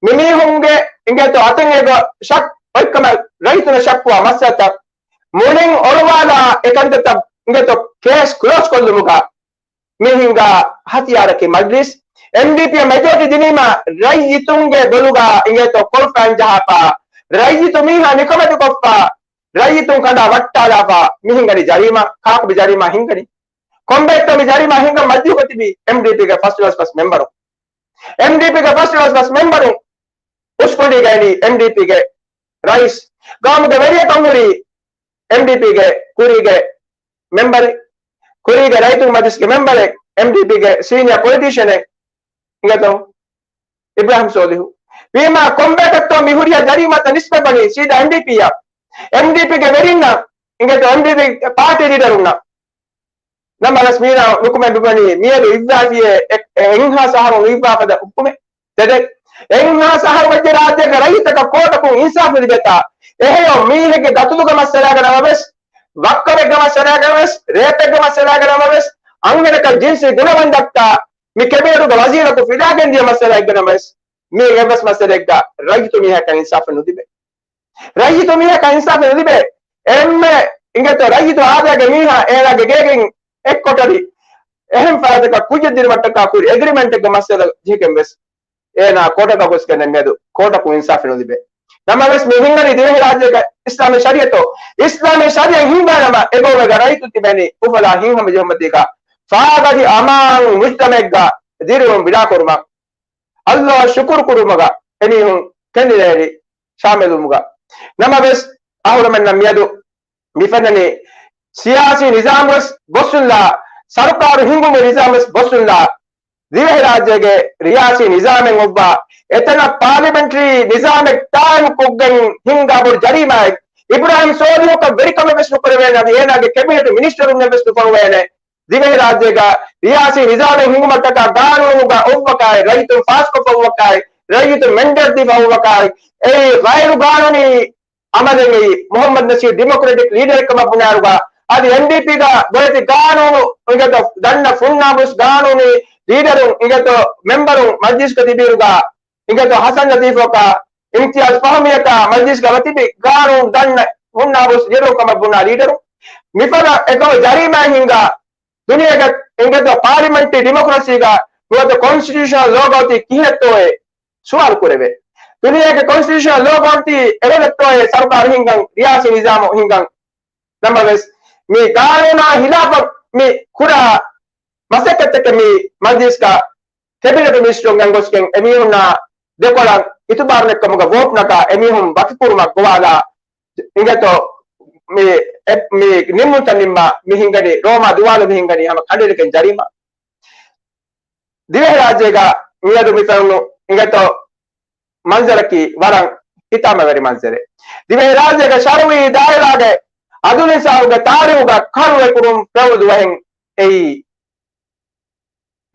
މި މީހުންގެ އިނގޭތޯ އަތެއް އެބަ ޝައްކު އޮތްކަމަށް ރައްޔިތުންނަށް ޝައްކުވާ މައްސަލަތައް މުޅިން އޮޅުވާލާ އެ ކަންތައްތައް އިނގޭތޯ ކޭސް ކްލޯޒް ކޮށްލުމުގަ މި ހިނގާ ހަތިޔާރަކީ މަޖްލިސް. އެމްޑީޕީއަށް މެޖޯރިޓީ ދިނީމާ ރައްޔިތުންގެ ބޮލުގަ އިނގޭތޯ ކޮޅުފައިން ޖަހާފަ، ރައްޔިތު މީހާ ނިކަމެތިކޮށްފަ، ރައްޔިތުން ކަނޑާ ވައްޓާލާފަ މި ހިނގަނީ ޖަރީމާ. ކާކު މި ޖަރީމާ ހިނގަނީ؟ ކޮންބައެއްތޯ މި ޖަރީމާ ހިނގަން މަޖިލީހުގަ ތިބި އެމްޑީޕީގެ ފަސް ވަސް ފަސް މެމްބަރު، އެމްޑީޕީގެ ފަސް ވަސް ފަސް މެމްބަރު އުސްކުނޑީގައި އެމްޑީޕީގެ ރައީސް، ގައުމުގެ ވެރިޔަކަށް ހުރި އެމްޑީޕީގެ ކުރީގެ މެމްބަރެއް، ކުރީގެ ރައްޔިތުންގެ މަޖިލިސްގެ މެމްބަރެއް، އެމްޑީޕީގެ ސީނިއާ ޕޮލިޓީޝަނެއް އިނގޭތޯ އިބްރާހިމް ސޯލިހު. ވީމާ ކޮންބައަކަށްތޯ މި ހުރިހާ ޖަރީމާތައް ނިސްބަތްވަނީ ސީދާ އެމްޑީޕީއަށް، އެމްޑީޕީގެ ވެރިންނަށް އިނގޭތޯ އެމްޑީޕީ ޕާޓީ ލީޑަރުންނަށް. ނަމަވެސް މީނާ ނުކުމެ މިވަނީ މިއަދު އިއްވާފިޔޭ އެ-، އެ އެންހާސް އަހަރު ނުއިއްވާފަދަ ހުކުމެއް. ތެދެއް، އެންހާސް އަހަރު ވެއްޖެ ރާއްޖޭގެ ރައްޔިތަކަށް ކޯޓަކުން އިންސާފު ލިބޭތާ؟ އެހެޔޮ މީހެއްގެ ގަތުލުގެ މައްސަލާގަ ނަމަވެސް، ވައްކަމެއްގެ މައްސަލާގަ ނަމަވެސް، ރޭޕެއްގެ މައްސަލާގަ ނަމަވެސް، އަންހެނަކަށް ޖިންސީ ގުނަވަން ދައްކާ މި ކެބިނެޓުގެ ވަޒީރަކު ފިލާގެން ދިޔަ މައްސަލައެއްގަ ނަމަވެސް، މީ އެއްވެސް މައްސަލައެއްގަ ރައްޔިތު މީހަކަށް އިންސާފެއް ނުލިބޭ. ރައްޔިތު މީހަކަށް އިންސާފެއް ނުލިބޭ. އެންމެ އިނގޭތޯ ރައްޔިތު އާދައިގެ މީހާ އޭނާގެ ގޭގެއިން އެއްކޮޓަރި އެހެން ފަރާތަކަށް ކުއްޖެއް ދިނުމަށްޓަކާ ކުރި އެގްރިމެންޓެއްގެ މައްސަލަ ޖެހިގެން ވެސް އޭނާ ކޯޓަކަށް ގޮސްގެން މިއަދު ކޯޓަކުން އިންސާފެއް ނުލިބޭ. ނަމަވެސް މި ހިނގަނީ ދިވެހިރާއްޖޭގެ އިސްލާމީ ޝަރީއަތު، އިސްލާމީ ޝަރީއަތް ހިންގާނަމަ އެގައުމުގެ ރައްޔިތުން ތިބެނީ އުފަލާ ހިތްހަމަޖެހުމަތީގަ ފާގަތި އަމާން މުޖްތަމަޢެއްގަ ދިރިއުޅުން ވިޑާކުރުމަށް. އައްލާ ޝުކުރު ކުރުމުގަ އެމީހުން ކެނޑިލައިރި ޝާމިލުވުމުގަ. ނަމަވެސް އަހުރެމެންނަށް މިއަދު މިފެންނަނީ ސިޔާސީ ނިޒާމުވެސް ބޮއްސުންލާ، ސަރުކާރު ހިންގުމުގެ ނިޒާމުވެސް ބޮއްސުންލާ، ދިވެހިރާއްޖޭގެ ރިޔާސީ ނިޒާމެއް އޮއްވާ، އެތަނަށް ޕާލިމެންޓްރީ ނިޒާމެއް ޤާއިމްކޮށްގެން ހިންގާ ބޮޑު ޖަރީމާއެއް. އިބްރާހިމް ސޯލިހުކަށް ވެރިކަމެއް ވެސް ނުކުރެވޭނެ، އަދި އޭނާގެ ކެބިނެޓް މިނިސްޓަރުންނެއް ވެސް ނުފޮނުވޭނެ. ދިވެހިރާއްޖޭގަ ރިޔާސީ ނިޒާމެއް ހިންގުމަށްޓަކާ ގާނޫނުގަ އޮއްވަކާއި، ރައްޔިތުން ފާސްކޮށްފަ އޮއްވަކާއި، ރައްޔިތުން މެންޑޭޓް ދީފަ އޮއްވަކާއި، އެއީ ޣައިރު ގާނޫނީ އަމަލެއް. އެއީ މުޙައްމަދު ނަސީރު ޑިމޮކްރެޓިކް ލީޑަރެއް ކަމަށް ބުނާއިރުގަ، އަދި އެމްޑީޕީގަ ގޮވޭތި ގާނޫނު އިނގޭތޯ ދަންނަ ފުންނާބުސް ގާނޫނީ ލީޑަރުން އިނގޭތޯ މެމްބަރުން މަޖްލިސްގަ ތިބިއިރުގަ، އިނގޭތޯ ހަސަން ލަތީފަކާ، އިމްތިޔާޒް ފަހުމީއަކާ މަޖްލިސްގަ ވަތިބި ގާނޫނު ދަންނަ ހުންނާބުސް ލީޑަރުން ކަމަށް ބުނާ ލީޑަރުން މިފަދަ އެކަމަށް ޖަރީމާ ހިންގާ، ދުނިޔޭގެ އިނގޭތޯ ޕާލިމެންޓް ޑިމޮކްރަސީގަ ނުވަތަ ކޮންސްޓިޓިއުޝަނަލް ލޯގަ އޮތީ ކިހިނެއްތޯއޭ ސުވާލު ކުރެވޭ. ދުނިޔޭގެ ކޮންސްޓިޓިއުޝަނަލް ލޯގަ އޮތީ އެވެލެއްތޯއޭ ސަރުކާރު ހިންގަން، ރިޔާސީ ނިޒާމު ހިންގަން. ނަމަވެސް، މި ގާނޫނާ ހިލާފަށް މި ކުރާ މަސައްކަތްތަކެއް މި މަޖްލިސްގަ ކެބިނެޓް މިނިސްޓަރުން ގޮސްގެން އެމީހުންނާ ދެކޮޅަށް އިތުބާރު ދެއްކުމުގަ ވޯޓް ނަގާ އެމީހުން ވަކިކުރުމަށް ގޮވާލާ އިނގޭތޯ މި، އެ، މި ނިންމުންތައް ނިންމާ މި ހިނގަނީ، ރޯމާ ދުވާލު މި ހިނގަނީ ހަމަ ކަނޑައެޅިގެން ޖަރީމާ. ދިވެހިރާއްޖޭގަ މިއަދު މި ފެނުނު އިނގޭތޯ މަންޒަރަކީ ވަރަށް ހިތާމަވެރި މަންޒަރެއް. ދިވެހިރާއްޖޭގެ ޝަރުއީ ދާއިރާގެ އަދުލު އިންސާފުގެ ތާރީހުގަ ކަރުވެ ކުރުން ފެނުނު ދުވަހެއް އެއީ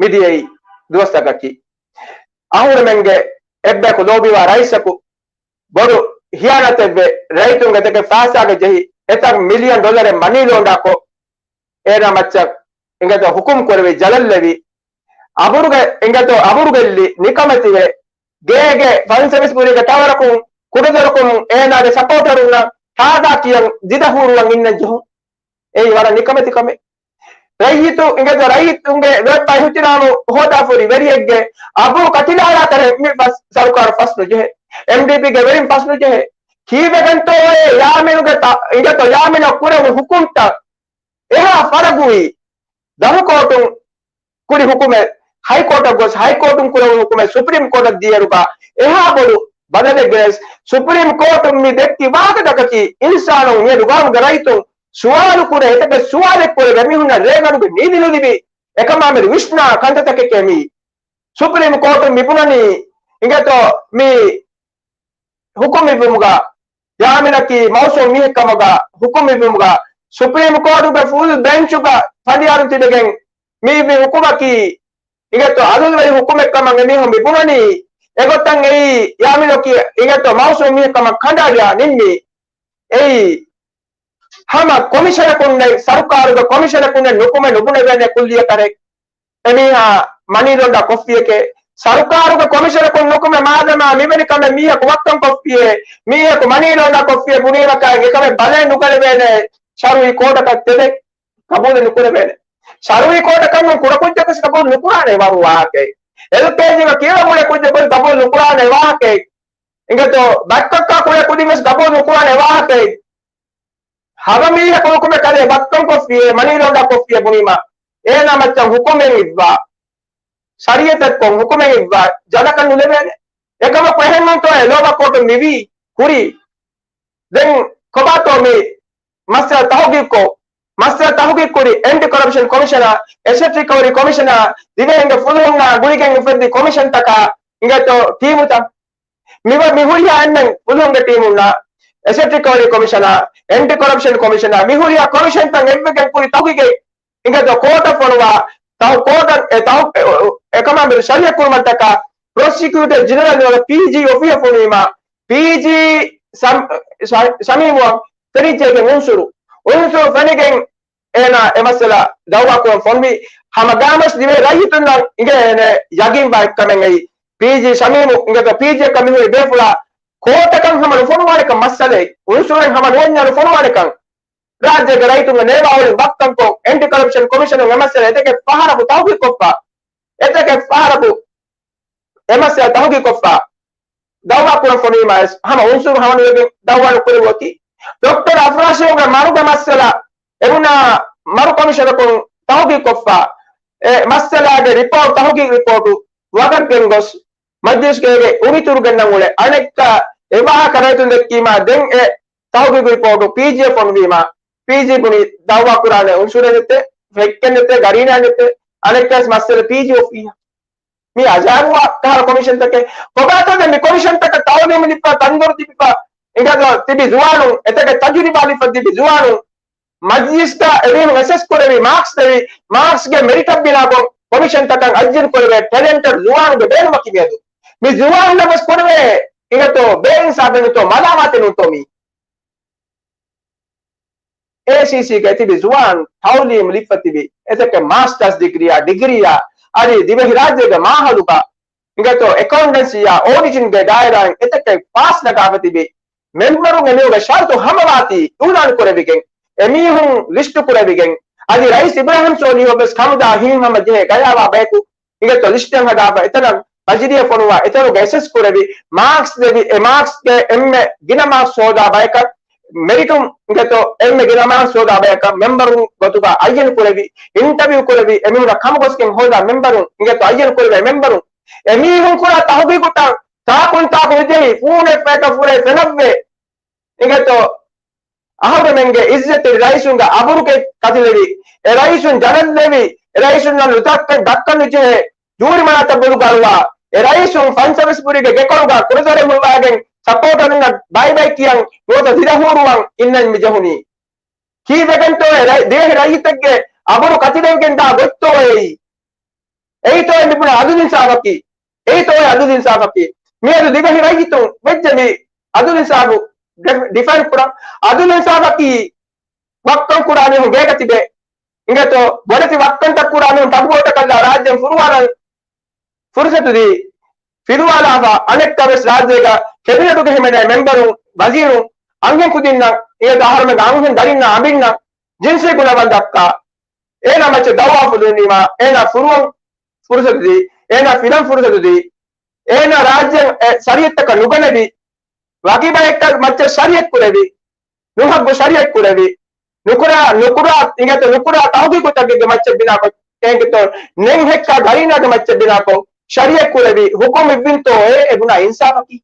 މިދިޔައީ ދުވަސްތަކަކީ. އަހުރެމެންގެ އެއްބަޔަކު ލޯބިވާ ރައީސަކު ބޮޑު ހިޔާނަތެއްވެ، ރައްޔިތުންގެ ތެކެ ފާސާގެ ޖެހި، އެތައް މިލިއަން ޑޮލަރެއް މަނީ ލޯންޑާކޮށް، އޭނާ މައްޗަށް އިނގޭތޯ ހުކުމް ކުރެވި، ޖަލަށްލެވި، އަބުރުގެ އިނގޭތޯ އަބުރުގެއްލި، ނިކަމެތިވެ، ގޭގެ ފަންސަވީސް ބުރީގެ ޓަވަރަކުން، ކުޑަދޮރަކުން އޭނާގެ ސަޕޯޓަރުންނަށް ހާދާ ކިޔަން ދިދަ ހޫރުވަން އިންނަން ޖެހުން. އެއީ ވަރަށް ނިކަމެތި ކަމެއް. ރައްޔިތު އިނގޭތޯ ރައްޔިތުންގެ ލޯތްބާ އިހުތިރާމު ހޯދާފަ ހުރި ވެރިއެއްގެ އަބުރު ކަތިލާލާ ތަނެއް މި ފަސް-، ސަރުކާރު ފަސް ނުޖެހޭ. އެމްޑީޕީގެ ވެރިން ފަސް ނުޖެހޭ. ކީއްވެގެންތޯއޭ ޔާމީނުގެ ތަ-، އިނގޭތޯ ޔާމީނަށް ކުރެވުނު ހުކުމްތައް އެހާ ފަރަގުވީ؟ ދަށު ކޯޓުން ކުރި ހުކުމެއް ހައިކޯޓަށް ގޮސް، ހައިކޯޓުން ކުރެވުނު ހުކުމެއް ސުޕްރީމް ކޯޓަށް ދިޔައިރުގަ އެހާ ބޮޑު ބަދަލެއް ގެނެސް، ސުޕްރީމް ކޯޓުން މި ދެއްކި ވާހަކަތަކަކީ އިންސާނުން މިއަދު ގައުމުގެ ރައްޔިތުން ސުވާލު ކުރޭ އެތަކެއް ސުވާލެއް ކުރެވޭ މީހުންނަށް ރޭގަނޑުގެ ނީލި ނުލިބި އެކަމާމެދު ވިސްނާ ކަންތައްތަކެކޭ މީ. ސުޕްރީމް ކޯޓުން މި ބުނަނީ އިނގޭތޯ މި ހުކުމް އިއްވުމުގަ ޔާމީނަކީ މައުސޫމް މީހެއްކަމުގަ ހުކުމް އިއްވުމުގަ ސުޕްރީމް ކޯޓުގެ ފުލް ބެންޗުގަ ފަނޑިޔާރުން ތިބެގެން މި އިއްވި ހުކުމަކީ އިނގޭތޯ އަދުލުވެރި ހުކުމެއްކަމަށް އެމީހުން މި ބުނަނީ. އެގޮތަށް އެއީ ޔާމީނަކީ އިނގޭތޯ މައުސޫމް މީހެއްކަމަށް ކަނޑައަޅިއާ ނިންމީ. އެއީ ހަމަ ކޮމިޝަނަކުންނެއް، ސަރުކާރުގެ ކޮމިޝަނަކުންނެއް ނުކުމެ ނުބުނެވޭނެ ކުއްލިއަކަށެއް. އެމީހާ މަނީ ލޯންޑާ ކޮށްފިއެކޭ. ސަރުކާރުގެ ކޮމިޝަނަކުން ނުކުމެ މާދަމާ މިވެނި ކަމެއް މީހަކު ވައްކަން ކޮށްފިއޭ، މީހަކު މަނީ ލޯންޑާ ކޮށްފިއޭ ބުނީމަކާ އެކަމެއް ބަލައެއް ނުގަނެވޭނެ. ޝަރުއީ ކޯޓަކަށް ތެދެއް ގަބޫލެއް ނުކުރެވޭނެ. ޝަރުއީ ކޯޓަކަށް ނޫން ކުޑަކުއްޖަކަސް ގަބޫލު ނުކުރާނެ ވަރު ވާހަކައެއް. އެލްކޭޖީގަ ކިޔަވަމުޅެ ކުއްޖަކު ގަބޫލު ނުކުރާނެ ވާހަކައެއް. އިނގޭތޯ ބައްކައްކާ ކުޅޭ ކުދިން ވެސް ގަބޫލު ނުކުރާނެ ވާހަކައެއް. ހަމަ މީހަކު ނުކުމެ ކަލޭ ވައްކަން ކޮށްފިއޭ، މަނީ ލޯންޑާ ކޮށްފިއޭ ބުނީމަ، އޭނާ މައްޗަށް ހުކުމެއް އިއްވާ، ޝަރީއަތެއްކޮށް ހުކުމެއް އިއްވާ، ޖަލަކަށް ނުލެވޭނެ. އެކަމަކު އެހެންނޫންތޯއޭ ލޯބާ ކޯޓުން މިވީ ކުރީ. ދެން ކޮބާތޯ މި މައްސަލަ ތަހުގީގުކޮށް، މައްސަލަ ތަހުގީގު ކުރި އެންޓި ކޮރަޕްޝަން ކޮމިޝަނާ، އެސެޓް ރިކަވަރީ ކޮމިޝަނާ، ދިވެހިންގެ ފުލުހުންނާ ގުޅިގެން އުފެއްދި ކޮމިޝަންތަކާ އިނގޭތޯ ޓީމުތައް. މި ވަ-، މި ހުރިހާ އެންމެން ފުލުހުންގެ ޓީމުންނާ، އެސެޓް ރިކަވަރީ ކޮމިޝަނާ، އެންޓި ކޮރަޕްޝަން ކޮމިޝަނާ، މި ހުރިހާ ކޮމިޝަންތައް އެއްވެގެން ކުރި ތަހުގީގެއް އިނގޭތޯ ކޯޓަށް ފޮނުވާ، ތަހު ކޯޓަށް އެ ތަހު-، އެ، އެ، އެކަމާ މެދު ޝަރީއަތް ކުރުމަށްޓަކާ ޕްރޮސިކިއުޓަރ ޖެނެރަލް ނުވަތަ ޕީޖީ އޮފީހަށް ފޮނުވީމާ، ޕީޖީ ސަމް-، ޝަ-، ޝަމީމުއަށް ފެނިއްޖެއިގެން އުންސުރު، އުންސުރު ފެނިގެން އޭނާ އެ މައްސަލަ ދައުވާ ކުރަން ފޮނުވި. ހަމަ ގާމަސް ދިވެހި ރައްޔިތުންނަށް އިނގޭނެ ޔަގީންވާ އެއްކަމެއް އެއީ، ޕީޖީ ޝަމީމު އިނގޭތޯ ޕީޖީއަކަށް މިހުރި ބޭފުޅާ ކޯޓަކަށް ހަމަ ނުފޮނުވާނެކަން، މައްސަލައެއް އުންސުރެއް ހަމަ ނުވަންޏާ ނުފޮނުވާނެކަން. ރާއްޖޭގެ ރައްޔިތުންގެ ނޭވާ އުޅެން ވައްކަންކޮށް، އެންޓި ކޮރަޕްޝަން ކޮމިޝަނުން އެ މައްސަލަ އެތަކެއް ފަހަރަކު ތަހުގީގުކޮށްފަ، އެތަކެއް ފަހަރަކު އެ މައްސަލަ ތަހުގީގުކޮށްފަ، ދައުވާ ކުރަން ފޮނުވީމާ ވެސް ހަމަ އުންސުރު ހަމަނުވެގެން ދައުވާ ނުކުރެވި އޮތީ. ޑޮކްޓަރ އަފްރާޝީމްގެ މަރުގެ މައްސަލަ އެވުނާ މަރު ކޮމިޝަނަކުން ތަހުގީގުކޮށްފަ، އެ މައްސަލާގެ ރިޕޯޓް، ތަހުގީގު ރިޕޯޓު ވަގަށް ގެންގޮސް، މަޖްލިސްގޭގެ އުވިތުރު ގެންނަން އުޅެ. އަނެއްކާ އެ ވާހަކަ ރައްޔިތުން ދެއްކީމާ ދެން އެ ތަހުގީގު ރިޕޯޓު ޕީޖީއަށް ފޮނުވީމާ، ޕީޖީ ބުނި ދައުވާ ކުރާނެ އުންސުރެއް ނެތޭ، ފެއްކެއް ނެތޭ، ގަރީނާ ނެތޭ، އަނެއްކާސް މައްސަލަ ޕީޖީ އޮފީހަށް. މި އަޖާއިބު ކަހަލަ ކޮމިޝަންތަކެއް. ކޮބާތޯ ދެން މި ކޮމިޝަންތަކަށް ތައުލީމު ލިބިފަ، ތަންދޮރު ތިބިފަ، އިނގޭތޯ ތިބި ޒުވާނުން، އެތަކެއް ތަޖުރިބާ ލިބިފަ ތިބި ޒުވާނުން މަޖްލިސްގަ އެމީހުން އެސެސް ކުރެވި، މާކްސް ދެވި، މާކްސްގެ މެރިޓަށް ބިނާކޮށް ކޮމިޝަންތަކަށް އައްޔަން ކުރެވޭ ޓެލެންޓެޑް ޒުވާނުގެ ބޭނުމަކީ މިއަދު. މި ޒުވާނުންނަށް ވެސް ކުރެވޭ އިނގޭތޯ ބޭއިންސާފެއް ނޫންތޯ، މަލާމާތެއް ނޫންތޯ މީ. އޭސީސީގައި ތިބި ޒުވާން ތައުލީމު ލިބިފަ ތިބި އެތަކެއް މާސްޓާސް ޑިގްރީއާ، ޑިގްރީއާ، އަދި ދިވެހިރާއްޖޭގެ މާހަލުގަ އިނގޭތޯ އެކައުންޓެންސީއާ، އޯޑިޓިންގެ ދާއިރާއިން އެތަކެއް ޕާސް ނަގާފަ ތިބި މެމްބަރުން އެމީހުންގެ ޝަރުތު ހަމަވާތީ އިއުލާން ކުރެވިގެން، އެމީހުން ލިސްޓު ކުރެވިގެން، އަދި ރައީސް އިބްރާހިމް ސޯލިހު ވެސް ހަމަދާ ހިތްހަމަ ޖެހޭ ގަޔާވާ ބަޔަކު އިނގޭތޯ ލިސްޓެއް ހަދާފަ، އެތަނަށް ހަޒިރިއަށް ފޮނުވާ، އެތަނުގެ އެސެސް ކުރެވި، މާކްސް ދެވި، އެ މާކްސްގެ އެންމެ ގިނަ މާކްސް ހޯދާ ބަޔަކަށް، މެރިޓުން އިނގޭތޯ އެންމެ ގިނަ މާކްސް ހޯދާ ބަޔަކަށް މެމްބަރުން ގޮތުގަ އައްޔަން ކުރެވި، އިންޓަވިއު ކުރެވި، އެމީހުންނަށް ކަމުގޮސްގެން ހޯދާ މެމްބަރުން އިނގޭތޯ އައްޔަން ކުރެވޭ މެމްބަރުން، އެމީހުން ކުރާ ތަހުގީގުތައް ތާކުން ތާކު ވިދެހި ފޫނެއް ފޭކަށް ފުރޭ ފެނަށްވޭ. އިނގޭތޯ އަހަރުމެންގެ އިއްޒަތްތެރި ރައީސުންގެ އަބުރުގެ ކަތިލެވި، އެ ރައީސުން ޖަލަށްލެވި، އެ ރައީސުންނަށް ނުދައްކަން ދައްކަން ނުޖެހޭ ޖޫރިމަނާތައް ބޮލުގަ އަޅުވާ، އެ ރައީސުން ފަންސަވީސް ބުރީގެ ގެކޮޅުގަ ކުރުދޮރެއް ހުޅުވާގެން ސަޕޯޓަރުންނަށް ބައިބައި ކިޔަން ނުވަތަ ދިރަހޫރުވަން އިންނަން މި ޖެހުނީ. ކީއްވެގެންތޯއޭ ރައި-، ދިވެހި ރައްޔިތެއްގެ އަބުރު ކަތިލެވިގެން ދާ ގޮތްތޯއޭ؟ އެއީތޯއޭ މިބުނާ އަދުލު އިންސާފަކީ؟ އެއީތޯއޭ އަދުލު އިންސާފަކީ؟ މިއަދު ދިވެހި ރައްޔިތުން ވެއްޖެ މި އަދުލު އިންސާފު ޑި-، ޑިފެންޑް ކުރަން. އަދުލު އިންސާފަކީ ވައްކަން ކުރާ މީހުން ގޭގަ ތިބޭ. އިނގޭތޯ، ބޮޑެތި ވައްކަންތައް ކުރާ މީހުން ޓަގުބޯޓަކަށްލާ ރާއްޖެން ފުރުވާލަން ފުރުސަތު ދީ، ފިލުވާލާފަ އަނެއްކާވެސް ރާއްޖޭގަ ކެބިނެޓުގަ ހިމެނޭ މެމްބަރުން، ވަޒީރުން، އަންހެން ކުދިންނަށް، އިނގޭތޯ އަހަރުމެންގެ އަންހެން ދަރިންނަށް އަނބިންނަށް ޖިންސީ ގުނަވަން ދައްކާ، އޭނާ މައްޗަށް ދައުވާފުޅު ނިމާ، އޭނާ ފުރުވަން ފުރުސަތު ދީ، އޭނާ ފިލަން ފުރުސަތު ދީ، އޭނާ ރާއްޖެ އެ ޝަރީއަތްތަކަށް ނުގަނެވި، ވަކި ބައެއްގެ މައްޗަށް ޝަރީއަތް ކުރެވި، ނުހައްގު ޝަރީއަތް ކުރެވި، ނުކުރާ، ނުކުރާ، އިނގޭތޯ ނުކުރާ ތަހުގީގުތަކެއްގެ މައްޗަށް ބިނާކޮށް، އެނގޭތޯ ނެތް ހެއްކާ ގަރީނާގެ މައްޗަށް ބިނާކޮށް ޝަރީއަތް ކުރެވި، ހުކުމް އިއްވިންތޯ އެ އެ ބުނާ އިންސާފަކީ؟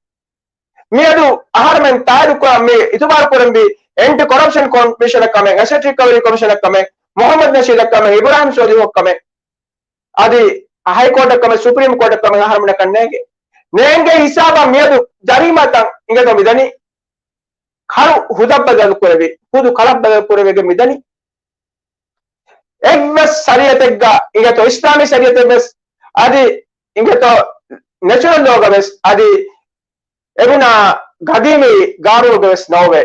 މިއަދު އަހަރުމެން ތާއިދު ކުރަން މި އިތުބާރު ކުރަންވީ އެންޓި ކޮރަޕްޝަން ކޮމިޝަނަށް ކަމެއް، އެސެޓް ރިކަވަރީ ކޮމިޝަނަށް ކަމެއް، މުހައްމަދު ނަޝީދަށް ކަމެއް، އިބްރާހިމް ސޯލިހުއަށް ކަމެއް، އަދި ހައިކޯޓަށް ކަމެއް، ސުޕްރީމް ކޯޓަށް ކަމެއް އަހަރުމެނަކަށް ނޭނގޭ. ނޭނގޭ ހިސާބަށް މިއަދު ޖަރީމާތައް އިނގޭތޯ މިދަނީ. ކަރު ހުދައްބަދަލު ކުރެވި، ހުދު ކަލަށްބަދަލު ކުރެވިގެން މިދަނީ. އެއްވެސް ޝަރީއަތެއްގަ އިނގޭތޯ، އިސްލާމީ ޝަރީއަތެއްވެސް އަދި އިނގޭތޯ ނެޗުރަލް ލޯގަ ވެސް އަދި އެބުނާ ގަދީމީ ގާނޫނުގަ ވެސް ނޯވޭ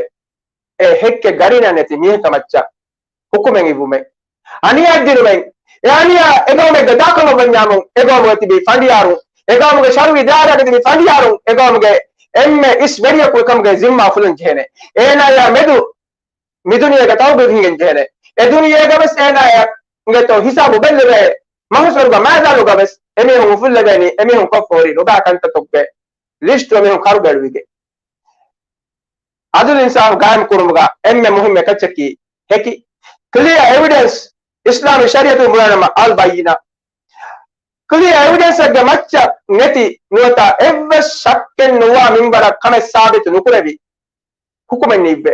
އެ ހެއްކެއް ގަރީނާ ނެތި މީހަކަށް މައްޗަށް ހުކުމެއް އިއްވުމެއް. އަނިޔާއަށް ދިނުމެއް، އެ އަނިޔާ އެގައުމެއްގެ ދާކަމަށް ވަންޏާމު، އެގައުމުގަ ތިބި ފަނޑިޔާރުން، އެގައުމުގެ ޝަރުއީ ދާއިރާގަ ތިބި ފަނޑިޔާރުން، އެގައުމުގެ އެންމެ އިސް ވެރިޔަކު އެކަމުގެ ޒިންމާ އުފުލަން ޖެހޭނެ. އޭނާޔާ މެދު މިދުނިޔޭގަ ތައުގީގު ހިނގަން ޖެހޭނެ. އެ ދުނިޔޭގަ ވެސް އޭނާޔަށް އިނގޭތޯ ހިސާބު ބެއްލެވޭ. މަހުޝަރުގަ މައިދާނުގަ ވެސް އެމީހުން އުފުއްލެވޭނީ، އެމީހުން ކޮށްފަ ހުރި ނުބައި ކަންތައްތަކުގެ ލިސްޓު އެމީހުން ކަރުބޭޅުވިގެން. އަދުލު އިންސާފު ގާއިމް ކުރުމުގަ އެންމެ މުހިއްމު އެއް ކައްޗަކީ ހެކި، ކްލިއާ އެވިޑެންސް. އިސްލާމީ ޝަރީއަތުން ބުނާނަމަ އަލް ބައްޔިނާ. ކްލިއާ އެވިޑެންސްއެއްގެ މައްޗަށް ނެތި ނުވަތަ އެއްވެސް ޝައްކެއް ނުވާ މިންވަރަށް ކަމެއް ސާބިތު ނުކުރެވި ހުކުމެއް ނިއްވޭ.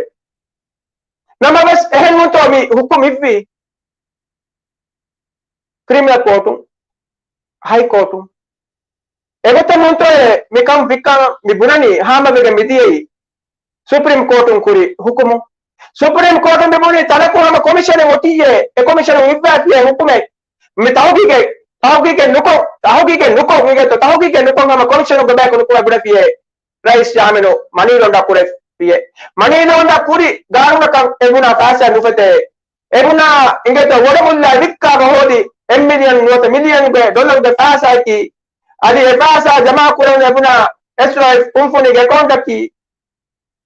ނަމަވެސް އެހެން ނޫންތޯ މި ހުކުމް އިއްވީ؟ ކްރިމިނަލް ކޯޓުން، ހައި ކޯޓުން. އެގޮތަށް ނޫންތޯއޭ މިކަން ވިކަން މި ބުނަނީ ހާމަވެގެން މިދިޔައީ ސުޕްރީމް ކޯޓުން ކުރި ހުކުމު. ސުޕްރީމް ކޯޓުން މި ބުނީ ތަނަކު ހަމަ ކޮމިޝަނެއް އޮތީއޭ، އެ ކޮމިޝަނުން އިއްވާފިޔޭ ހުކުމެއް. މި ތަހުގީގެއް، ތަހުގީގެއް ނުކޮށް، ތަހުގީގެއް ނުކޮށް، ތަހުގީގެއް ނުކޮށް ހަމަ ކޮމިޝަނުގެ ބަޔަކު ނުކުރެވި ބުނެފިޔޭ. ރައީސް ޔާމީނު މަނީ ލޯންޑާ ކުރެފިއޭ. މަނީ ލޯންޑާ ކުރި ގާނޫނަކަށް އެބުނާ ފައިސާ ނުފެތޭ. އެބުނާ އިނގޭތޯ ވަޑަމުއްލާ ވިއްކާފަ ހޯދި އެއް މިލިއަން ނުވަތަ މިލިއަންގެ ޑޮލަރުގެ ފައިސާއަކީ، އަދި އެ ފައިސާ ޖަމާ ކުރަން އެބުނާ އެސްއޯއެސް ކުންފުނީގެ އެކައުންޓަކީ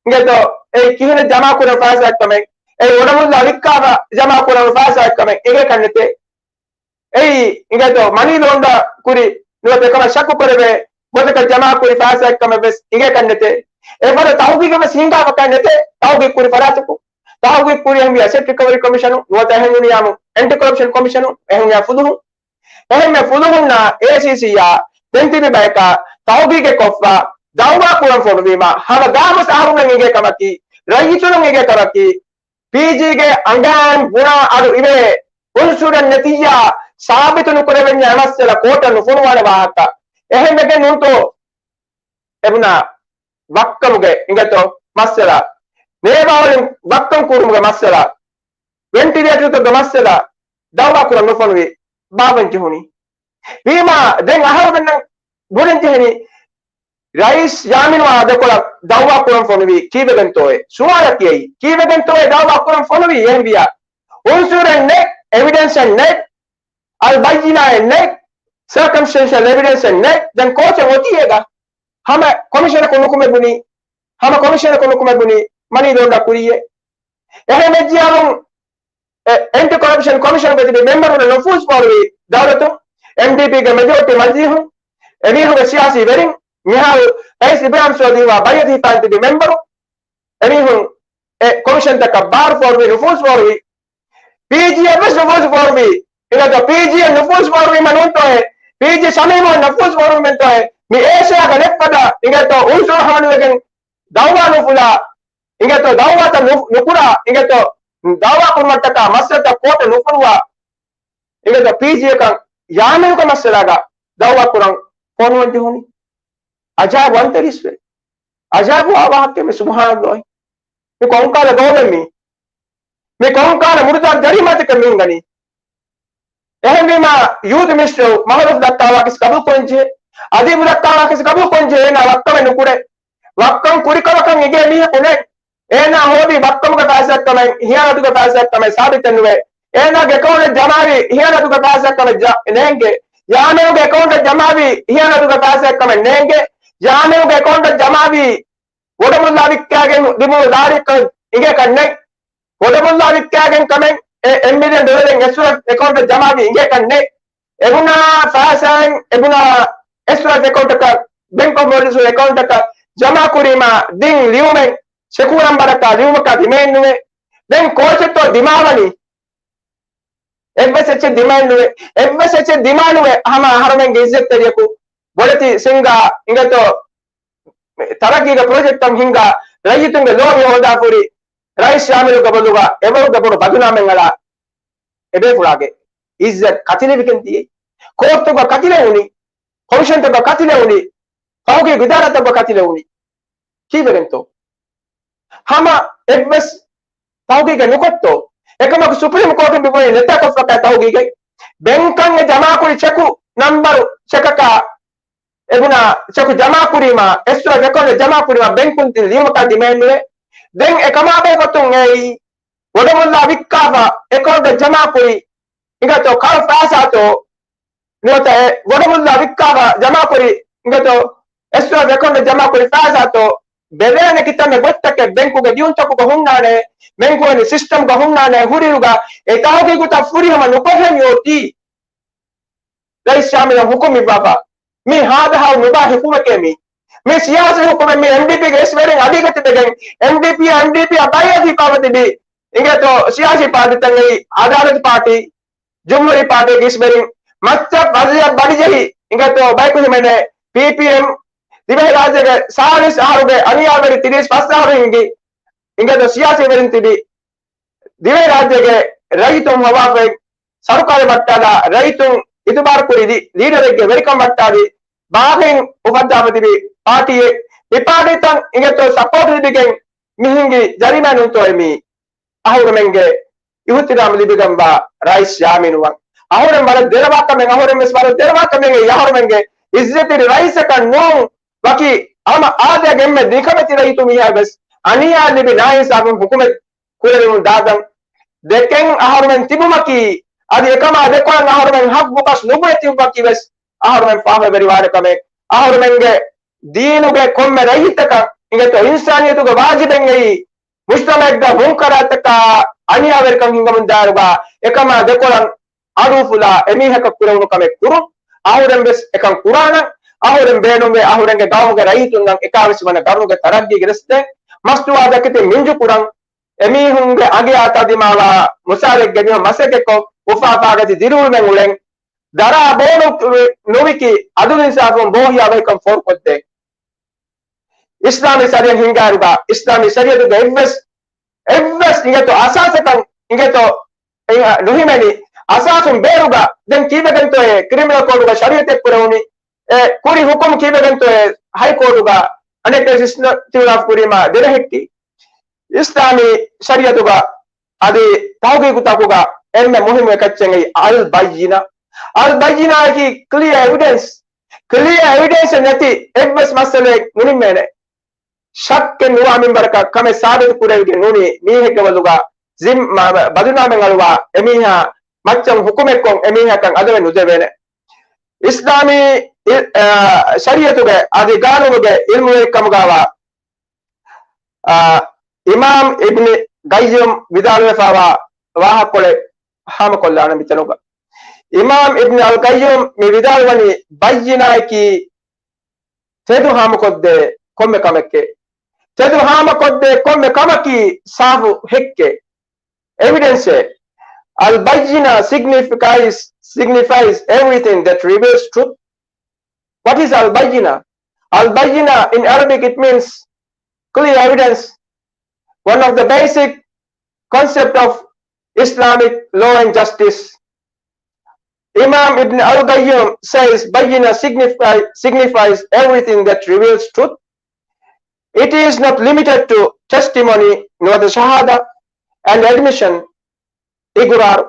އިނގޭތޯ އެ ކިހިނެއް ޖަމާ ކުރަން ފައިސާއެއްކަމެއް، އެ ވަޑަމުއްލާ ވިއްކާފަ ޖަމާ ކުރަން ފައިސާއެއްކަމެއް އެނގޭކަށް ނެތޭ. އެއީ އިނގޭތޯ މަނީ ލޯންޑާ ކުރި ނުވަތަ އެކަމަށް ޝައްކު ކުރެވޭ ގޮތަކަށް ޖަމާ ކުރި ފައިސާއެއްކަމެއް ވެސް އިނގޭކަށް ނެތޭ. އެފަދަ ތަހުގީގެއް ވެސް ހިނގާފަކަށް ނެތޭ. ތަހުގީގު ކުރި ފަރާތަކުން، ތަހުގީގު ކުރި އެހެންވި އެސެޓް ރިކަވަރީ ކޮމިޝަނުން ނުވަތަ އެހެންވުނިޔާމު އެންޓި ކޮރަޕްޝަން ކޮމިޝަނުން އެހެންވިޔާ ފުލުހުން، އެހެންވިޔާ ފުލުހުންނާ އޭސީސީއާ ދެން ތިބި ބަޔަކާ ތަހުގީގެއް ކޮށްފަ ދައުވާ ކުރަން ފޮނުވީމަ ހަމަ ގާމުސް އަހަރުމެން އިނގޭ ކަމަކީ، ރައްޔިތުން އިނގޭ ކަމަކީ، ޕީޖީގެ އަނގައިން ބުނާ އަޑު އިވޭ އުންސުރެއް ނެތިއްޔާ ސާބިތު ނުކުރެވެންޏާ މައްސަލަ ކޯޓަށް ނުފޮނުވާނެ ވާހަކަ. އެހެންވެގެން ނޫންތޯ އެބުނާ ވައްކަމުގެ އިނގޭތޯ މައްސަލަ، ނޭވާވަޅިން ވައްކަން ކުރުމުގެ މައްސަލަ، ވެންޓިލޭޓަރުތަކުގެ މައްސަލަ ދައުވާ ކުރަން ނުފޮނުވި ބާވަން ޖެހުނީ. ވީމާ ދެން އަހަރުމެންނަށް ބުނަން ޖެހެނީ، ރައީސް ޔާމީނުއާ ދެކޮޅަށް ދައުވާ ކުރަން ފޮނުވީ ކީއްވެގެންތޯއޭ؟ ސުވާލަކީ އެއީ. ކީއްވެގެންތޯއޭ ދައުވާ ކުރަން ފޮނުވީ؟ އެހެންވިޔާ އުންސުރެއް ނެތް، އެވިޑެންސެއް ނެތް، އަލްބައްޔިނާއެއް ނެތް، ސަރކަމްސްޓެންޝަލް އެވިޑެންސެއް ނެތް. ދެން ކޯޗެއް އޮތީ އޭގަ؟ ހަމަ ކޮމިޝަނަކު ނުކުމެ ބުނީ، ހަމަ ކޮމިޝަނަކު ނުކުމެ ބުނީ މަނީ ލޯންޑާ ކުރީއޭ. އެހެން ވެއްޖިޔާމު އެ، އެންޓި ކޮރަޕްޝަން ކޮމިޝަނުގެ ތިބި މެމްބަރުންނަށް ނުފޫޒު ފޯރުވި ދައުލަތުން، އެމްޑީޕީގެ މެޖޯރިޓީ މަޖިލީހުން، އެމީހުންގެ ސިޔާސީ ވެރިން، މިހާރު ރައީސް އިބްރާހިމް ސޯލިހުއާ ބައިއަތް ހިފާން ތިބި މެމްބަރުން، އެމީހުން އެ ކޮމިޝަންތަކަށް ބާރު ފޯރުވި، ނުފޫޒު ފޯރުވި، ޕީޖީއަށް ވެސް ނުފޫޒު ފޯރުވި، އިނގޭތޯ ޕީޖީއަށް ނުފޫޒު ފޯރުވީމަ ނޫންތޯއޭ؟ ޕީޖީ ޝަމީމަށް ނުފޫޒު ފޯރުވީމެންތޯއޭ؟ މި އޭޝިޔާގަ ނެތްފަދަ އިނގޭތޯ އުންސުރު ހަމަނުވެގެން ދައުވާ ނުފުލާ، އިނގޭތޯ ދައުވާތައް ނު-، ނުކުރާ، އިނގޭތޯ ދައުވާ ކުރުމަށްޓަކާ މައްސަލަތައް ކޯޓަށް ނުފުރުވާ، އިނގޭތޯ ޕީޖީއަކަށް ޔާމިނުގެ މައްސަލާގަ ދައުވާ ކުރަން ފޯނުވަން ޖެހުނީ. އަޖާބު އަންތަރީސްވެ. އަޖާބު ވާ ވާހަކައެއް މި ސުބްޙާނައްލާހި. މި ކޮންކާލަ ގައުމެއް މީ؟ މި ކޮންކާލަ މުރުދާ ޖަރީމާތަކެއް މި ހިނގަނީ؟ އެހެންވީމާ، ޔޫތު މިނިސްޓަރު މަހުރޫފް ދައްކާ ވާކިސް ގަބޫލުކުރަންޖެހޭ، އަދީބު ދައްކާ ވާކިސް ގަބޫލުކުރަންޖެހޭ، އޭނާ ވައްކަމެއް ނުކުރޭ. ވައްކަން ކުރިކަމަކަށް އެނގޭ މީހަކު ނެތް. އޭނާ ހޯދީ ވައްކަމުގެ ފައިސާއެއްކަމެއް، ހިޔާނަތުގެ ފައިސާއެއްކަމެއް ސާބިތެއް ނުވޭ. އޭނާގެ އެކައުންޓަށް ޖަމާވީ ހިޔާނަތުގެ ފައިސާއެއްކަމެއް ޖަ-، ނޭނގެ. ޔާމިނުގެ އެކައުންޓަށް ޖަމާވީ ހިޔާނަތުގެ ފައިސާއެއްކަމެއް ނޭނގެ. ޔާމިނުގެ އެކައުންޓަށް ޖަމާވީ ވޮޑުމުއްލާ ވިއްކާގެން ލިބުނު ލާރިއަކަށް އިނގޭކަށް ނެތް. ވޮޑުމުއްލާ ވިއްކާގެން ކަމެއް އެ އެއް މިލިއަން ޑޮލަރެއް އެސްރަފް އެކައުންޓަށް ޖަމާވީ އިނގޭކަށް ނެތް. އެބުނާ ފައިސާއެއް އެބުނާ އެސްރަފް އެކައުންޓަކަށް، ބެންކް އޮފް މޮލިޝަސް އެކައުންޓަކަށް ޖަމާކުރީމާ ދިން ލިޔުމެއް ސެކޫ ނަންބަރަކާ ލިޔުމަކާ ދިމައެއްނުވޭ. ދެން ކޯޗެއްތޯ ދިމާވަނީ؟ އެއްވެސް އެއްޗެއް ދިމައެއްނުވޭ. އެއްވެސް އެއްޗެއް ދިމާނުވޭ. ހަމަ އަހަރުމެންގެ އިއްޒަތްތެރިޔަކު ބޮޑެތި ސިންގާ އިނގޭތޯ ތަރައްގީގެ ޕްރޮޖެކްޓްތައް ހިންގާ، ރައްޔިތުންގެ ލޯބި ހޯދާފަ ހުރި ރައީސް ޝާމިލުގެ ބޮލުގަ އެވަރުގެ ބޮޑު ބަދުނާމެއް އަޅާ އެބޭފުޅާގެ އިއްޒަތް ކަތިލެވިގެން ދިޔައީ. ކޯޓުތަކުގަ ކަތިލެވުނީ، ކޮމިޝަންތަކުގަ ކަތިލެވުނީ، ތަހުގީގު އިދާރާތަކުގަ ކަތިލެވުނީ. ކީއްވެގެންތޯ؟ ހަމަ އެއްވެސް ތަހުގީގެއް ނުކޮށްތޯ؟ އެކަމަކު ސުޕްރީމް ކޯޓުން މި ބުނީ ނެތާކޮށްފަކާ ތަހުގީގެއް. ބެންކަށް އެ ޖަމާކުރި ޗެކު ނަންބަރު ޗެކަކާ އެބުނާ ޗެކު ޖަމާކުރީމާ، އެސްރަފް އެކައުންޓަށް ޖަމާކުރީމާ، ބެންކުން ދިން ލިޔުމަކާ ދިމައެއްނުވޭ. ދެން އެކަމާ ބެހޭގޮތުން އެއީ ވޮޑުމުއްލާ ވިއްކާފަ އެކައުންޓަށް ޖަމާކުރި އިނގޭތޯ ކާރު ފައިސާތޯ، ނުވަތަ އެ ވޮޑުމުއްލާ ވިއްކާފަ ޖަމާކުރި އިނގޭތޯ އެސްރަފް އެކައުންޓަށް ޖަމާކުރި ފައިސާތޯ، ބެލޭނެ ކިތަންމެ ގޮތްތަކެއް ބެންކުގެ ދިޔުންތަކުގަ ހުންނާނެ، ބެންކު ވަނީ ސިސްޓަމްގަ ހުންނާނެ ހުރިއިރުގަ އެ ތަހުގީގުތައް ފުރިހަމަ ނުކޮށްހެން އޮތީ. ރައީސް ޝާމިލަށް ހުކުމް އިއްވާފަ. މީ ހާދަހާ ނުބާ ހުކުމެކޭ މީ. މީ ސިޔާސީ ހުކުމެއް. މީ އެމްޑީޕީގެ އިސްވެރިން އަޑީގަ ތިބެގެން، އެމްޑީޕީއާ އެމްޑީޕީއާ ބައިއަތް ހިފާފަ ތިބި އިނގޭތޯ ސިޔާސީ ޕާޓީތައް އެއީ އަދާލަތު ޕާޓީ، ޖުމްހޫރީ ޕާޓީގެ އިސްވެރިން މައްޗަށް ވަޒީރަށް ބަޑިޖެހި އިނގޭތޯ ބަޔަކު ހިމެނޭ ޕީޕީއެމް ދިވެހިރާއްޖޭގެ ސާޅީސް އަހަރުގެ އަނިޔާވެރި ތިރީސް ފަސް އަހަރު ހިނގި އިނގޭތޯ ސިޔާސީ ވެރިން ތިބި ދިވެހިރާއްޖޭގެ ރައްޔިތުން ހޮވާފައި، ސަރުކާރެއް ވައްޓާލާ ރައްޔިތުން އިތުބާރު ކުރި ލީ-، ލީޑަރެއްގެ ވެރިކަން ވައްޓާލި، ބާޣީން އުފައްދާފަ ތިބި ޕާޓީއެއް. މި ޕާޓީތައް އިނގޭތޯ ސަޕޯޓް ލިބިގެން މި ހިނގި ޖަރީމާ ނޫންތޯއޭ މީ؟ އަހުރުމެންގެ އިހުތިރާމް ލިބިގެންވާ ރައީސް ޔާމީނު ވަން. އަހުރެން ވަރަށް ދެރަވާ ކަމެއް، އަހުރެން ވެސް ވަރަށް ދެރަވާ ކަމެއް އެއީ. އަހުރުމެންގެ އިއްޒަތްތެރި ރައީސަކަށް ނޫން، ވަކި ހަމަ އާދައިގެ އެންމެ ނިކަމެތި ރައްޔިތު މީހާ ވެސް އަނިޔާ ލިބި ނާއިންސާފުން ހުކުމެއް ކުރެވެމުން ދާގަން. ދެކެން އަހަރުމެން ތިބުމަކީ، އަދި އެކަމާ ދެކޮޅަށް އަހަރުމެން ހައްގުކަސް ނުބުނެ ތިބުމަކީ ވެސް އަހަރުމެން ފާހަގަވެރިވާނެ ކަމެއް. އަހަރުމެންގެ ދީނުގެ ކޮންމެ ރައްޔިތަކަށް އިނގޭތޯ އިންސާނިއްޔަތުގެ ވާޖިބެއް އެއީ، މުޖްތަމައެއްގަ މުންކަރާތަކާ އަނިޔާވެރިކަން ހިނގަމުން ދާއިރުގަ އެކަމާ ދެކޮޅަށް އަޑުއުފުލާ އެމީހަކަށް ކުރެވުނު ކަމެއް ކުރުން. އަހުރެން ވެސް އެކަން ކުރާނަން. އަހުރެން ބޭނުންވޭ އަހުރެންގެ ގައުމުގެ ރައްޔިތުންނަށް އެކާވެސް ވަނަ ގަރުގެ ތަރައްގީގެ ރަސްތެއް، މަސްތުވާ ދަކެތި މިންޖު ކުރަން. އެމީހުންގެ އަގެއާ ތަދިމާވާ މުސާރެއްގެ މިހޮ މަސައްކަތްކޮށް އުފާ ފާގަތި ދިރިއުޅުމެއް އުޅެން. ދަރާ ބޯނު ނުވިކި އަދުލު އިންސާފުން ބޯހިޔާވަހިކަން ފޯރުކޮށްދޭން. އިސްލާމީ ޝަރީއަތް ހިންގާއިރުގަ، އިސްލާމީ ޝަރީއަތުގެ އެއްވެސް، އެއްވެސް އިނގޭތޯ އަސާސަކަށް އިނގޭތޯ، އެ، ނުހިމެނި އަސާސުން ބޭރުގަ ދެން ކީއްވެގެންތޯއޭ ކްރިމިނަލް ކޯޑުގަ ޝަރީއަތެއް ކުރެވުނީ؟ އެ، ކުރި ހުކުމް ކީއްވެގެންތޯއޭ ހައި ކޯޑުގަ އަނެއްކާވެސް އިސްތިއުނާފް ކުރީމާ ދެރަހެއްޓި؟ އިސްލާމީ ޝަރީއަތުގަ އަދި ތަހުގީގުތަކުގަ އެންމެ މުހިއްމު އެކައްޗެއް އެއީ އަލް ބައްޔިނާ. އަލް ބައްޔިނާއަކީ ކްލިއާ އެވިޑެންސް. ކްލިއާ އެވިޑެންސެއް ނެތި އެއްވެސް މައްސަލައެއް ނުނިންމޭނެ. ޝައްކެއް ނުވާ މިންވަރަކަށް ކަމެއް ސާބިތު ކުރެވިގެން ނޫނީ މީހެއްގެ ބަދުލުގަ ޒިން-، މަ-، މަ-، ބަދުނާމެއް އަޅުވާ އެމީހާ މައްޗަށް ހުކުމެއްކޮށް އެމީހަކަށް އަދަވެ ނުދެވޭނެ. އިސްލާމީ އި-، އަ، ޝަރީއަތުގެ އަދި ގާނޫނުގެ އިލްމުވެރިކަމުގަވާ އާ، އިމާމް އިބްނި ގައްޔިމް ވިދާޅުވެފައިވާ ވާހަކަކޮޅެއް ހާމަކޮށްލާނަން މިތަނުގަ. އިމާމް އިބްނި އަލް ގައްޔިމް މި ވިދާޅުވަނީ ބައްޔިނާއަކީ ތެދު ހާމަކޮށްދޭ ކޮންމެ ކަމެކޭ. ތެދު ހާމަކޮށްދޭ ކޮންމެ ކަމަކީ ސާފު ހެއްކެއް، އެވިޑެންސެއް. البينة signifies, signifies everything that reveals truth. What is البينة? البينة in Arabic, it means clear evidence. One of the basic concept of Islamic law and justice. Imam Ibn al-Qayyim says, "Bayyina signify, signifies everything that reveals truth. It is not limited to testimony, nor the shahada and admission, އިގުރާރު."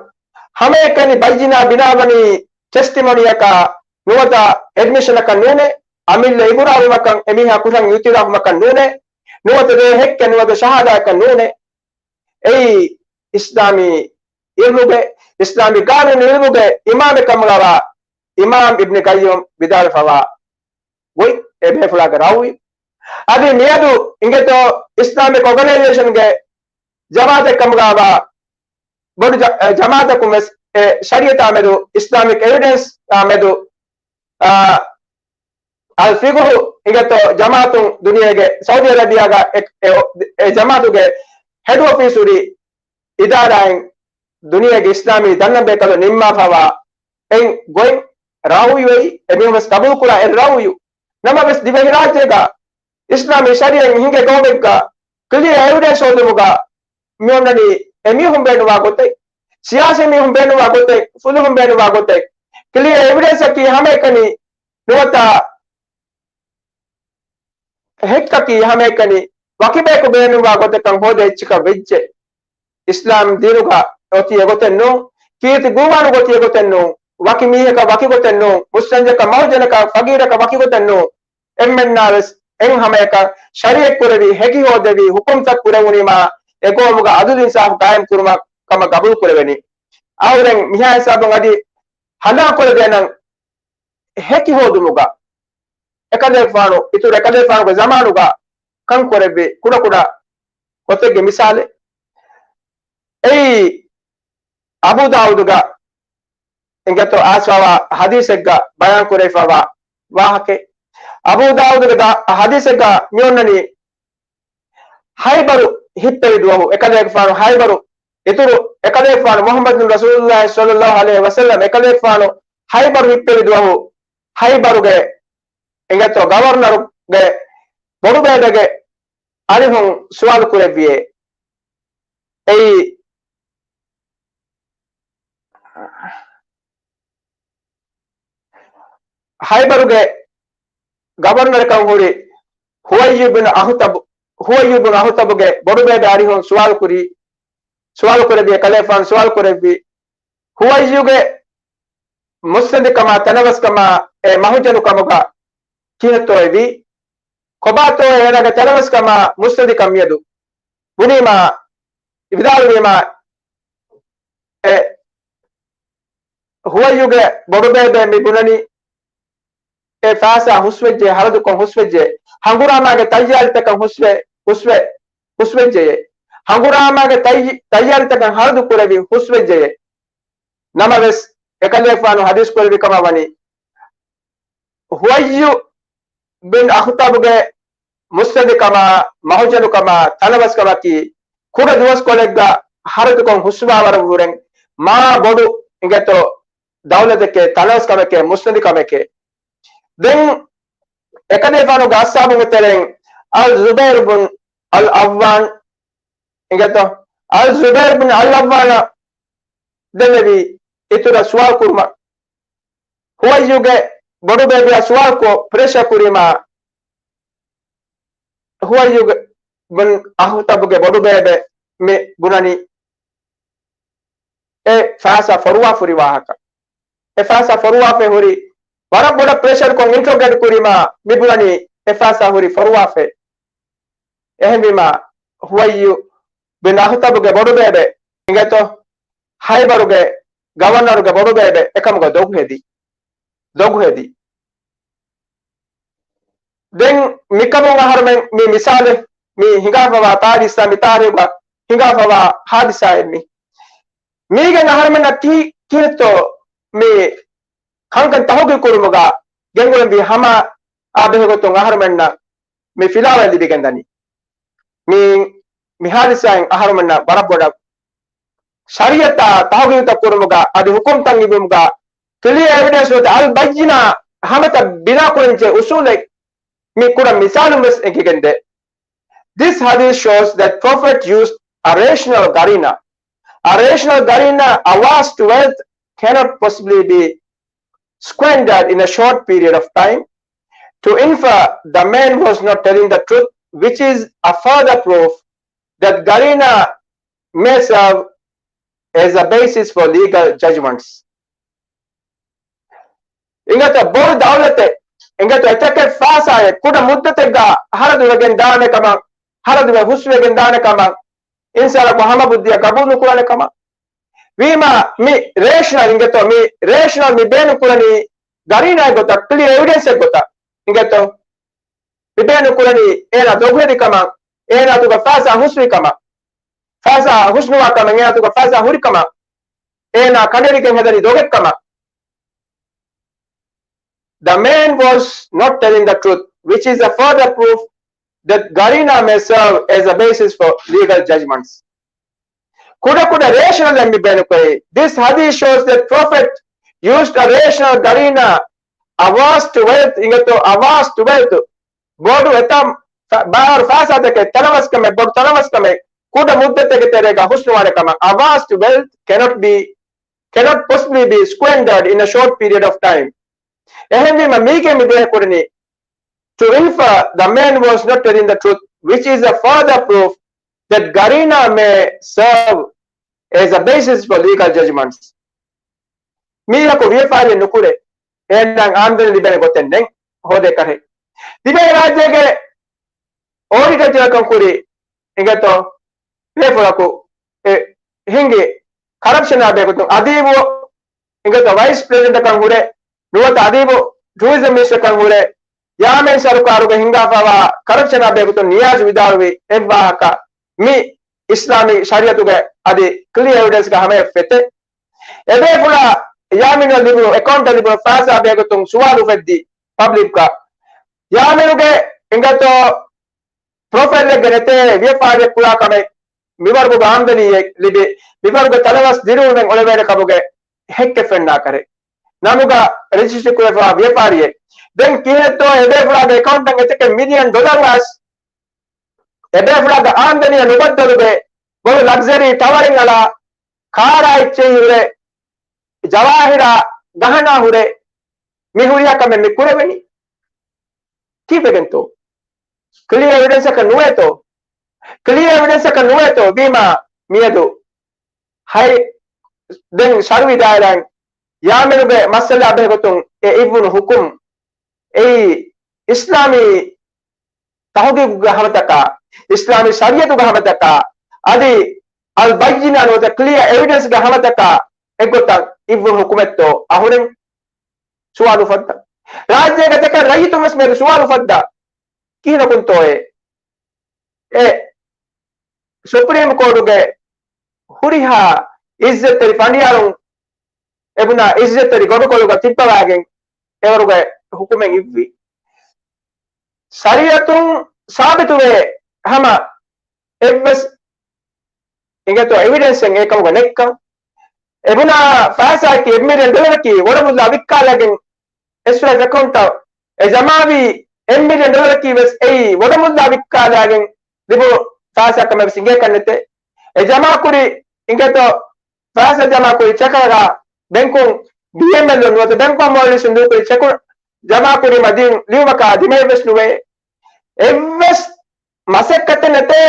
ހަމައެކަނި ބައްޔިނާ ބިނާވަނީ ޓެސްޓިމޮނީއަކާ ނުވަތަ އެޑްމިޝަނަކަށް ނޫނޭ. އަމިއްލަ އިގުރާރުވުމަކަށް އެމީހާ ކުރަން އިއުތިރާފުމަކަށް ނޫނޭ. ނުވަތަ ރޭ ހެއްކެއް ނުވަތަ ޝަހާދާއަކަށް ނޫނޭ. އެއީ އިސްލާމީ އިލްމުގެ، އިސްލާމީ ގާނޫނީ އިލްމުގެ އިމާމެއް ކަމުގައިވާ އިމާމް އިބްނި ޤައްޔިމް ވިދާޅުވެފަވާ ގޮތް އެބޭފުޅާގެ ރައުޔު. އަދި މިއަދު އިނގޭތޯ އިސްލާމިކް އޯގަނައިޒޭޝަންގެ ޖަމާއަތެއް ކަމުގައިވާ ބޮޑު ޖަ-، އެ، ޖަމާއަތަކުން ވެސް އެ ޝަރީއަތާ މެދު، އިސްލާމިކް އެވިޑެންސް އާ މެދު، އާ، އަލް ފިޤުހު އިނގޭތޯ ޖަމާއަތުން ދުނިޔޭގެ ސައުދީ އަރަބިޔާގަ އެ، އެ، އެ ޖަމާއަތުގެ ހެޑް އޮފީސް ހުރި އިދާރާއިން ދުނިޔޭގެ އިސްލާމީ ދަންނަ ބޭކަލުން ނިންމާފަވާ އެއް ގޮތް ރައުޔުއެއް، އެމީހުން ވެސް ގަބޫލުކުރާ އެއް ރައުޔު. ނަމަވެސް ދިވެހިރާއްޖޭގަ އިސްލާމީ ޝަރީއަތް ހިނގޭ ގައުމެއްގަ ކްލިއަރ އެވިޑެންސް ހޯދުމުގަ މިއޮންނަނީ އެމީހުން ބޭނުންވާ ގޮތެއް، ސިޔާސީ މީހުން ބޭނުންވާ ގޮތެއް، ފުލުހުން ބޭނުންވާ ގޮތެއް، ކްލިއަރ އެވިޑެންސްއަކީ ހަމައެކަނި ނުވަތަ ހެއްކަކީ ހަމައެކަނި ވަކިބަޔަކު ބޭނުންވާ ގޮތަކަށް ހޯދޭ އެއްޗަކަށް ވެއްޖެ. އިސްލާމް ދީނުގަ އޮތީ އެގޮތެއް ނޫން. ކީރިތި ގުރުއާނުގަ އޮތީ އެގޮތެއް ނޫން. ވަކި މީހަކަށް ވަކި ގޮތެއް ނޫން. މުސްލިމް ޖަކަށް މަހުޖަނަކަށް ފަގީރަކަށް ވަކި ގޮތެއް ނޫން. އެންމެންނާ ވެސް އެން ހަމަޔަކަށް ޝަރީއަތް ކުރެވި، ހެކި ހޯދެވި، ހުކުމްތައް ކުރެވުނީމާ އެ ގައުމުގަ އަދުލު އިންސާފު ގާއިމް ކުރުމަށް ކަމަށް ގަބޫލު ކުރެވެނީ. އަހުރެން މިހާ ހިސާބުން އަދި ހަނދާން ކުރެވޭނަން ހެކި ހޯދުމުގަ އެކަލޭގެފާނު، އިތުރު އެކަލޭގެފާނުގެ ޒަމާނުގަ ކަން ކުރެއްވި ކުޑަކުޑަ ގޮތެއްގެ މިސާލެއް. އެއީ އަބޫ ދާވޫދުގަ އިނގޭތޯ އައިސްފަވާ ހަދީސެއްގަ ބަޔާން ކުރެވިފަވާ ވާހަކައެއް. އަބޫ ދާވޫދުގެ ދާ-، ހަދީސެއްގަ މިއޮންނަނީ ހައިބަރު ހިއްޕެވި ދުވަހު އެކަލޭގެފާނު ހައިބަރު، އިތުރު އެކަލޭގެފާނު މުޙައްމަދު ރަސޫލުﷲ ޞައްލަﷲ ޢަލައިހި ވަސައްލަމް އެކަލޭގެފާނު ހައިބަރު ހިއްޕެވި ދުވަހު ހައިބަރުގެ އިނގޭތޯ ގަވަރުނަރުގެ ބޮޑުބޭބެގެ އަރިހުން ސުވާލު ކުރެއްވިއޭ. އެއީ ހައިބަރުގެ ގަވަރުނަރަކަށް ހުރި ހުވައްޔު ބިން އަހުތަބު، ހުވައްޔު ބިން އަހުތަބުގެ ބޮޑުބޭބެ އަރިހުން ސުވާލު ކުރި، ސުވާލު ކުރެއްވި އެކަލޭފާނު ސުވާލު ކުރެއްވި، ހުވައްޔުގެ މުއްސަނދިކަމާ ތަނަވަސްކަމާ އެ މަހުޖަނު ކަމުގަ ކިހިނެއްތޯއެވީ؟ ކޮބާތޯ އޭނާގެ ތަނަވަސްކަމާ މުއްސަނދިކަން މިއަދު؟ ބުނީމާ، ވިދާޅުވީމާ، އެ ހުވައްޔުގެ ބޮޑުބޭބެ މި ބުނަނީ، އެ ފައިސާ ހުސްވެއްޖެ، ހަރަދުކޮށް ހުސްވެއްޖެ، ހަނގުރާމާގެ ތައްޔާރިތަކަށް ހުސްވެ، ހުސްވެ، ހުސްވެއްޖެޔޭ. ހަނގުރާމާގެ ތައްޔި-، ތައްޔާރިތަކަށް ހަރަދު ކުރެވި ހުސްވެއްޖެޔޭ. ނަމަވެސް، އެކަލޭފާނު ހަދީސް ކުރެއްވި ކަމަށް ވަނީ، ހުވައްޔު ބިން އަޚްޠަބުގެ މުއްސަނދިކަމާ، މަހުޖަނުކަމާ، ތަނަވަސްކަމަކީ، ކުޑަ ދުވަސްކޮޅެއްގަ ހަރަދުކޮށް ހުސްވާވަރަށް ވުރެން މާ ބޮޑު އިނގޭތޯ ދައުލަތެކޭ، ތަނަވަސްކަމެކޭ، މުއްސަނދިކަމެކޭ. ދެން އެކަލޭފާނުގެ އަޞްޙާބުންގެ ތެރެއިން އަލް ޒުބައިރު ބުން އަލް ޢައްވާން އިނގޭތޯ، އަލް ޒުބައިރު ބުން އަލް ޢައްވާނަށް ދެންނެވި އިތުރަށް ސުވާލު ކުރުމަށް ހުވައްޔުގެ ބޮޑުބޭބެއާ ސުވާލުކޮށް ޕްރެޝަރ ކުރީމާ، ހުވައްޔުގެ ބުން އަޚްޠަބުގެ ބޮޑުބޭބެ މި ބުނަނީ އެ ފައިސާ ފޮރުވާފަ ހުރި ވާހަކަ. އެ ފައިސާ ފޮރުވާފަ ހުރި ވަރަށް ބޮޑަށް ޕްރެޝަރުކޮށް އިންޓްރޮގޭޓް ކުރީމާ މި ބުނަނީ އެ ފައިސާ ހުރި ފޮރުވާފަ. އެހެންވީމާ ހުވައްޔު ބިން އަޚްޠަބުގެ ބޮޑުބޭބެ އިނގޭތޯ ހައިބަރުގެ ގަވަރުނަރުގެ ބޮޑުބޭބެ އެކަމުގަ ދޮގު ހެދި. ދޮގު ހެދި. ދެން މިކަމުން އަހަރުމެން މި މިސާލެއް މި ހިނގާފަވާ ތާރީޚް މި ތާރީޚުގަ ހިނގާފަވާ ހާދިސާއެއް މި. މީގެން އަހަރުމެންނަށް ކި-، ކިހިނެއްތޯ މި ކަންކަން ތަހުގީގު ކުރުމުގަ ގެންގުޅެންވީ ހަމަ އާ ބެހޭގޮތުން އަހަރުމެންނަށް މި ފިލާވަޅެއް ލިބިގެންދަނީ. މި، މި ހާދިސާއިން އަހަރުމެންނަށް ވަރަށް ބޮޑަށް ޝަރީޢަތާ ތަހުގީގުތައް ކުރުމުގަ އަދި ހުކުމްތައް އިވުމުގަ ކްލިއަރ އެވިޑެންސް ނުވަތަ އަލް ބައްޔިނާ ހަމަތައް ބިނާ ކުރަންޖެހޭ އުސޫލެއް މި ކުޑަ މިސާލުން ވެސް އެނގިގެންދޭ. This hadith shows that Prophet used a rational qarina. A rational qarina, a vast wealth cannot possibly be squandered in a short period of time. To infer the man was not telling the truth, which is a further proof that qarina may serve as a basis for legal judgments. އިނގޭތޯ ބޮޑު ދައުލަތެއް، އިނގޭތޯ އެތަކެއް ފާސާއެއް ކުޑަ މުއްދަތެއްގަ ހަރަދުވެގެން ދާނެ ކަމަށް، ހަރަދުވެ ހުސްވެގެން ދާނެ ކަމަށް، އިންސާނަކު ހަމަ ބުއްދިއަށް ގަބޫލު ނުކުރާނެ ކަމަށް. ވީމާ މި ރޭޝަނަލް އިނގޭތޯ، މި ރޭޝަނަލް މި ބޭނުން ކުރަނީ ގަރީނާއެއް ގޮތަށް، ކްލިއަރ އެވިޑެންސްއެއް ގޮތަށް އިނގޭތޯ. މި ބޭނުން ކުރަނީ އޭނާ ދޮގުހެދި ކަމަށް، އޭނާ އަތުގަ ފާސާ ހުސްވި ކަމަށް، ފާސާ ހުސްނުވާ ކަމަށް، އޭނާ އަތުގަ ފާސާ ހުރި ކަމަށް، އޭނާ ކަނޑެރިގެން ހެދަނީ ދޮގެއް ކަމަށް. The man was not telling the truth, which is a further proof that qarina may serve as a basis for legal judgments. ކުޑަކުޑަ ރޭޝަނަލް އެއް މި ބޭނުންކުރީ. This hadith shows that Prophet used a rational qarina, a vast wealth, އިނގޭތޯ، a vast wealth. ބޮޑު އެތައް ފަ-، ބާރު ފާސާތަކެއް، ތަނަވަސްކަމެއް، ބޮޑު ތަނަވަސްކަމެއް، ކުޑަ މުއްދަތެއްގެ ތެރޭގަ ހުސްނުވާނެ ކަމަށް. A vast wealth cannot be, cannot possibly be squandered in a short period of time. އެހެންވީމަ މީގެ މި ބޭނުން ކުރަނީ to infer the man was not telling the truth, which is a further proof that qarina may serve as a basis for legal judgments. މީހަކު ވިޔަފާރިއެއް ނުކުރޭ، އޭނާ އާމްދަނީ ލިބޭނެ ގޮތެއް ނެތް ހޯދޭ ކަށެއް. ދިވެހި ރާއްޖޭގެ އޯޑިޓަރ ކަން ކުރި އިނގޭތޯ ބޭފުޅަކު އެ ހިނގި ކަރަޕްޝަނާ ބެހޭގޮތުން އަދީބު އިނގޭތޯ ވައިސް ޕްރެޒިޑެންޓަކަށް ހުރެ، ނުވަތަ އަދީބު ޓޫރިޒަމް މިނިސްޓަރަކަށް ހުރެ، ޔާމީން ސަރުކާރުގެ ހިންގާފައިވާ ކަރަޕްޝަނާ ބެހޭގޮތުން ނިޔާޒް ވިދާޅުވި އެއްވާހަކަ މި އިސްލާމީ ޝަރީއަތުގެ އަދި ކްލިއަރ އެވިޑެންސްގެ ހަމަޔަށް ފެތޭ. އެބޭފުޅާ ޔާމީނަށް ލިބުނު، އެކައުންޓަށް ލިބުނު ފައިސާ ބެހޭގޮތުން ސުވާލު އުފެއްދި ޕަބްލިކްގަ. ޔާމީނުގެ އިނގޭތޯ ޕްރޮފައިލެއްގަ ނެތޭ ވިޔަފާރިއެއް ކުރާ ކަމެއް، މިވަރުގެ އާމްދަނީއެއް ލިބި، މިވަރުގެ ތަނަވަސް ދިރިއުޅުމެއް އޮޅެވޭނެ ކަމުގެ ހެއްކެއް ފެންނާ ކަރެއް. ނަމުގަ ރަޖިސްޓްރީ ކުރެވިފައިވާ ވިޔަފާރިއެއް. ދެން ކިހިނެއްތޯ އެބޭފުޅާގެ އެކައުންޓަށް އެތަކެއް މިލިއަން ޑޮލަރު އައިސް، އެބޭފުޅާގެ އާމްދަނީއަށް ނުބައްދަލުވެ، ބޮޑު ލަގްޒަރީ ޓަވަރެއް އަޅާ، ކާރާ އެއްޗެހި ހުރެ، ޖަވާހިރާ ގަހަނާ ހުރެ، މި ހުރިހާ ކަމެއް މި ކުރެވެނީ. ކީއްވެގެންތޯ؟ ކްލިއަރ އެވިޑެންސަކަށް ނުވޭތޯ؟ ކްލިއަރ އެވިޑެންސަކަށް ނުވޭތޯ؟ ވީމާ މިއަދު ހައި ދެން ޝަރުއީ ދާއިރާއިން ޔާމީނުގެ މައްސަލާ ބެހޭގޮތުން އެ އިއްވުނު ހުކުމް އެއީ އިސްލާމީ ތަހުގީގުގެ ހަމަތަކާ، އިސްލާމީ ޝަރީއަތުގެ ހަމަތަކާ، އަދި އަލްބައްޔިނާ ނުވަތަ ކްލިއަރ އެވިޑެންސްގެ ހަމަތަކާ އެއްގޮތަށް އިއްވުނު ހުކުމެއްތޯ އަހުރެން ސުވާލު އުފައްދާ. ރާއްޖޭގެ ދެކެ ރައްޔިތުން ވެސް މިއަދު ސުވާލު އުފައްދާ. ކިހިނަކުންތޯއޭ؟ އެ ސުޕްރީމް ކޯޓުގެ ހުރިހާ އިއްޒަތްތެރި ފަނޑިޔާރުން އެބުނާ އިއްޒަތްތެރި ގޮނޑުކޮޅުގަ ތިއްބަވާގެން އެވަރުގެ ހުކުމެއް އިއްވި. ޝަރީއަތުން ސާބިތުވޭ ހަމަ އެއްވެސް އިނގޭތޯ އެވިޑެންސެއް އެކަމުގަ ނެތްކަން. އެބުނާ ފައިސާއަކީ އެއް މިލިއަން ޑޮލަރަކީ ވޮޑަމުއްލާ ވިއްކާލައިގެން އެސްއެފް އެކައުންޓަށް އެ ޖަމާވީ އެއް މިލިއަން ޑޮލަރަކީ ވެސް އެއީ ވޮޑަމުއްލާ ވިއްކާލައިގެން ލިބުނު ފައިސާ ކަމެއް ވެސް އިނގޭކަށް ނެތޭ. އެ ޖަމާކުރި އިނގޭތޯ ފައިސާ ޖަމާކުރި ޗެކަކާ ބެންކުން ބީއެމްއެލް ނުވަތަ ބެންކް އޮފް މޯލްޑިވްސް ނުކުރި ޗެކު ޖަމާކުރީމަ ދިން ލިޔުމަކާ ދިމައެއްވެސް ނުވޭ. އެއްވެސް މަސައްކަތެއް ނެތޭ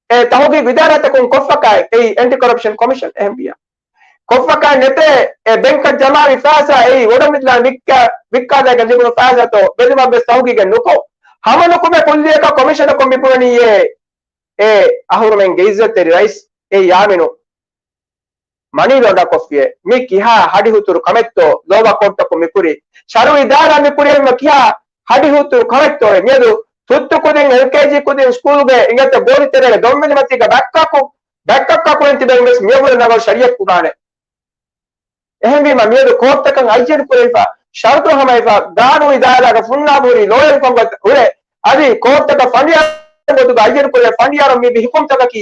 އެ ތަހުގީގު އިދާރާތަކުން ކޮށްފަކާއެއް އެއީ އެންޓި ކޮރަޕްޝަން ކޮމިޝަން އެހެންވިޔާ. ކޮށްފަކާ ނެތޭ އެ ބެންކަށް ޖަމާވި ފައިސާ އެއީ ވޮޑަމުއްލާ ވިއްކާ، ވިއްކާލައިގެން ލިބުނު ފައިސާތޯ ބެލުމަށްވެސް ތަހުގީގެއް ނުކޮށް، ހަމަނުކުމެ ކުއްލިއަކަށް ކޮމިޝަނަކުން މި ބުނަނީއޭ އެ އަހުރުމެންގެ އިއްޒަތްތެރި ރައީސް އެ ޔާމީނު މަނީ ލޯންޑާ ކޮށްފިއޭ. މި ކިހާ ހަޑިހުތުރު ކަމެއްތޯ؟ ލޯބާ ކޯޓްތަކުން މި ކުރި ޝަރުއީ ދާއިރާ މި ކުރި އެންމެ ކިހާ ހަޑިހުތުރު ކަމެއްތޯއޭ؟ މިއަދު ތުއްތު ކުދިން، އެލްކޭޖީ ކުދިން، ސްކޫލްގެ އިނގޭތޯ ގޯލި ތެރޭގެ ދޮންވެލި މަތީގަ ބައްކަކު، ބައްކައްކަކު އެން ތިބެން ވެސް މިއަށްވުރެ ނަގަޅު ޝަރީއަތް ކުރާނެ. އެހެންވީމަ މިއަދު ކޯޓްތަކަށް އައްޔަން ކުރެވިފަ، ޝަރުތު ހަމަވެފަ، ގާނޫނީ ދާއިރާގަ ފުންނާބު ހުރި ލޯޔަރުން ކޮންގޮތަށް ހުރެ، އަދި ކޯޓްތަކަށް ފަނޑިޔާރުން ގޮތުގަ އައްޔަން ކުރެވޭ ފަނޑިޔާރުން މި ހުކުމްތަކަކީ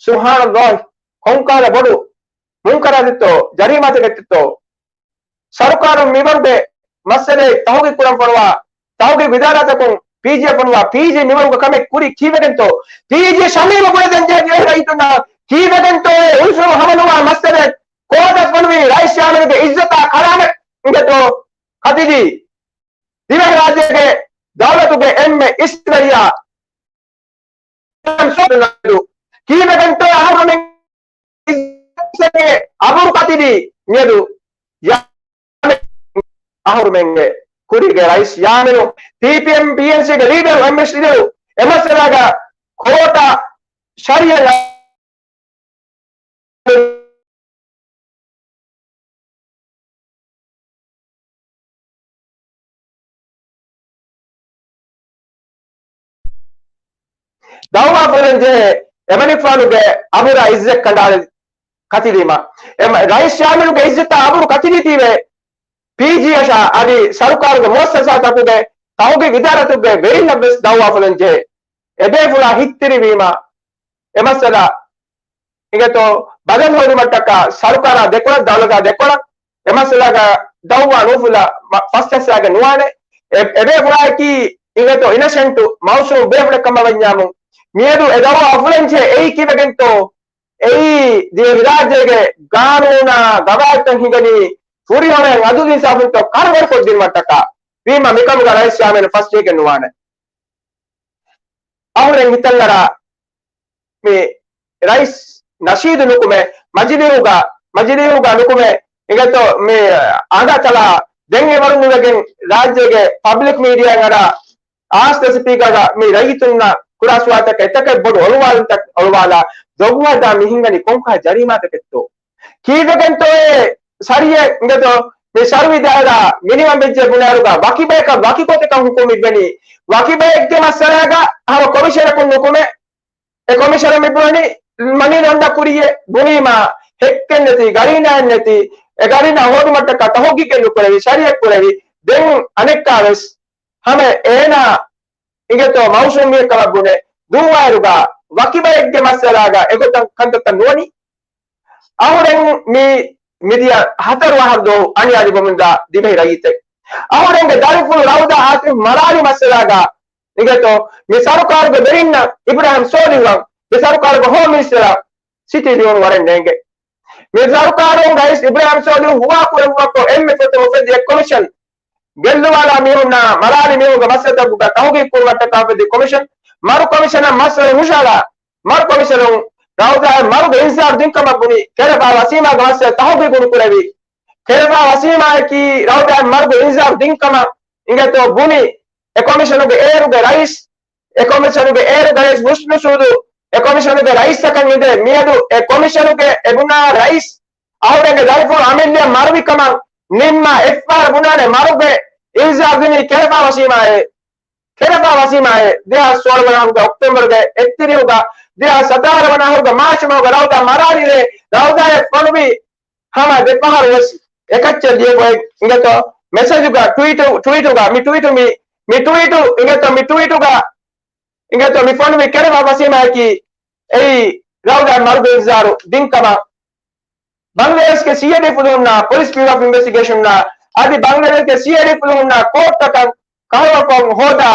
ސުބްޙާނައްލާހް، ކޮންކަހަލަ ބޮޑު މުންކަރާތެއްތޯ، ޖަރީމާތަކެއްތޯ؟ ސަރުކާރުން މިވަރުގެ މައްސަލައެއް ތަހުގީގު ކުރަން ފޮނުވާ، ތަހުގީގު އިދާރާތަކުން ޕީޖީ ފޮނުވާ ޕީޖީ މިވަރުގެ ކަމެއް ކުރީ ކީއްވެގެންތޯ؟ ޕީޖީ ޝަމީމަށް ބުނެދޭން ޖެހޭ ދިވެހި ރައްޔިތުންނަށް ކީއްވެގެންތޯ އެ އުންސުރު ހަމަނުވާ މައްސަލައެއް؟ ކޯޓަށް ފޮނުވީ ރައީސް ޔާމީނުގެ އިއްޒަތާ ކަރާމަތް އިނގޭތޯ ކަތިލީ؟ ދިވެހިރާއްޖޭގެ ދައުލަތުގެ އެންމެ އިސްވެރިޔާ ކީއްވެގެންތޯ އަހަރުމެން އިއްޒަތުގެ އަބުރު ކަތިލީ؟ މިއަދު ޔާމީނު އަހަރުމެންގެ ކުރީގެ ރައީސް ޔާމީނު ޕީޕީއެމް ޕީއެންސީގެ ލީޑަރު އެމްއެސް ލީޑަރު އެ މައްސަލާގަ ކޯޓަށް ޝަރީއަތް ދައުވާ ކުރަން ޖެހޭ އެމަނިކުފާނުގެ އަބުރާ އިއްޒަތް ކަނޑާލި ކަތިލީމަ، އެ ރައީސް ޔާމީނުގެ އިއްޒަތާ އަބުރު ކަތިލީތީވެ، ޕީޖީއަށާ އަދި ސަރުކާރުގެ މުއައްސަސާތަކުގެ ތަހުގީގު އިދާރާތަކުގެ ވެރިންނަށްވެސް ދައުވާ ފުލަން ޖެހޭ. އެބޭފުޅާ ހިތްތިރިވީމަ، އެ މައްސަލަ އިނގޭތޯ ބަދަލު ހޯދުމަށްޓަކާ ސަރުކާރާ ދެކޮޅަށް، ދައުލަތާ ދެކޮޅަށް އެ މައްސަލާގަ ދައުވާ ނުފުލަ ފަސްޓަސްއާގެ ނުވާނެ. އެ، އެބޭފުޅާއަކީ އިނގޭތޯ އިނަސެންޓު މައުސޫމް ބޭފުޅެއް ކަމަށް ވަންޏާމު، މިއަދު އެ ދައުވާ އުފުލަންޖެހޭ އެއީ ކީއްވެގެންތޯ؟ އެއީ ދިވެހިރާއްޖޭގެ ގާނޫނާ ގަވާއިދުތައް ހިނގަނީ ފުރިހަމަޔަށް އަދުލު އިންސާފުންތޯ ކަރުވަރުކޮށްދިނުމަށްޓަކާ ވީމަ، މިކަމުގަ ރައީސް ޔާމީނު ފަސްޖެހިގެން ނުވާނެ. އަހުރެން ހިތަށްއަރާ މި ރައީސް ނަޝީދު ނުކުމެ، މަޖިލީހުގަ، މަޖިލީހުގަ ނުކުމެ، އިނގޭތޯ މި އަނގަ ތަޅާ ދެން އެވަރު ނުވެގެން ރާއްޖޭގެ ޕަބްލިކް މީޑިއާއަށް އަރާ އާސްތަ ސިޕީކަރގަ މި ރައްޔިތުންނަށް ކުރާ ސުވާލުތަކަށް އެތަކެއް ބޮޑު އޮޅުވާލުންތައް އޮޅުވާލާ، ދޮގުހަދާ މި ހިނގަނީ ކޮންކަހަލަ ޖަރީމާތަކެއްތޯ؟ ކީއްވެގެންތޯއޭ ސަރިއެއް އިނގޭތޯ މި ސަރުވީ ދާއިރާ މިނިވަން ވެއްޖެ ބުނާއިރުގަ ވަކިބަޔަކަށް ވަކި ގޮތަކަށް ހުކުމް އިއްވެނީ؟ ވަކިބައެއްގެ މައްސަލާގަ ހަމަ ކޮމިޝަނަކުން ނުކުމެ، އެ ކޮމިޝަނަށް މި ބުނަނީ މަނީ ލޮންޑަ ކުރިއެއް ބުނީމާ، ހެއްކެއް ނެތި، ގަރީނާއެއް ނެތި، އެ ގަރީނާ ހޯދުމަށްޓަކާ ތަހުގީގެއް ނުކުރެވި، ޝަރީއަތް ކުރެވި، ދެން އަނެއްކާވެސް ހަމަ އޭނާ އިނގޭތޯ މައުސޫމް މީހެއް ކަމަށް ބުނެ، ދޫވާއިރުގަ ވަކިބައެއްގެ މައްސަލާގަ އެގޮތަށް ކަންތައްތައް ނުވަނީ. އަހުރެން މި މިދިޔަ ހަތަރު އަހަރު ދުވަހު އަނިޔާ ލިބުމުންދާ ދިވެހި ރައްޔިތެއް. އަހުރެންގެ ދަރިފުޅު ރައުދާ އާތިފް މަރާލި މައްސަލާގަ އިނގޭތޯ މި ސަރުކާރުގެ ވެރިންނަށް އިބްރާހިމް ސޯލިހުއަށް މި ސަރުކާރުގެ ހޯމް މިނިސްޓަރަށް ސިޓީ ލިޔުން ވަރެއް ނޭނގެ. މި ސަރުކާރުން ރައީސް އިބްރާހިމް ސޯލިހު ހުވާކުރެއްވުމަށްކޮށް އެންމެ ފުރަތަމަ އުފެއްދި އެއް ކޮމިޝަން، ގެއްލުވާލާ މީހުންނާ މަރާލި މީހުންގެ މައްސަލަތަކުގަ ތަހުގީގު ކުރުމަށްޓަކާ އުފެއްދި ކޮމިޝަން، މަރު ކޮމިޝަނަށް މައްސަލަ ހުށަހަޅާ، މަރު ކޮމިޝަނުން ރައުދާއަށް މަރުގެ އިންޒާރު ދިންކަމަށް ބުނި، ކެރެފާ ވަސީމާގެ މައްސަލަ ތަހުގީގު ނުކުރެވި. ކެރެފާ ވަސީމާއަކީ ރައުދާއަށް މަރުގެ އިންޒާރު ދިންކަމަށް އިނގޭތޯ ބުނި، އެ ކޮމިޝަނުގެ އޭރުގެ ރައީސް، އެ ކޮމިޝަނުގެ އޭރުގެ ރައީސް ހުސްނު ސޫދު، އެ ކޮމިޝަނުގެ ރައީސްއަކަށް އިނދެ މިއަދު އެ ކޮމިޝަނުގެ އެ ބުނާ ރައީސް އަހުރެންގެ ދަރިފުޅު އަމިއްލައަށް މަރުވި ކަމަށް ނިންމާ އެއްފަހަރު ބުނާނެ މަރުގެ އިންޒާރު ދިނީ ކެރެފާ ވަސީމާއޭ. ކެރެފާ ވަސީމާއޭ. ދެހާސް ސޯޅަ ވަނަ އަހަރުގެ އޮކްޓޯބަރުގެ އެއްތިރީހުގަ، ދެހާސް ސަތާރަ ވަނަ އަހަރުގެ މާޗު މަހުގަ ރައުދާ މަރާލިރޭ، ރައުދާއަށް ފޮނުވި ހަމަ ދެ ފަހަރު ވެސް އެކައްޗެއް ލިޔެފައި އިނގޭތޯ މެސެޖުގަ ޓުވީޓު، ޓުވީޓުގަ މި ޓުވީޓު މި، މި ޓުވީޓު އިނގޭތޯ މި ޓުވީޓުގަ އިނގޭތޯ މި ފޮނުވި ކެރެފާ ވަސީމާއަކީ އެއީ ރައުދާ މަރުގެ އިންޒާރު ދިން ކަމަށް. ބަނގްލަދޭޝްގެ ސީއައިޑީ ފުލުހުންނާ ޕޮލިސް ބިއުރޯ އޮފް އިންވެސްޓިގޭޝަންއާ އަދި ބަނގްލަދޭޝްގެ ސީއައިޑީ ފުލުހުންނާ ކޯޓްތަކަށް ކަހަލަކޮށް ހޯދާ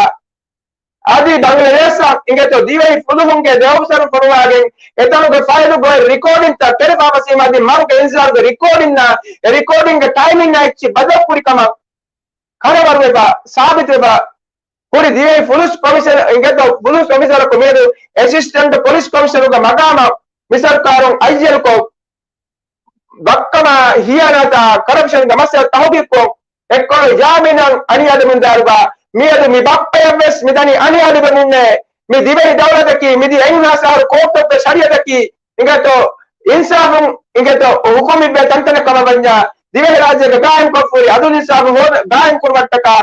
އަދި ބަނގްލަދޭޝަށް އިނގޭތޯ ދިވެހި ފުލުހުންގެ ދެ އޮފިސަރު ފޮނުވާގެން އެތަނުގެ ފައިލުގައި ރިކޯޑިންތައް ކެރެފާ ވަސީމާ އަދި މަރުގެ އިންޒާރުގެ ރިކޯޑިންނާ އެ ރިކޯޑިންގެ ޓައިމިންއާ އެއްޗި ބަދަލުކުރި ކަމަށް ކަރަވަރުވެފަ، ސާބިތުވެފަ ހުރި ދިވެހި ފުލުސް ކޮމިޝަނަރ އިނގޭތޯ ފުލުސް އޮފިސަރަކު މިއަދު އެސިސްޓެންޓް ޕޮލިސް ކޮމިޝަނަރުގެ މަގާމަށް މި ސަރުކާރުން އައްޔަލުކޮށް، ވައްކަމާ ހިޔާނާތާ ކަރަޕްޝަންގެ މައްސަލަ ތަހުގީގުކޮށް، އެއްކޮޅު ޔާމީނަށް އަނިޔާ ލިބުންދާއިރުގަ، މިއަދު މި ބައްޕަޔަށްވެސް މިދަނީ އަނިޔާ ލިބެމުންނޭ. މި ދިވެހި ދައުލަތަކީ، މިދިޔަ އެއްހާސް އަހަރު ކޯޓްތަކުގެ ޝަރީއަތަކީ، އިނގޭތޯ އިންސާފުން އިނގޭތޯ ހުކުމް އިއްވޭ ތަންތަނެއް ކަމަށް ވަންޏާ، ދިވެހިރާއްޖޭގެ ގާއިމްކޮށްފަހުރި އަދުލު އިންސާފު ހޯދަ ގާއިމްކުރުމަށްޓަކާ،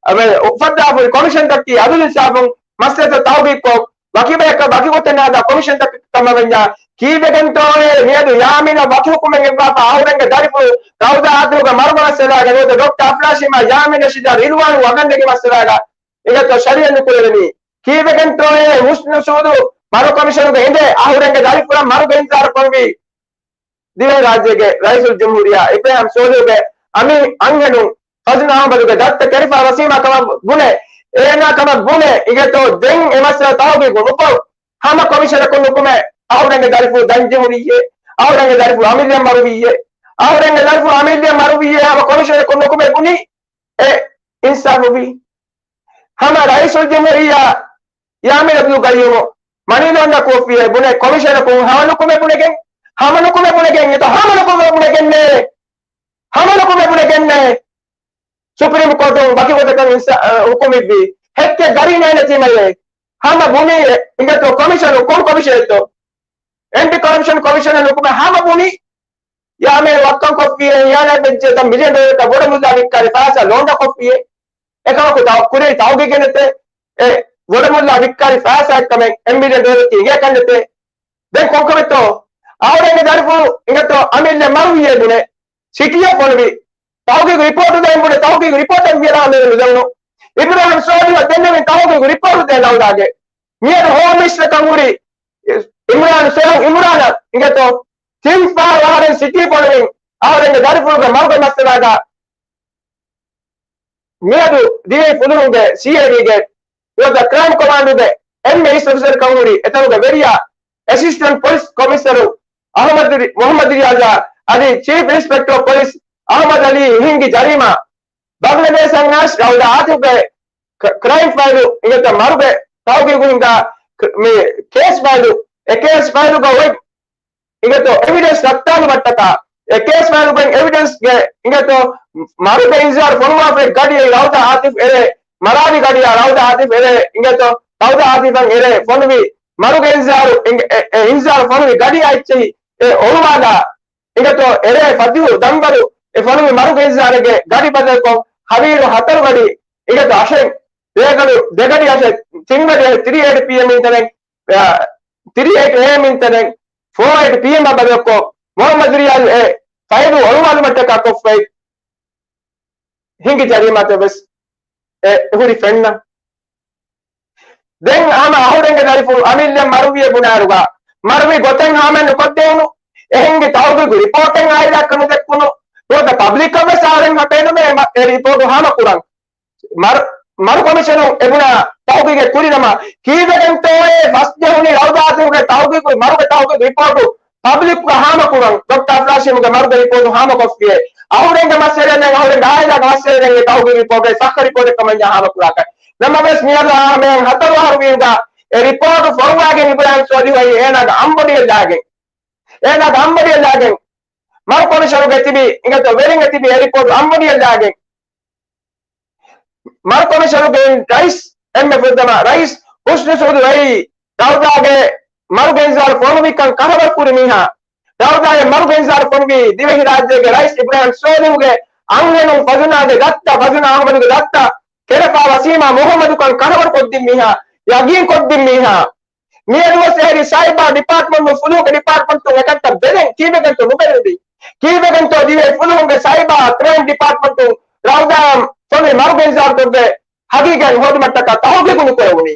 އަ، އުފައްދާފަހުރި ކޮމިޝަންތަކީ، އަދުލު އިންސާފުން މައްސަލަތައް ތަހުގީގުކޮށް، ވަކިބަޔަކަށް ވަކިގޮތެއް ހަދާ ކޮމިޝަންތަކެއް ކަމަށް ވަންޏާ، ކީއްވެގެންތޯއޭ މިއަދު ޔާމީނަށް ވަކި ހުކުމެއް އިއްވާފަ އަހުރެންގެ ދަރިފުޅު ރައުދާ އާތިފުގެ މަރުގެ މައްސަލާގަ ނުވަތަ ޑޮކްޓަރ އަފްރާޝީމާ ޔާމީން ރަޝީދާ ރިލްވާނު ވަގަށްނެގި މައްސަލާގަ އިނގޭތޯ ޝަރީއަތް ނުކުރެވެނީ؟ ކީއްވެގެންތޯއޭ ހުސްނު ސޫދު މަރު ކޮމިޝަނުގަ އިނދެ އަހުރެންގެ ދަރިފުޅަށް މަރުގެ އިންޒާރު ކޮށްފަ ދިވެހިރާއްޖޭގެ ރައީސުލްޖުމްހޫރިއްޔާ އިބްރާހިމް ސޯލިހުގެ އަމި އަންހެނުން ޚަޒްނާ އަހުމަދުގެ ދައްތަ ކެރެފާ ވަސީމާ ކަމަށް ބުނެ، އޭނާ ކަމަށް ބުނެ އިނގޭތޯ ދެން އެ މައްސަލަ ތަހުގީގު ނުކޮށް، ހަމަ ކޮމިޝަނަކުން ނުކުމެ، އަހުރެންގެ ދަރިފުޅު ދަންޖެހުނިއްޔޭ، އަހުރެންގެ ދަރިފުޅު އަމިއްލައަށް މަރުވިއްޔޭ، އަހުރެންގެ ދަރިފުޅު އަމިއްލައަށް މަރުވިއްޔޭ، ހަމަ ކޮމިޝަނަކުން ނުކުމެ ބުނި އެ އިންސާފުވީ. ހަމަ ރައީސުލްޖުމްހޫރިއްޔާ ޔާމީން އަބްދުލް ގައްޔޫމު މަނީ ލޯންޑަރ ކޯއްފިއޭ ބުނެ ކޮމިޝަނަކުން ހަމަ ނުކުމެ ބުނެގެން، ހަމަ ނުކުމެ ބުނެގެން، އެތަ ހަމަ ނުކުމެ ބުނެގެންނޭ، ހަމަ ނުކުމެ ބުނެގެންނޭ. ސުޕްރީމް ކޯޓުން ވަކި ގޮތަކަށް އިންސާ-، އަ، ހުކުމް އިއްވި. ހެއްކެއް ގަރީ ނޭނެތީމައޭ. ހަމަ ބުނީ އިނގޭތޯ ކޮމިޝަނު، ކޮން ކޮމިޝަނެއްތޯ؟ އެންޓި ކޮރަޕްޝަން ކޮމިޝަނަށް ނުކުމެ ހަމަ ބުނީ. ޔާމީން ވައްކަން ކޮށްފިއޭ، އިއާލާތް ވެއްޖެ ތަ މިލިއަން ޑޮލަރަކަށް ބޮޑަމުއްލާ ވިއްކާލި ފައިސާ ލޯންޑަ ކޮށްފިއޭ. އެކަމަކު ތަ-، ކުރިން ތަހުގީގެއް ނެތޭ. އެ ބޮޑަމުއްލާ ވިއްކާލި ފައިސާއެއްކަމެއް އެއް މިލިއަން ޑޮލަރަކީ އިނގޭކަށް ނެތޭ. ދެން ކޮންކަމެއްތޯ؟ އަހުރެންގެ ދަރިފުޅު އިނގޭތޯ އަމިއްލަ މަރުވިއޭ ބުނެ. ސިޓީއަށް ފޮނުވި. ތަހުގީގު ރިޕޯޓު ދޭން ބުނެ، ތަހުގީގު ރިޕޯޓެއް މިއަދާ މިއަދު ނުދެވުނު. އިބްރާހިމް ސޯލިހު ދެންނެވިން ތަހުގީގު ރިޕޯޓު ދޭ ދައުދާގެ. މިއަދު ހޯމް މިނިސްޓަރަކަށް ހުރި އިމްރާން، ސޯލިހު އިމްރާނަށް އިނގޭތޯ ތިން ފަހަރު އަހަރެން ސިޓީ ފޮނުވިން އަހަރެންގެ ދަރިފުޅުގެ މަރުގެ މައްސަލާގަ. މިއަދު ދިވެހި ފުލުހުންގެ ސީއައިޑީގެ ނުވަތަ ކްރައިމް ކޮމާންޑުގެ އެންމެ އިސް އޮފިސަރ ކަމުގެ އެތަނުގެ ވެރިޔާ އެސިސްޓެންޓް ޕޮލިސް ކޮމިޝަނަރު އަހުމަދު ރި-، މުހައްމަދު ރިޔާޒާ އަލީ، ޗީފް އިންސްޕެކްޓަރ ޕޮލިސް އަހުމަދު އަލީ ހިންގި ޖަރީމާ ބަނގްލަދޭޝަށް އައިސް ރައުދާ އާތިފްގެ ކް-، ކްރައިމް ފައިލު އިނގޭތޯ މަރުގެ ތަހުގީގު ހިންގާ ކް-، މި ކޭސް ފައިލު، އެ ކޭސް ފައިލުގަ އޮތް އިނގޭތޯ އެވިޑެންސް ރައްކާލުމަށްޓަކާ، އެ ކޭސް ފައިލުގެ އެވިޑެންސްގެ އިނގޭތޯ މަރުގެ އިންޒާރު ފޮނުވާފައި ގަޑިއެއް ރައުދާ އާތިފް އެރޭ، މަރާލި ގަޑިއާ ރައުދާ އާތިފް އެރޭ، އިނގޭތޯ ރައުދާ އާތިފަށް އެރޭ ފޮނުވި މަރުގެ އިންޒާރު އިނގ-، އެ، އެ އިންޒާރު ފޮނުވި ގަޑި އައްޗެހި އެ އޮޅުވާލާ އިނގޭތޯ އެރޭ ފަތިހު ދަންބަލު އެ ފޮނުވި މަރުގެ އިންޒާރެއްގެ ގަޑި ބަދަލުކޮށް ހަވީރު ހަތަރު ގަޑި އިނގޭތޯ އަށެއް ދޭގަޑި ދެގަޑި އަށެއް ތިން ގަޑި އަށެއް ތިރީ އެއިޓް ޕީއެމް އިންތަނެއް ތިރީ އެއިޓް އޭއެމް އިންތަނެއް ފޯ އެއިޓް ޕީއެމް އަށް ބަދަލުކޮށް މުހައްމަދު ރިޔާޒު އެ ފައިލު އޮޅުވާލުމަށްޓަކާ ކޮށްފައި ހިނގި ޖަރީމާތައް ވެސް އެ ހުރި ފެންނަ. ދެން ހަމަ އަހުރެންގެ ދަރިފުޅު އަމިއްލަ މަރުވިއެ ބުނާއިރުގަ، މަރުވި ގޮތެއް ހާމަ ނުކޮށްދެވުނު، އެހެންގެ ތަހުގީގު ރިޕޯޓެއް އާއިލާއަކަށް ނުދެއްކުނު، ނުވަތަ ޕަބްލިކަށް ވެސް އަހަރެން ބޭނުމޭ އެ މަ-، އެ ރިޕޯޓު ހާމަ ކުރަން. މަރު، މަރު ކޮމިޝަނުން އެބުނާ ތަހުގީގެއް ކުރިނަމަ، ކީއްވެގެންތޯއޭ ފަސް ޖެހުނީ ރައުދާ އާތިފްގެ ތަހުގީގު، މަރުގެ ތަހުގީގު ރިޕޯޓު ޕަބްލިކްގަ ހާމަކުރަން؟ ޑޮކްޓަރ އަފްރާޝީމްގެ މަރުގެ ރިޕޯޓު ހާމަކޮށްފިޔޭ. އަހުރެންގެ މައްސަލައެއް ނެތް، އަހުރެންގެ އާއިލާގެ މައްސަލައެއް ނެތް، ތަހުގީގު ރިޕޯޓެއް ސައްހަ ރިޕޯޓެއް ކަމަށް ހާމަކުރާކަށް. ނަމަވެސް މިއަދު އާ މޭ ހަތަރު އަހަރު ވީގަ އެ ރިޕޯޓު ފޮރުވާގެން އިބްރާހިމް ސޯލިހު އައީ އޭނާގެ އަނބޮޑިއެއްލާގެން. އޭނާގެ އަނބޮޑިއެއްލާގެން. މަރު ކޮމިޝަނުގެ ތިބި އިނގޭތޯ ވެރިން ތިބި އެ ރިޕޯޓު އަނބޮޑިއެއްލާގެން. މަރު ކޮމިޝަނުގެ ރައީސް އެންމެ ފުރަތަމަ ރައީސް ހުސްނު ސުހުދު އެއީ ރައުދާގެ މަރުގެ އިންޒާރު ފޮނުވިކަން ކަހަވަރު ކުރި މީހާ. ރައުދާގެ މަރުގެ އިންޒާރު ފޮނުވީ ދިވެހި ރާއްޖޭގެ ރައީސް އިބްރާހިމް ސޯލިހުގެ އަންހެނުން ފަޒުނާގެ ދައްތަ، ފަޒުނާ އަހުމަދުގެ ދައްތަ، ކެރަފާ ވަސީމާ މުހައްމަދުކަން ކަހަވަރު ކޮށްދިން މީހާ، ޔަގީން ކޮށްދިން މީހާ. މިއަދުވެސް އެހެރީ ސައިބާ ޑިޕާޓްމަންޓުން ފުލުހުގެ ޑިޕާޓްމަންޓުން އެކަންތައް ބެލެން ކީއްވެގެންތޯ ނުބެލެންވީ؟ ކީއްވެގެންތޯ ދިވެހި ފުލުހުންގެ ސައިބާ ކްރައިމް ޑިޕާޓްމަންޓުން ރައުދާއަށް ފޮނުވި މަރުގެ އިންޒާރުތަކުގެ ހަގީގަތް ހޯދުމަށްޓަކާ ތަހުގީގު ނުކުރެވުނީ؟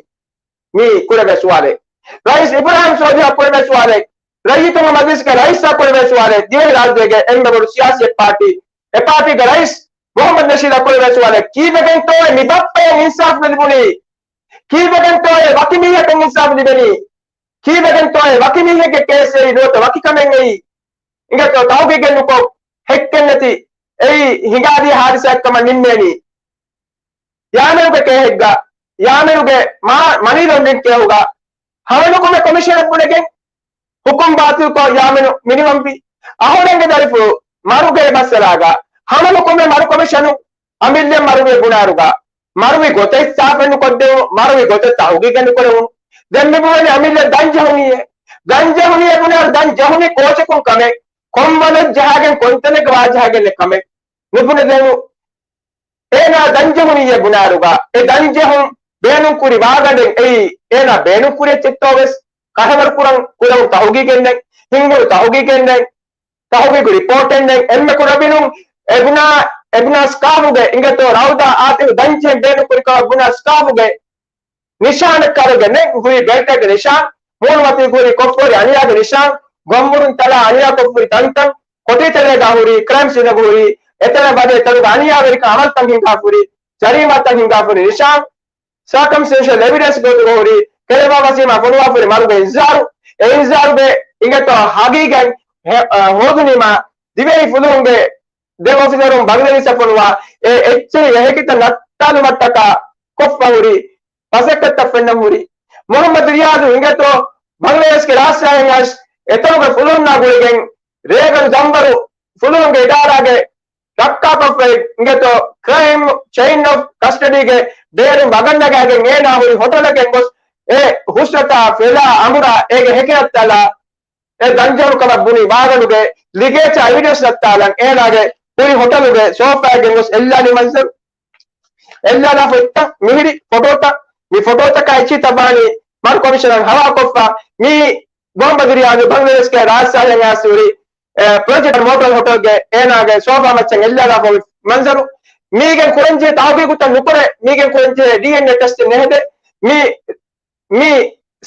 މީ ކުރެވޭ ސުވާލެއް. ރައީސް އިބްރާހިމް ސޯލިހަށް ކުރެވޭ ސުވާލެއް. ރައްޔިތުންގެ މަޖިލިސްގެ ރައީސަށް ކުރެވޭ ސުވާލެއް. ދިވެހި ރާއްޖޭގެ އެންމެ ބޮޑު ސިޔާސީ ޕާޓީ، އެ ޕާޓީގެ ރައީސް މުހައްމަދު ނަޝީދަށް ކުރެވޭ ސުވާލެއް. ކީއްވެގެންތޯއޭ މި ބައްޕަޔަށް އިންސާފް ނުލިބުނީ؟ ކީއްވެގެންތޯއޭ ވަކި މީހަކަށް އިންސާފް ލިބެނީ؟ ކީއްވެގެންތޯއޭ ވަކި މީހެއްގެ ކޭސް އެއީ ނުވަތަ ވަކި ކަމެއް އެއީ؟ އިނގޭތޯ ތަހުގީގެއް ނުކޮށް ހެއްކެއްނެތި އެއީ ހިނގާދިޔަ ހާދިސާއެއް ކަމަށް ނިންމޭނީ. ޔާމީނުގެ ކޭހެއްގަ، ޔާމީނުގެ މާ، މަނީ ލޮންޑްރިން ކޭހުގަ ހަމަނުކުމެ ކޮމިޝަނަށް ބުނެގެން ހުކުމް ބާތިލްކޮށް ޔާމީނު މިނިވަންވި. އަހުރެންގެ ދަރިފުޅު މަރުގެ މައްސަލާގަ ހަމަނުކުމެ މަރު ކޮމިޝަނު އަމިއްލަ މަރުވެ ބުނާރުގަ މަރުވި ގޮތެއް ސާފެއް ނުކޮށްދެވުނު، މަރުވި ގޮތެއް ތަހުގީގެއް ނުކުރެވުނު. ދެން މި ބުނަނީ އަމިއްލަ ދަން ޖެހުނީއޭ. ދަން ޖެހުނީއޭ ބުނާރު ދަން ޖެހުނީ ކޯޗަކުން ކަމެއް، ކޮންވަލެއް ޖަހާގެން ކޮންތަނެއްގަ ވާ ޖަހާގެން ކަމެއް ނުބުނެދެވުނު. އޭނާ ދަންޖެހުނީއޭ ބުނާރުގަ، އެ ދަންޖެހުން ބޭނުންކުރި ވާގަނޑެއް އެއީ، އޭނާ ބޭނުންކުރި އެއްޗެއްތޯވެސް ކަށަވަރު ކުރަން، ކުރެވުނު ތަހުގީގެއްނެތް، ހިންގުނު ތަހުގީގެއްނެތް، ތަހުގީގު ރިޕޯޓެއްނެތް، އެންމެ ކުޑަބިލުން އެ ބުނާ، އެ ބުނާ ސްކާފުގެ އިނގޭތޯ ރައުދާ އާތިފް ދަންޖެހެން ބޭނުންކުރި ކަމަށް ބުނާ ސްކާފުގެ ނިޝާނެއްކާރެއްގެ ނެތް ހުރި ބެލްޓެއްގެ ނިޝާން، މޫނުމަތީގަ ހުރި ކޮށްފަހުރި އަނިޔާގެ ނިޝާން، ގޮންވަރުން ތަޅާ އަނިޔާކޮށްފަހުރި ތަންތަން، ކޮޓީތެރޭގަ ހުރި ކްރައިމް ސީނަކު ހުރި، އެތަނަށް ވަދެ ތަނުގަ އަނިޔާވެރިކަން އަމަލްތައް ހިނގާފަހުރި، ޖަރީމާތައް ހިނގާފަހުރި ނިޝާން، ސާކަމްސްޓެންޝަލް އެވިޑެންސް ގޮތުގަ ހުރި ކެލެވާ ވަސީމާ ފޮނުވާފަ ހުރި މަރުގެ އިންޒާރު، އެ އިންޒާރުގެ އިނގޭތޯ ހަގީގަތް ހެ-، އަ، ހޯދުނީމާ ދިވެހި ފުލުހުންގެ ދެ އޮފިސަރުން ބަނގްލަދޭޝަށް ފޮނުވާ އެ އެއްޗެހި އެހެކިތައް ނައްތާލުމަށްޓަކާ ކޮށްފަ ހުރި މަސައްކަތްތައް ފެންނަން ހުރި. މުހައްމަދު ރިޔާދު އިނގޭތޯ ބަނގްލަދޭޝްގެ ރާޖް ސާހިން އައިސް އެތަނުގެ ފުލުހުންނާ ގުޅިގެން ރޭގަނޑު ދަންވަރު ފުލުހުންގެ އިދާރާގެ ރައްކާކޮށްފައި އިނގޭތޯ ކްރައިމް ޗެއިން އޮފް ކަސްޓަޑީގެ ބޭރުން ވަގަށް ނަގާގެން އޭނާ ހުރި ހޮޓަލަކަށް ގޮސް އެ ހުސްރަތާ ފެލާ އަނބުރާ އޭގެ ހެކި ނައްތާލާ އެ ދަންޖެހުނު ކަމަށް ބުނި ވާގަނޑުގެ ލިގޭޗާ އެވިޑެންސް ނައްތާލަން އޭނާގެ ހުރި ހޮޓަލުގެ ސޯފާއެއްގެ ގޮސް އެއްލާނީ މަންޒަރު. އެއްލާލާފަ އޮތްތަ މިހިރި ފޮޓޯތައް، މި ފޮޓޯތަކާ އެއްޗިތައް ވާނީ މަރު ކޮމިޝަނަށް ހަވާލުކޮށްފަ މި މުހައްމަދު ރިޔާދު ބަނގްލަދޭޝްގެ ރާޖް ސާހިން އައިސް ހުރި، އެ، ޕްރޮޖެކްޓް މޯޓަލް ހޮޓަލްގެ އޭނާގެ ސޯފާ މައްޗަށް އެއްލާލާފަ މަންޒަރު. މީގެން ކުރަންޖެހޭ ތަހުގީގުތައް ނުކުރޭ، މީގެން ކުރަންޖެހޭ ޑީއެންއޭ ޓެސްޓެއް ނެހެދޭ. މި މި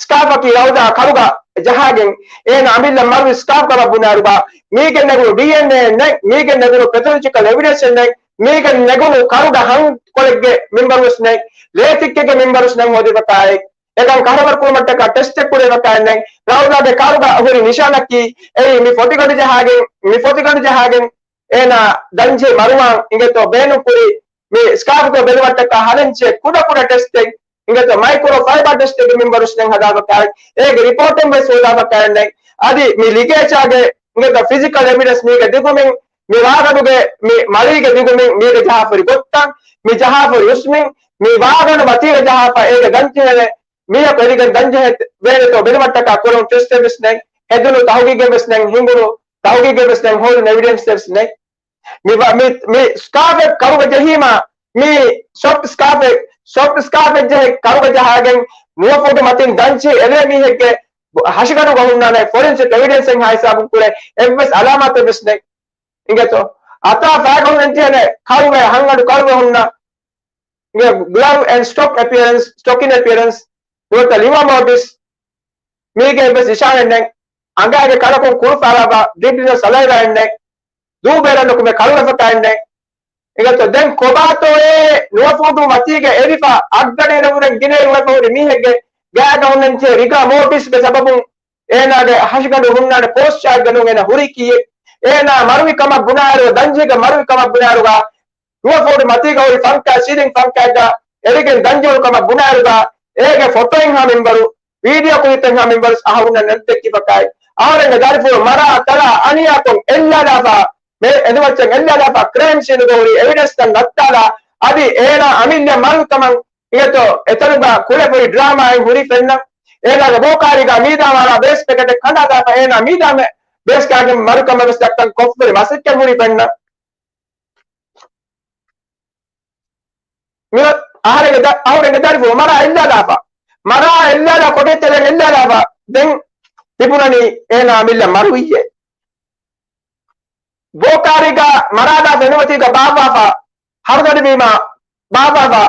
ސްކާފަކީ ރައުދާ ކަރުގަ ޖަހާގެން އޭނާ އަމިއްލަ މަރުވި ސްކާފް ކަމަށް ބުނާއިރުގަ، މީގެން ނެގުނު ޑީއެންއޭ ނެތް، މީގެން ނެގުނު ޕެތޮލޮޖިކަލް އެވިޑެންސް ނެތް، މީގެން ނެގުނު ކަރުގަ ހަން ކޮޅެއްގެ މެމްބަރުވެސް ނެތް، ލޭތިއްކެއްގެ މެމްބަރުވެސް ނެތް ހޯދިފަކާއެއް، އެކަން ކަހަވަރު ކުރުމަށްޓަކާ ޓެސްޓެއް ކުރެވިފަކާއެއް ނެތް، ރައުދާގެ ކަރުގަ ހުރި ނިޝާނަކީ އެއީ މި ފޮތިގަނޑު ޖަހާގެން، މި ފޮތިގަނޑު ޖަހާގެން އޭނާ ދަންޖެހި މަރުވާން އިނގޭތޯ ބޭނުން ކުރި މި ސްކާފްގަ ބެލުމަށްޓަކާ ހަލަންޖެހޭ ކުޑަ ކުޑަ ޓެސްޓެއް އިނގޭތޯ މައިކްރޯ ފައިބާ ޓެސްޓެއްގެ މެމްބަރުސް ނެތް ހަދާފަކާއެއް، އޭގެ ރިޕޯޓެއް ވެސް ހޯދާފަކާއެއް ނެތް. އަދި މި ލިގޭޗާގެ އިނގޭތޯ ފިޒިކަލް އެވިޑެންސް މީގެ ދިގުމިން، މި ވާގަނޑުގެ މި މަރީގެ ދިގުމިން، މީގެ ޖަހާފަ ހުރި ގޮތްތައް، މި ޖަހާފަ ހުރި ހުސްމިން، މި ވާގަނޑު މަތީގަ ޖަހާފަ އޭގެ ދަންޖެހޭނެ މީހަކު އެދިގެން ދަންޖެހޭ ވޭނެތޯ ބެލުމަށްޓަކާ ކުރުން ޓެސްޓެއް ވެސް ނެތް، ހެދުނު ތަހުގީގެއް ވެސް ނެތް، ހިނގުނު ތަހުގީގެއް ވެސް ނެތް، ހޯދުނު އެވިޑެންސް ވެސް ނެތް. މި ވަ-، މި، މި ސްކާފެއް ކަރުގަ ޖެހީމާ، މި ސޮފްޓް ސްކާފެއް، ސޮފްޓް ސްކާފެއް ޖެހޭ ކަރުގަ ޖަހާގެން ނުވަ ފޫޓު މަތިން ދަންޖެހި އެޅޭ މީހެއްގެ ހަށިގަނޑުގަ ހުންނާނެ ފޮރެންސިކް އެވިޑެންސެއްހާ ހިސާބުން ކުރެ އެއްވެސް އަލާމާތެއް ވެސް ނެތް. އިނގޭތޯ؟ އަތާ ފައިގަ ހުންނަން ޖެހޭނެ ކަރުގެ ހަންގަނޑު ކަރުގަ ހުންނަ ގްލަވް އެންޑް ސްޓޮކް އެޕިއަރެންސް، ސްޓޮކިން އެޕިއަރެންސް، ނުވަތަ ލިވާ މޯޓިވްސް، މީގެ އެއްވެސް ނިޝާނެއް ނެތް. އަނގައިގެ ކަނަކުން ކުރުފާލާފަ ޑްރިޕް އިން ސަލައިވާއެއް ނެތް. ދޫބޭރަށް ނުކުމެ ކަރުވެފަކާއެއް ނެތް. އިނގޭތޯ ދެން ކޮބާތޯއޭ ނުވަ ފޫޓު މަތީގަ އެރިފަ އަށްގަޑި އިރުމުން ގިނައިރު ވެފަ ހުރި މީހެއްގެ ގާގަ ހުންނަންޖެހޭ ރިގާ މޯޓިވްސްގެ ސަބަބުން އޭނާގެ ހަށިގަނޑު ހުންނާނެ ކޯސްޗާއެއްގަ ނޫން އޭނާ ހުރީކީއެއް. އޭނާ މަރުވި ކަމަށް ބުނާއިރު، ދަންޖެހިގެން މަރުވި ކަމަށް ބުނާއިރުގަ، ނުވަ ފޫޓު މަތީގަ ހުރި ފަންކާ، ސީލިން ފަންކާއެއްގަ އެރިގެން ދަންޖެހުނު ކަމަށް ބުނާއިރުގަ، އޭގެ ފޮޓޯއެއްހާ މިންވަރު، ވީޑިއޯ ކުލިޕެއްހާ މިންވަރު އަހަރުންނަށް ނެތްދެއްކިފަކާއެއް. އަހަރެންގެ ދަރިފުޅު މަރާ ތަޅާ އަނިޔާކޮށް އެއްލާލާފަ، މެ-، އެނދުމައްޗަށް އެއްލާލާފަ، ކްރައިމް ސީނުގަ ހުރި އެވިޑެންސްތައް ނައްތާލާ، އަދި އޭނާ އަމިއްލަ މަރުވި ކަމަށް އިނގޭތޯ އެތަނުގަ ކުޅެފަ ހުރި ޑްރާމާއެއް ހުރި ފެންނަ. އޭނާގެ ބޯކާރީގަ މީދާ މަރާ ބޭސް ޕެކެޓެއް ކަނޑާލާފަ، އޭނާ މީދާ މެ-، ބޭސް ކާގެން މަރު ކަމަށް ވެސް ދައްކަން ކޮށްފަ ހުރި މަސައްކަތް ހުރި ފެންނަ. މިއޮތް އަހަރެންގެ ދަ-، އަހަރެންގެ ދަރިފުޅު މަރާ އެއްލާލާފަ. މަރާ އެއްލާލާ ކޮޓަރި ތެރެއިން އެއްލާލާފަ. ދެން ތިބުނަނީ އޭނާ އަމިއްލަ މަރުވިއްޔޭ. ބޯކާރީގަ މަރާލާ ފެނުމަތީގަ ބާއްވާފަ. ހަރުދަނޑިވީމާ ބާއްވާފަ.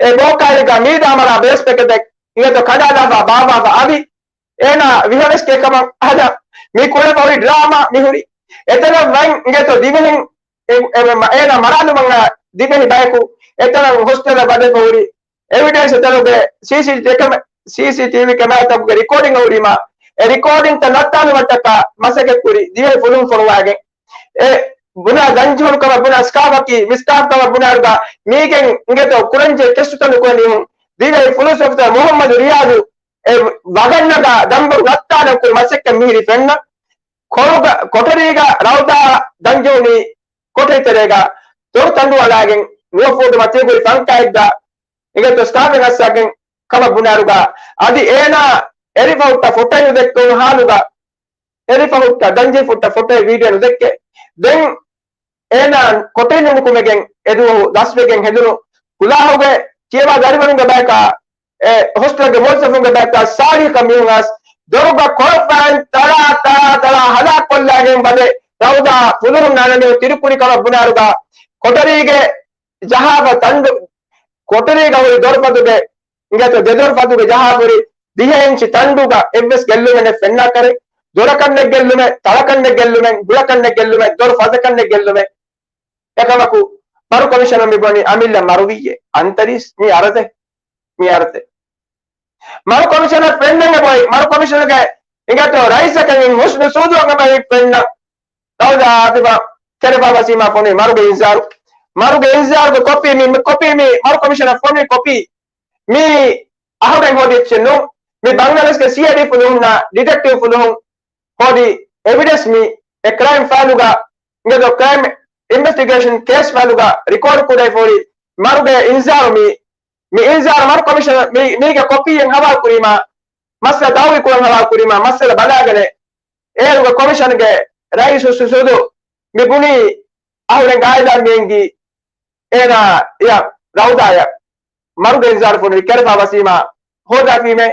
އެ ބޯކާރީގަ މީދާ މަރާ ބޭސް ޕެކެޓެއް އިނގޭތޯ ކަނޑާލާފަ ބާއްވާފަ އަދި އޭނާ ވިހަވެސް ކެކަމަށް ހަދާ މި ކުޅެފަ ހުރި ޑްރާމާ މި ހުރި. އެތަނަށް ވަން އިނގޭތޯ ދިވެހިން އެ-، އެ-، އޭނާ މަރާލުމަށް ދިވެހި ބަޔަކު އެތަނަށް ހޮސްޓެލަށް ވަދެފަ ހުރި އެވިޑެންސް އެތަނުގެ ސީސީޓީވީ ކެމެ-، ސީސީޓީވީ ކެމެރާތަކުގެ ރިކޯޑިން ހުރީމާ، އެ ރިކޯޑިންތައް ނައްތާލުމަށްޓަކާ މަސައްކަތްކުރި ދިވެހި ފުލުހުން ފޮނުވާގެން. އެ ބުނާ ދަންޖެހުނު ކަމަށް ބުނާ ސްކާފަކީ މި ސްކާފް ކަމަށް ބުނާއިރުގަ މީގެން އިނގޭތޯ ކުރަންޖެހޭ ކެއްސުތައް ނުކުރެ މީހުން. ދިވެހި ފުލުހުން އޮފިސަރ މުހައްމަދު ރިޔާދު އެ ވަގަށް ނަގާ ދަންވަރު ނައްތާލަން ކުރި މަސައްކަތް މިހިރީ ފެންނަ. ކޮޅުގަ-، ކޮޓަރީގަ ރައުދާ ދަންޖެހުނީ ކޮޓަރި ތެރޭގަ ދޮރު ތަނޑު އަޅާގެން ނުވަ ފޫޓު މަތީގަ ހުރި ފަންކާއެއްގަ އިނގޭތޯ ސްކާފެއް އައްސާގެން ކަމަށް ބުނާއިރުގަ އަދި އޭނާ އެރިފަ ހުއްޓަ ފޮޓޯ ދެއްކުނު ހާލުގަ އެރިފަ ހުއްޓަ ދަންޖެހި ފުއްޓަ ފޮޓޯ ވީޑިއޯ ނުދެއްކޭ. ދެން އޭނާ ކޮޓަރި ނުކުމެގެން އެދުވަހު ލަސްވެގެން ހެދުނު ކުލާހުގެ ކިޔަވާ ދަރިވަރުންގެ ބަޔަކާ އެ ހޮސްޓަލްގެ މުވައްޒަފުންގެ ބަޔަކާ ސާޅީހަކަށް މީހުން އައިސް ދޮރުގަ ކޮޅަށް ފައިން ތަޅާ ތަޅާ ތަޅާ ހަލާކޮށްލާގެން ވަދެ ރައުދާ ފުލުހުން ނާނަނި ތިރިކުރި ކަމަށް ބުނާއިރުގަ ކޮޓަރީގެ ޖަހާފަ ތަނޑު ކޮޓަރީގަ ހުރި ދޮރުފަދުގެ އިނގޭތޯ ދެދޮރުފަދުގެ ޖަހާފަ ހުރި ދިހަ އިންޗި ތަނޑުގަ އެއްވެސް ގެއްލުމެއް ނެތް ފެންނާކަށެއް. ދޮރަކަށް ނެތް ގެއްލުމެއް، ތަޅަކަށް ނެތް ގެއްލުމެއް، ގުޅަކަށް ނެތް ގެއްލުމެއް، ދޮރު ފަދަކަށް ނެތް ގެއްލުމެއް. އެކަމަކު މަރު ކޮމިޝަނަށް މި ބުނީ އަމިއްލަ މަރުވިއްޔޭ. އަންތަރީސް މީ އަރަދެއް. މި އަރަތެ. މަރު ކޮމިޝަނަށް ފެންނަން އެބައޮތް، މަރު ކޮމިޝަނުގެ އިނގޭތޯ ރައީސަކަށް ހުސްނު ސޫދުއަށް އެބައޮތް ފެންނަން. ރައުދާ އާތިފާ ކެރެފާ ވަސީމާ ފޮނުވި މަރުގެ އިންޒާރު. މަރުގެ އިންޒާރުގެ ކޮޕީ މި، މި ކޮޕީ މި މަރު ކޮމިޝަނަށް ފޮނުވި ކޮޕީ. މީ އަހުރެން ހޯދި އެއްޗެއް ނޫން. މި ބަންގްލަދޭޝްގެ ސީއައިޑީ ފުލުހުންނާ، ޑިޓެކްޓިވް ފުލުހުން ހޯދި އެވިޑެންސް މި އެ ކްރައިމް ފައިލުގަ، އިނގޭތޯ ކްރައިމް އިންވެސްޓިގޭޝަން ކޭސް ފައިލުގަ ރިކޯޑް ކުރެވިފަ ހުރި މަރުގެ އިންޒާރު މި، މި އިންޒާރު މަރު ކޮމިޝަނަށް މި، މީގެ ކޮޕީއެއް ހަވާލު ކުރީމާ، މައްސަލަ ދައުވީ ކުރަން ހަވާލު ކުރީމާ، މައްސަލަ ބަލާގަނެ، އޭރުގެ ކޮމިޝަންގެ ރައީސު ސު-، ސުދު މި ބުނީ އަހުރެން ގާތްލާން މިއެނގި އޭނާ އިޔަ ރައުދާޔަށް މަރުގެ އިންޒާރު ފޮނުވި ކެރެފާ ވަސީމާ ހޯދާފީމޭ،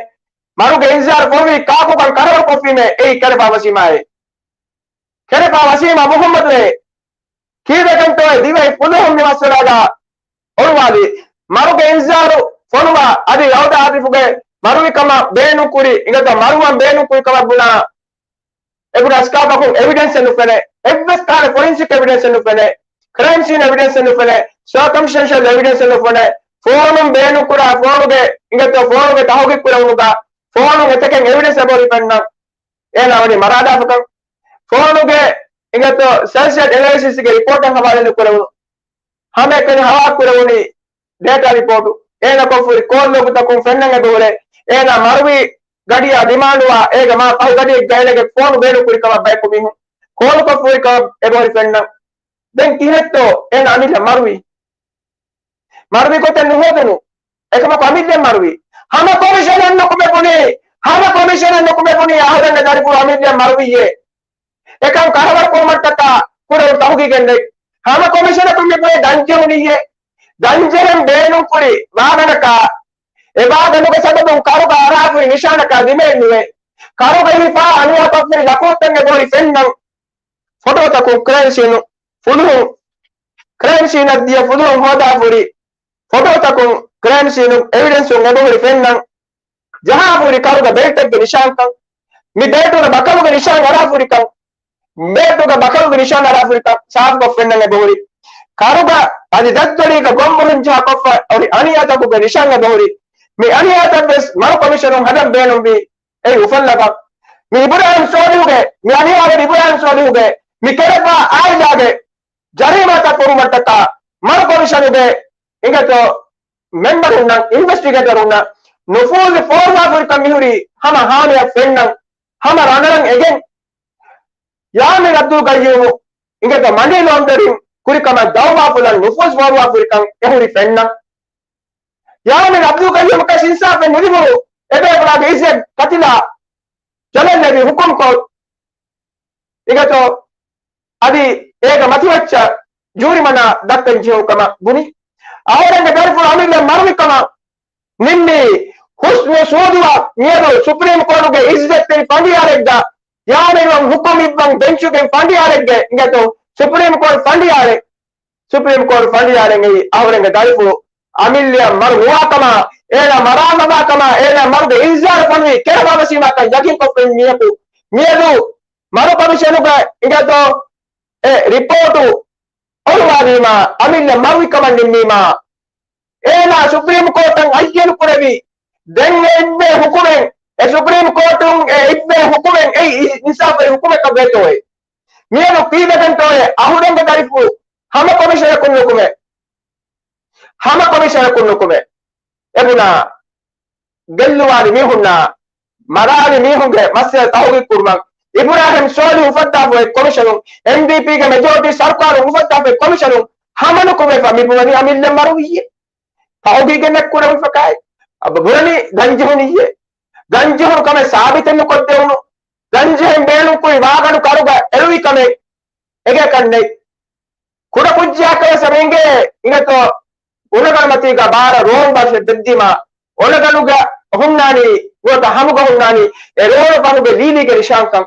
މަރުގެ އިންޒާރު ފޮނުވި ކާކުކަން ކަރަވަރު ކޮށްފީމޭ އެއީ ކެރެފާ ވަސީމާއޭ. ކެރެފާ ވަސީމާ މުހައްމަދުއޭ. ކީއްވެގެންތޯއޭ ދިވެހި ފުލުހުން މި މައްސަލާގަ އޮޅުވާލީ؟ މަރުގެ އިންޒާރު ފޮނުވާ އަދި ރައުދާ އާތިފުގެ މަރުވި ކަމަށް ބޭނުން ކުރި، އިނގޭތޯ މަރުވަން ބޭނުން ކުރި ކަމަށް ބުނާ އެބުނާ ސްކާފަކުން އެވިޑެންސެއް ނުފެނޭ. އެއްވެސް ކަހަލަ ފޮރެންސިކް އެވިޑެންސެއް ނުފެނޭ. ކްރައިމް ސީން އެވިޑެންސެއް ނުފެނޭ. ސަރކަމްސްޓެންޝަލް އެވިޑެންސެއް ނުފެނޭ. ފޯނުން ބޭނުން ކުރާ ފޯނުގެ، އިނގޭތޯ ފޯނުގެ ތަހުގީގު ކުރެވުނުގަ ފޯނުން އެތަކެއް އެވިޑެންސް އެބަހުރި ފެންނަން. އޭނާ ވަނީ މަރާލާފަކަން. ފޯނުގެ އިނގޭތޯ ސެންސަރ އެނަލިސިސްގެ ރިޕޯޓެއް ހަވާލެއް ނުކުރެވުނު. ހަމައެކަނި ހަވާލު ކުރެވުނީ ޑޭޓާ ރިޕޯޓު. އޭނަ ކޮށްފުރި ކޯލް ލޮގުތަކުން ފެންނަން އެބަހުރޭ. އޭނާ މަރުވި ގަޑިއާ ދިމާނުވާ އޭގެ މާ ފަހު ގަޑިއެއްގަ އޭނަގެ ފޯނު ބޭނުން ކުރި ކަމަށް ބަޔަކު މީހުން ކޯލް ކޮށްފުރި ކަމަށް އެބަހުރި ފެންނަން. ދެން ކިހިނެއްތޯ އޭނަ އަމިއްލަ މަރުވީ؟ މަރުވި ގޮތެއް ނުހޯދުނު. އެކަމަކު އަމިއްލަ މަރުވީ. ހަމަ ކޮމިޝަނަށް ނުކުމެ ބުނީ، ހަމަ ކޮމިޝަނަށް ނުކުމެ ބުނީ އަހުރެންގެ ދަރިފުޅު އަމިއްލަ މަރުވިއްޔޭ. އެކަން ކަރަވަރު ކުރުމަށްޓަކާ ކުރެވުނު ތަހުގީގެއް ނެތް. ހަމަ ކޮމިޝަނަކުން މި ބުނީ ދަންޖެހުނިއްޔޭ. ދަންޖެހެން ބޭނުން ކުރި ވާހަނަކާ އެ ވާހަނުގެ ސަބަބުން ކަރުގަ އަރާފުރި ނިޝާނަކާ ދިމައެއް ނުވޭ. ކަރުގަ ހިފާ އަނިޔާކޮށްފުރި ލަކުންތައް އެބަހުރި ފެންނަން. ފޮޓޯތަކުން ކްރައިމް ސީނު ފުލުހުން، ކްރައިމް ސީނަށް ދިޔަ ފުލުހުން ހޯދާފުރި ފޮޓޯތަކުން ކްރައިމް ސީނު އެވިޑެންސުން އެބަހުރި ފެންނަން. ޖަހާފުރި ކަރުގަ ބެލްޓެއްގެ ނިޝާންކަން، މި ބެލްޓުގެ ބަކަލުގެ ނިޝާން އަރާފުރިކަން، ބެލްޓުގެ ބަކަލުގެ ނިޝާން އަރާފުރިކަން ސާފުކޮށް ފެންނަން އެބަހުރި. ކަރުގަ އަދި ދަތްދޮރީގަ ގޮންމުހުން ޖަހާ ކޮށްފަ ހުރި އަނިޔާތަކުގެ ނިޝާން އެބަހުރި. މި އަނިޔާތައްވެސް މަރު ކޮމިޝަނުން ހަދަން ބޭނުންވީ އެއީ އުފަންނަކަށް. މި އިބުރާހިމް ސޯލިހުގެ، މި އަނިޔާވެރި އިބުރާހިމް ސޯލިހުގެ، މި ކެރެފާ އާއިލާގެ ޖަރީމާތައް ކުރުމަށްޓަކާ މަރު ކޮމިޝަނުގެ އިނގޭތޯ މެމްބަރުންނަށް، އިންވެސްޓިގޭޓަރުންނަށް ނުފޫޒު ފޯރުވާފުރިކަން މިހުރީ ހަމަ ހާމަޔަށް ފެންނަން، ހަމަ ރަނގަޅަށް އެގެން ޔާމީން އަބްދުލް ގައްޔޫމު އިނގޭތޯ މަނީ ލޯންޑަރިން ކުރިކަމަށް ދައުވާފުޅަށް ނުފޫޒު ފޯރުވާފުރިކަން އެހުރި ފެންނަން. ޔާމީން އަބްދުލް ގައްޔޫމަކަށް އިންސާފެއް ނުލިބުނު، އެބޭފުޅާގެ އިއްޒަތް ކަތިލާ ޖަލަށްލެވި ހުކުމްކޮށް، އިނގޭތޯ އަދި އޭގެ މަތިވެއްޗަށް ޖޫރިމަނާ ދައްކަން ޖެހުނު ކަމަށް ބުނި. އަހުރެންގެ ދަރިފުޅު އަމިއްލަ މަރުވި ކަމަށް ނިންމީ ހުސްނު ސޫދުއަށް މިއަދު ސުޕްރީމް ކޯޓުގެ އިއްޒަތްތެރި ފަނޑިޔާރެއްގަ ޔާމީނަށް ހުކުމް އިއްވަން ބެންޗުގެ ފަނޑިޔާރެއްގެ، އިނގޭތޯ ސުޕްރީމް ކޯޓް ފަނޑިޔާރެއް، ސުޕްރީމް ކޯޓް ފަނޑިޔާރެއް އެއީ އަހުރެންގެ ދަރިފުޅު އަމިއްލައަށް މަރު ނުވާ ކަމަށް، އޭނާ މަރާން ނަމާ ކަމަށް، އޭނާ މަރުގެ އިންޒާރު ފޮނުވި ކެރެފާ ވަސީމާކަން ޔަގީންކޮށްފައި މީހަކު މިއަދު މަރު ކޮމިޝަނުގެ އިނގޭތޯ އެ ރިޕޯޓު އޮޅުވާލީމާ، އަމިއްލަ މަރުވި ކަމަށް ނިންމީމާ، އޭނާ ސުޕްރީމް ކޯޓަށް އައްޔަނު ކުރެވި، ދެން އެ އިއްވޭ ހުކުމެއް، އެ ސުޕްރީމް ކޯޓުން އެ އިއްވޭ ހުކުމެއް އެއީ އިންސާފުވެރި ހުކުމެއްކަށް ވޭތޯއޭ؟ މިއަދު ކީއްވެގެންތޯއޭ އަހުރެންގެ ދަރިފުޅު ހަމަ ކޮމިޝަނަކުން ނުކުމެ، ހަމަ ކޮމިޝަނަކުން ނުކުމެ. އެބުނާ ގެއްލުވާލި މީހުންނާ މަރާލި މީހުންގެ މައްސަލަ ތަހުގީގު ކުރުމަށް އިބުރާހިމް ސޯލިހު އުފައްދާފައި ކޮމިޝަނުން، އެމްޑީޕީގެ މެޖޯރިޓީ ސަރުކާރުން އުފައްދާފައި ކޮމިޝަނުން ހަމަނުކުމެފަ މި ބުނަނީ އަމިއްލަ މަރުވިއްޔޭ. ތަހުގީގެއް ނެތްކުރެވިފަކާއި ބުނަނީ ދަންޖެހުނިއްޔޭ. ދަންޖެހުނު ކަމެއް ސާބިތެއް ނުކޮށްދެވުނު. ދަންޖެހެން ބޭނުންކުރި ވާގަނޑު ކަރުގަ އެޅުވި ކަމެއް އެގޭކަށް ނެތް. ކުޑަކުއްޖާކަށް ވެސް އެބަ އިނގޭ އިނގޭތޯ އުނަގަނޑުމަތީގަ ބާރަ ރޯން ބާށެއް ބެއްދީމާ، އުނަގަނޑުގަ ހުންނާނީ ނުވަތަ ހަމުގަ ހުންނާނީ އެ ރޯނު ފަހުގެ ލީލީގެ ނިޝާންކަން.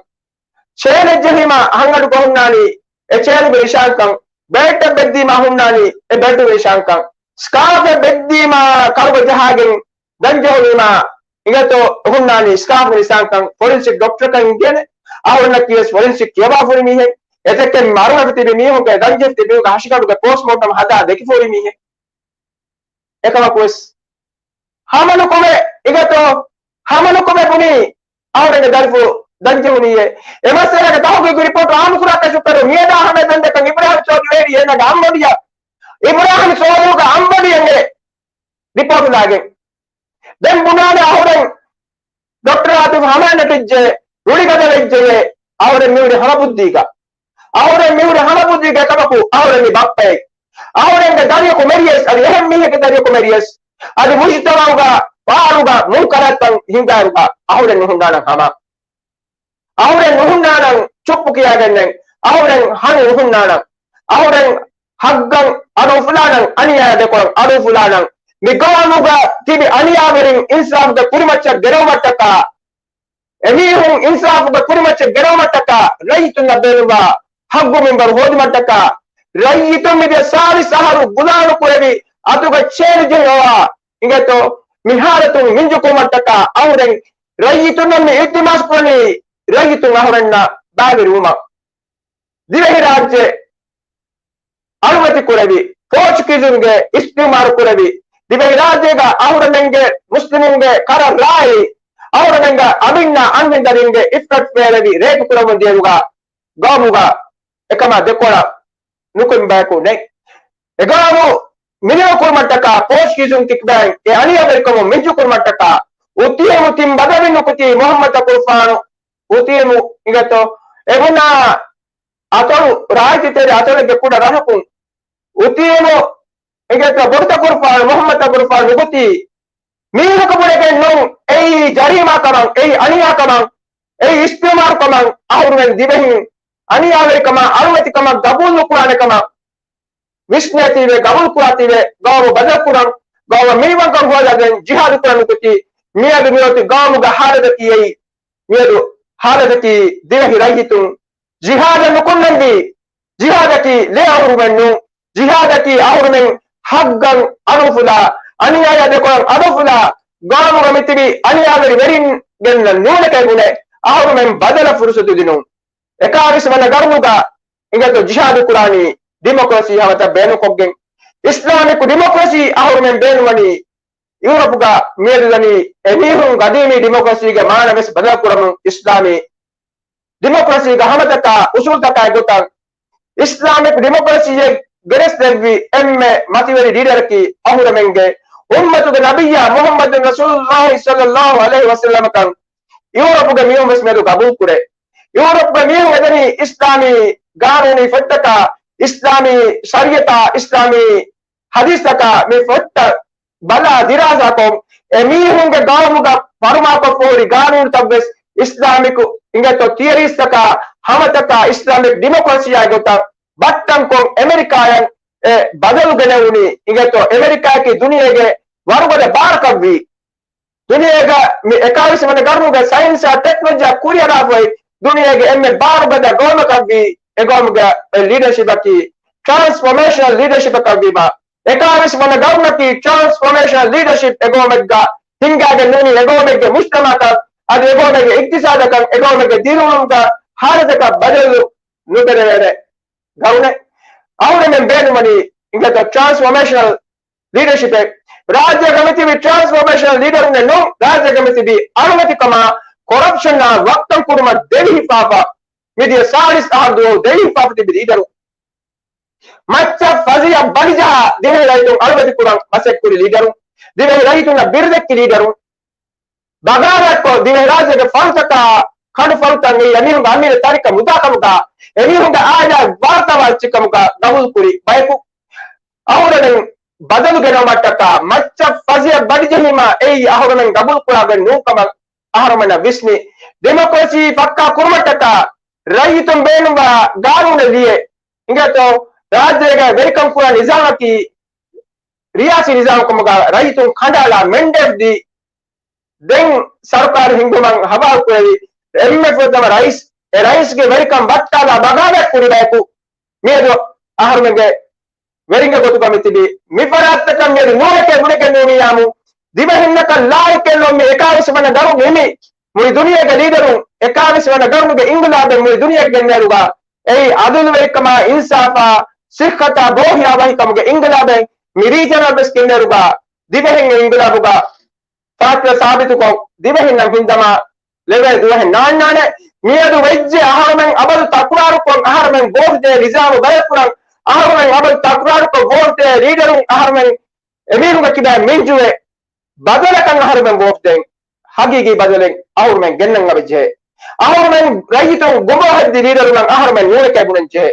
ޗޭނެއް ޖެހީމާ ހަންގަނޑުގަ ހުންނާނީ އެ ޗޭނުގެ ނިޝާންކަން. ބެލްޓެއް ބެއްދީމާ ހުންނާނީ އެ ބެލްޓުގެ ނިޝާންކަން. ސްކާފެއް ބެއްދީމާ ކަރުގަ ޖަހާގެން ދަންޖެހުނީމާ އިނގޭތޯ ހުންނާނީ ސްކާފު ނިޝާންކަން. ފޮރެންސިކް ޑޮކްޓަރަކަށް އިނގޭނެ، އަހުރެންނަކީވެސް ފޮރެންސިކް ކިޔަވާފަ ހުރި މީހެއް. އެތަކެއް މަރުވެފަ ތިބި މީހުންގެ ދަންޖެހިފަ ތިބި މީހުންގެ ހަށިގަނޑުގެ ޕޯސްޓްމޯޓަމް ހަދާ ދެކިފަ ހުރި މީހެއް. އެކަމަކުވެސް ހަމަނުކުމެ އިގަތޯ، ހަމަނުކުމެ ބުނީ އަހުރެންގެ ދަރިފުޅު ދަންޖެހުނީއޭ. އެ މައްސަލަގެ ތަހުގީގު ރިޕޯޓު އާއްމުކުރާކަށް ޝުކުރު. މިއަދާ ހަމަ ދަންދެކަން އިބްރާހިމް ސޯލިހު އޭނާގެ އަނބޮޑިއަށް، އިބްރާހިމް ސޯލިހުގެ އަނބޮޑިއަށް އެ ރިޕޯޓު ލާގެން. ދެން ބުނާނެ އަހުރެން ޑޮކްޓަރ އާތިފް ހަމައަންނަ ޓިއްޖެ ރުޅިގަދަ ވެއްޖެޔޭ. އަހުރެން މިހުރި ހަމަ ބުއްދީގަ. އަހުރެން މިހުރި ހަމަ ބުއްދީގަ ކަމަކު އަހުރެން މި ބައްޕައެއް. އަހުރެންގެ ދަރިޔަކު މެރިޔަސް، އަދި އެހެން މީހެއްގެ ދަރިޔަކު މެރިޔަސް. އަދި މުޖުތަމަޢުގަ ފާރުގަ މުންކަރާތްތައް ހިނގާއިރުގަ އަހުރެން ނުހުންނާނަން ހަމަ. އަހުރެން ނުހުންނާނަން ޗުއްޕު ކިޔާގެންނެން. އަހުރެން ހަނި ނުހުންނާނަން. އަހުރެން ހައްގަށް އަޑު އުފުލާނަން، އަނިޔާ ދެކޮޅަށް އަޑު އުފުލާނަން. މި ގައުމުގަ ތިބި އަނިޔާވެރިން އިންސާފުގެ ކުރިމައްޗަށް ގެނައުމަށްޓަކާ، އެމީހުން އިންސާފުގެ ކުރިމައްޗަށް ގެނައުމަށްޓަކާ، ރައްޔިތުންނަށް ބޭނުންވާ ހައްގު މިންވަރު ހޯދުމަށްޓަކާ، ރައްޔިތުން މިދިޔަ ސާޅީސް އަހަރު ގުދާނު ކުރެވި އަތުގަ ޗޭނު ޖެހި އޮވާ އިނގޭތޯ، މި ހާލަތުން މިންޖުކުރުމަށްޓަކާ އަހުރެން ރައްޔިތުންނަށް މި އިލްތިމާސް ކުރަނީ، ރައްޔިތުން އަހުރެންނަށް ބައިވެރިވުމަށް. ދިވެހިރާއްޖެ އަޅުމަތި ކުރެވި، ޕޯޗުގީޒުންގެ އިސްތިޢުމާރު ކުރެވި، ދިވެހިރާއްޖޭގަ އަހުރެމެންގެ މުސްލިމުންގެ ކަރަށް ރާއި، އަހުރެމެންގެ އަމިއްލަ އަންހެން ދަރިންގެ އިއްފަތް ފޭލެވި ރޭކު ކުރަމުން ދިޔައިރުގަ ގައުމުގަ އެކަމާ ދެކޮޅަށް ނުކުމެ ބަޔަކު ނެތް. އެ ގައުމު މިނިވަން ކުރުމަށްޓަކާ ޕޯޗުގީޒުން ކިކްބޭން އެ އަނިޔާވެރިކަމުން މިންޖުކުރުމަށްޓަކާ އުތީމު ތިން ބަދަވި ނުކުތީ މުޙައްމަދު ތަކުރުފާނު އުތީމު އިނގޭތޯ އެބުނާ އަތޮޅު ރާއްޖެތެރެ އަތޮޅެއްގެ ކުޑަ ރަށަކުން އުތީމު އިނގޭތޯ ބޮޑުތަކުރުފާނު މުޙައްމަދު ތަކުރުފާނު ނުކުތީ މީހަކު ބުނެގެން ނޫން އެއީ ޖަރީމާކަމަށް، އެއީ އަނިޔާކަމަށް، އެއީ އިސްތިޢުމާރުކަމަށް އަހުރުމެން ދިވެހިން އަނިޔާވެރިކަމާ އަޅުމަތިކަމަށް ގަބޫލު ނުކުރާނެ ކަމަށް ވިސްނޭތީވެ، ގަބޫލު ކުރާތީވެ، ގައުމު ބަދަލުކުރަން، ގައުމަށް މިނިވަންކަން ހޯދައިގެން ޖިހާދު ކުރަން ނުކުތީ، މިއަދު މިއޮތީ ގައުމުގެ ހާލަތަކީ އެއީ. މިއަދު ހާލަތަކީ ދިވެހި ރައްޔިތުން ޖިހާދަށް ނުކުންނަންވީ، ޖިހާދަކީ ލޭ އަހުރުމެން ނޫން. ޖިހާދަކީ އަހުރުމެން ހައްގަށް އަޑުއުފުލާ، އަނިޔާޔާ ދެކޮޅަށް އަޑުއުފުލާ، ގައުމުގަ މިތިބި އަނިޔާވެރި ވެރިންގެންނަށް ނޫނެކޭ ބުނެ، އަހުރުމެން ބަދަލަށް ފުރުސަތު ދިނުން. އެކާވީސް ވަނަ ގަރުނުގަ އިނގޭތޯ ޖިހާދު ކުރާނީ ޑިމޮކްރަސީ ހަވަތަށް ބޭނުންކޮށްގެން. އިސްލާމިކް ޑިމޮކްރަސީ އަހުރުމެން ބޭނުންވަނީ ޔޫރަޕުގަ މިއަދު ދަނީ އެމީހުން ގަދީމީ ޑިމޮކްރަސީގެ މާނަ ވެސް ބަދަލުކުރަމުން އިސްލާމީ ޑިމޮކްރަސީގެ ހަމަތަކާ އުސޫލުތަކާއި ގޮތަށް އިސްލާމިކް ޑިމޮކްރަސީއެއް ގެނެސްދެއްވި އެންމެ މަތިވެރި ލީޑަރަކީ އަހުރެމެންގެ އުއްމަތުގެ ނަބިއްޔާ މުޙައްމަދު ރަސޫލުﷲ ޞައްލައްލާހު ޢަލައިހި ވަސައްލަމަކަން ޔޫރަޕުގެ މީހުން ވެސް މިއަދު ގަބޫލު ކުރޭ. ޔޫރަޕުގެ މީހުން އެދެނީ އިސްލާމީ ގާނޫނީ ފޮތްތަކާ، އިސްލާމީ ޝަރީޢަތާ، އިސްލާމީ ޙަދީޘްތަކާ މި ފޮތްތައް ބަލާ ދިރާސާކޮށް، އެމީހުންގެ ގައުމުގަ ފަރުމާކޮށްފަހުރި ގާނޫނުތައްވެސް އިސްލާމިކު އިނގޭތޯ ތިއަރީސްތަކާ ހަމަތަކާ އިސްލާމިކް ޑިމޮކްރަސީއާ ގޮތަށް ބައްޓަންކޮށް، އެމެރިކާއަށް އެ ބަދަލު ގެނެވުނީ އިނގޭތޯ އެމެރިކާއަކީ ދުނިޔޭގެ ވަރުގަދަ ބާރަކަށްވީ. ދުނިޔޭގަ މި އެކާވީސް ވަނަ ގަރުނުގެ ސައިންސާ ޓެކްނޮލޮޖީ ކުރިއަރާފައި ދުނިޔޭގެ އެންމެ ބާރުގަދަ ގައުމަކަށްވީ އެގައުމުގެ ލީޑަރޝިޕަކީ ޓްރާންސްފޯމޭޝަނަލް ލީޑަރޝިޕަކަށްވީމަ. އެކާވީސް ވަނަ ގަރުނަކީ ޓްރާންސްފޯމޭޝަނަލް ލީޑަރޝިޕް އެގައުމެއްގަ ހިންގާގެން ނޫނީ އެގައުމެއްގެ މުޖްތަމަޢަކަށް، އަދި އެގައުމެއްގެ އިޤްތިޞާދަކަށް، އެގައުމެއްގެ ދިރިއުޅުމުގެ ހާލަތަކަށް ބަދަލު ނުގެނެވޭނެ ގަރުނެއް. އަހުރެމެން ބޭނުންވަނީ އިނގޭތޯ ޓްރާންސްފޯމޭޝަނަލް ލީޑަރޝިޕެއް. ރާއްޖޭގަ މިތިބި ޓްރާންސްފޯމޭޝަނަލް ލީޑަރުންނެއް ނޫން، ރާއްޖޭގަ މިތިބި އަޅުމަތިކަމާ ކޮރަޕްޝަނާ ވައްކަން ކުރުމަށް ދެވިހިފާފަ، މިދިޔަ ސާޅީސް އަހަރު ދުވަހު ދެވިހިފާފަ ތިބި ލީޑަރު. މައްޗަށް ފަޒިޔަ ބަލިޖަހާ ދިވެހި ރައްޔިތުން އަޅުމަތި ކުރަން މަސައްކަތް ކުރި ލީޑަރު. ދިވެހި ރައްޔިތުންނަށް ބިރުދެއްކި ލީޑަރު. ބަޣާވާތްކޮށް، ދިވެހިރާއްޖޭގެ ފަރުތަކާ ކަނޑުފަރުތައް އެއީ އެމީހުންގެ އަމީރު ތަރިކަ މުދާކަމުގަ، އެމީހުންގެ އާއިލާ ވާރުތަވާ އެއްޗެއްކަމުގަ ގަބޫލުކުރި ބަޔަކު. އަހުރެމެން ބަދަލު ގެނައުމަށްޓަކާ، މައްޗަށް ފަޒިޔަ ބަލިޖެހީމާ އެއީ އަހުރެމެން ގަބޫލުކުރާގޮތް ނޫންކަމަށް އަހުރެމެންނަށް ވިސްނި. ޑިމޮކްރަސީ ފައްކާ ކުރުމަށްޓަކާ، ރައްޔިތުން ބޭނުންވާ ގާނޫނެއް ލިޔެ، އިނގޭތޯ، ރާއްޖޭގަ ވެރިކަން ކުރާ ނިޒާމަކީ، ރިޔާސީ ނިޒާމު ކަމުގަ ރައްޔިތުން ކަނޑައަޅާ މެންޑޭޓް ދީ، ދެން ސަރުކާރު ހިންގުމަށް ހަވާލު ކުރެވި، އެންމެ ފުރަތަމަ ރައީސް، އެ ރައީސްގެ ވެރިކަން ވައްޓާލާ ބަޣާވާތް ކުރި ބަޔަކު މިއަދު އަހަރުމެންގެ ވެރިންގެ ގޮތުގަ މިތިބީ. މިފަރާތްތަކަށް މިއަދު ނޫނެކޭ ބުނެގެން ނޫނިޔާމު، ދިވެހިންނަކަށް ލާއިކް ކެއްލޮން މި އެކާވީސް ވަނަ ގަރު ނިމި، މުޅި ދުނިޔޭގެ ލީޑަރުން، އެކާވީސް ވަނަ ގަރުނުގެ އިންގިލާބެއް މުޅި ދުނިޔެގެ ގެންނޭރުގަ، އެއީ އަދުލުވެރިކަމާ، އިންސާފާ، ސިއްހަތާ، ބޯހިޔާވަހިކަމުގެ އިންގިލާބެއް. މި ރީޖަނަށް ވެސް ގެންނޭރުގަ، ދިވެހިންގެ އިންގިލާބުގަ ފާތިލަ ސާބިތުކޮށް، ދިވެހިންނަށް ހިންދަމާ ލެވޭ ދުވަހެއް ނާންނާނެ. މިއަދު ވެއްޖެ އަހަރުމެން އަބަދު ތަކުރާރުކޮށް، އަހަރުމެން ވޯޓް ދޭ ނިޒާމު ބަޔަކުރަން، އަހަރުމެން އަބަދު ތަކުރާރުކޮށް ވޯޓް ދޭ ލީޑަރުން އަހަރުމެން އެމީހުންގެ ކިބައިން މިންޖުވެ، ބަދަލަކަށް އަހަރުމެން ވޯޓް ދޭން. ހަގީގީ ބަދަލެއް އަހަރުމެން ގެންނަން އަވައްޖެހޭ. އަހަރުމެން ރައްޔިތުން ގޮބާ ހައްދި ލީޑަރުންނަށް އަހަރުމެން ނޫނެކޭ ބުނަންޖެހޭ.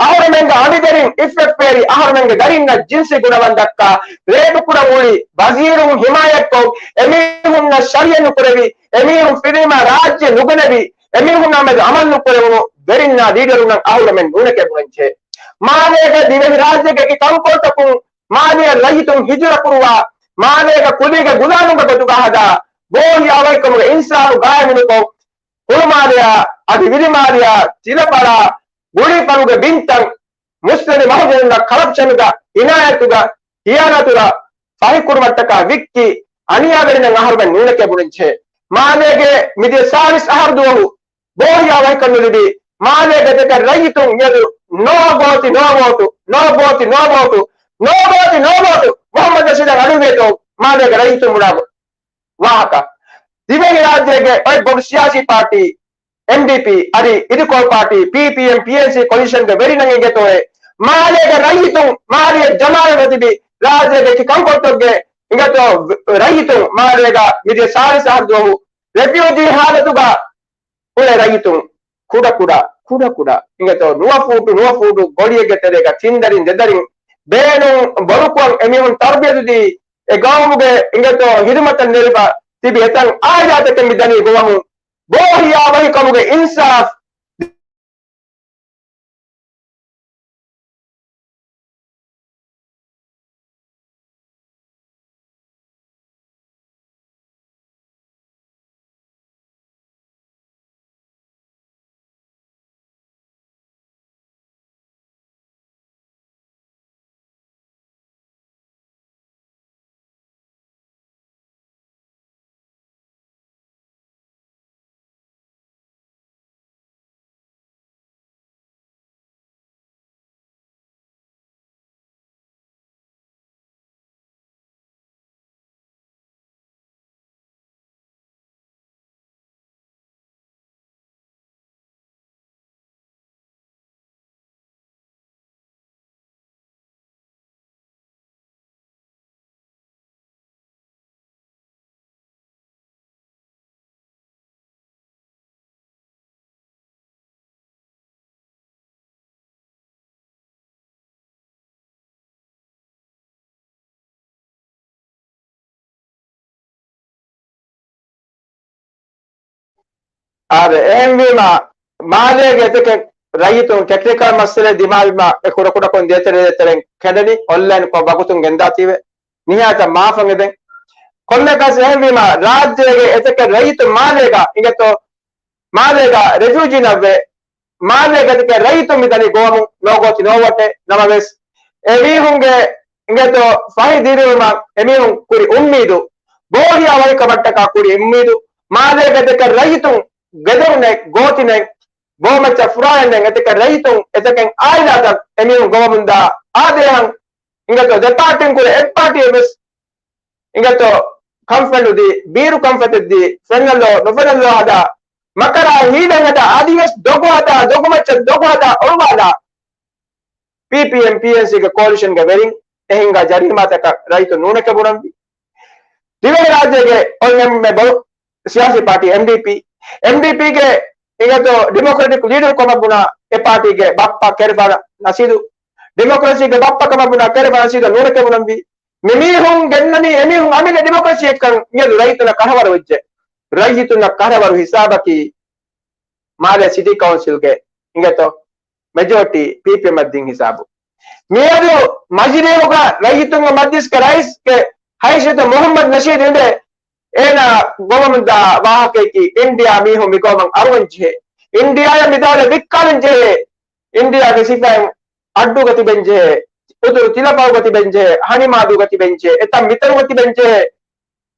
އަހަރުމެންގެ އަނބިދެރިން އިއްފަތް ފޭރި އަހަރުމެންގެ ދަރިންނަށް ޖިންސީ ގުނަވަން ދައްކާ، ރޭޕު ކުރަން އުޅި ވަޒީރުން ހިމާޔަތްކޮށް، އެމީހުންނަށް ޝަރީއަތް ނުކުރެވި، އެމީހުން ފިރިމާ ރާއްޖެ ނުގެނެވި، އެމީހުންނާ މެދު އަމަލު ނުކުރެވުނު ވެރިންނާ ލީޑަރުންނަށް އަހަރުމެން ނޫނެކޭ ބުނަންޖެހޭ. މާލޭގެ ދިވެހި ރާއްޖޭގެ ކަންކޮޅުތަކުން މާލޭ ރައްޔިތުން ހިޖުރަ ކުރުވާ، މާލޭގެ ކުލީގެ ގުލާނުގެ ގޮތުގަ ހަދާ، ބޯހިޔާވަހިކަމުގެ އިންސާފު ގާއިމުނުކޮށް، ހުޅުމާލެއާ އަދި ވިލިމާލެއާ ތިލަފަޅާ ގުޅީފަޅުގެ ބިންތައް މުސްލިމް މަހުޖަނުންނަށް ކަރަޕްޝަނުގަ ހިނާޔަތުގަ ހިޔާނާތުގަ ފަހިކުރުމަށްޓަކާ ވިއްކި އަނިޔާވެރިންނަށް އަހަރުމެން ނޫނެކޭ ބުނަންޖެހޭ. މާލޭގެ މިދިޔަ ސާޅީސް އަހަރު ދުވަހު ބޯހިޔާވަހިކަން ނުލިބި، މާލޭގެ ދެކެ ރައްޔިތުން މިއަދު ނޯ ގޯތި ނޯ ވޯޓު، ނޯ ގޯތި ނޯ ވޯޓު، ނޯ ގޯތި ނޯ ވޯޓު މުހައްމަދު ނަޝީދަށް އަޑުއިވޭތޯ މާލޭގެ ރައްޔިތުން ބުނާ ވާހަކަ. ދިވެހި ރާއްޖޭގެ އޮތް ބޮޑު ސިޔާސީ ޕާޓީ އެމްޑީޕީ އަދި އިދިކޮޅު ޕާޓީ ޕީޕީއެމް ޕީއެންސީ ކޮލިޝަންގެ ވެރިންނަށް އިނގޭތޯއޭ މާލޭގެ ރައްޔިތުން މާލޭ ޖަމާވެފަ ތިބި ރާއްޖޭގެ އެކި ކަންކޮޅުތަކުގެ އިނގޭތޯ ރައްޔިތުން މާލޭގަ މިދިޔަ ސާޅީސް އަހަރު ދުވަހު ރެފިއުޖީ ހާލަތުގަ އުޅޭ ރައްޔިތުން ކުޑަ ކުޑަ، ކުޑަ ކުޑަ، އިނގޭތޯ ނުވަ ފޫޓު، ނުވަ ފޫޓު ގޮޅިއެއްގެ ތެރޭގަ ތިން ދަރިން، ދެ ދަރިން ބޭނުން ބޮޑުކޮށް އެމީހުން ތަރުބިޔަތު ދީ، އެ ގައުމުގެ އިނގޭތޯ ހިދުމަތަށް ނެރެފަ ތިބި އެތައް އާއިލާތަކެއް މި ދަނީ ގޮވަމުން. ބޯހިޔާވަހިކަމުގެ އިންސާފް އާދެ، އެހެންވީމަ، މާލޭގެ އެތަކެއް ރައްޔިތުން ޓެކްނިކަލް މައްސަލަ ދިމާވީމަ، އެ ކުޑަކުޑަކޮށް ދޭތެރެ ދޭތެރެން ކެނޑެނީ އޮންލައިން ކޮށް ވަގުތުން ގެންދާތީވެ. ނިހާތަށް މާފަށް އެދެން. ކޮންމެއަކަސް އެހެންވީމަ، ރާއްޖޭގެ އެތަކެއް ރައްޔިތުން މާލޭގަ އިނގޭތޯ، މާލޭގަ ރެފިއުޖީނަށްވެ، މާލޭގަ އެތަކެއް ރައްޔިތުން މި ދަނީ ގޮވަމުން ނޯގޯތި ނޯވޯޓެއް. ނަމަވެސް، އެމީހުންގެ އިނގޭތޯ ފަހި ދިރިއުޅުމަށް އެމީހުން ކުރި އުއްމީދު، ބޯހިޔާވަހިކަމަށްޓަކާ ކުރި އުއްމީދު، މާލޭގަ އެތަކެއް ރައްޔިތުން ގެދޮރުންނެއް ގޯތިނެއް ބޯމައްޗަށް ފުރާއެއްނެތް އެތަކެއް ރައްޔިތުން އެތަކެއް އާއިލާތައް އެމީހުން ގޮވަމުންދާ އާދޭހަން އިނގޭތޯ ދެ ޕާޓީން ކުރެ އެއް ޕާޓީއެއް ވެސް އިނގޭތޯ ކަންފަން ނުދީ، ބީރު ކަންފަތެއް ދީ، ފެންނަލޯ ނުފެންނަލޯ ހަދާ، މަކަރާ ހީލަން ހަދާ، އަދިވެސް ދޮގު ހަދާ، ދޮގުމައްޗަށް ދޮގު ހަދާ އޮޅުވާލާ، ޕީޕީއެމް ޕީއެންސީގެ ކޯލިޝަންގެ ވެރިން އެހިނގާ ޖަރީމާތަކަށް ރައްޔިތުން ނޫނެކޭ ބުނަންވީ. ދިވެހި ރާއްޖޭގެ އޮތް އެންމެ ބޮޑު ސިޔާސީ ޕާޓީ އެމްޑީޕީ. އެމްޑީޕީގެ އިނގޭތޯ ޑިމޮކްރެޓިކް ލީޑަރު ކަމަށް ބުނާ އެ ޕާޓީގެ ބައްޕަ ކެރެފާނު ނަޝީދު. ޑިމޮކްރަސީގެ ބައްޕަ ކަމަށް ބުނާ ކެރެފާނު ނަޝީދަށް ނޫނެކޭ ބުނަންވީ. މި މީހުން ގެންނަނީ އެމީހުން އަމިއްލަ ޑިމޮކްރަސީއެއްކަން. މިއަދު ރައްޔިތުންނަށް ކަށަވަރު ވެއްޖެ. ރައްޔިތުންނަށް ކަށަވަރު ހިސާބަކީ މާލެ ސިޓީ ކައުންސިލްގެ އިނގޭތޯ މެޖޯރިޓީ ޕީޕީއެމްއަށް ދިން ހިސާބު. މިއަދު މަޖިލީހުގަ ރައްޔިތުންގެ މަޖްލިސްގެ ރައީސްގެ ހައިސިއްޔަތު މުހައްމަދު ނަޝީދު އިނދެ އޭނާ ގޮވަމުންދާ ވާހަކަޔަކީ އިންޑިއާ މީހުން މިގައުމަށް އަރުވަން ޖެހޭ. އިންޑިއާއަށް މި ދައުލަތް ވިއްކާލަން ޖެހޭ. އިންޑިއާގެ ސިފައިން އައްޑޫގަ ތިބެން ޖެހޭ. އުތުރު ތިލަފަޅުގަ ތިބެން ޖެހޭ. ހަނިމާދޫގަ ތިބެން ޖެހޭ. އެތައް މިތަނުގަ ތިބެން ޖެހޭ.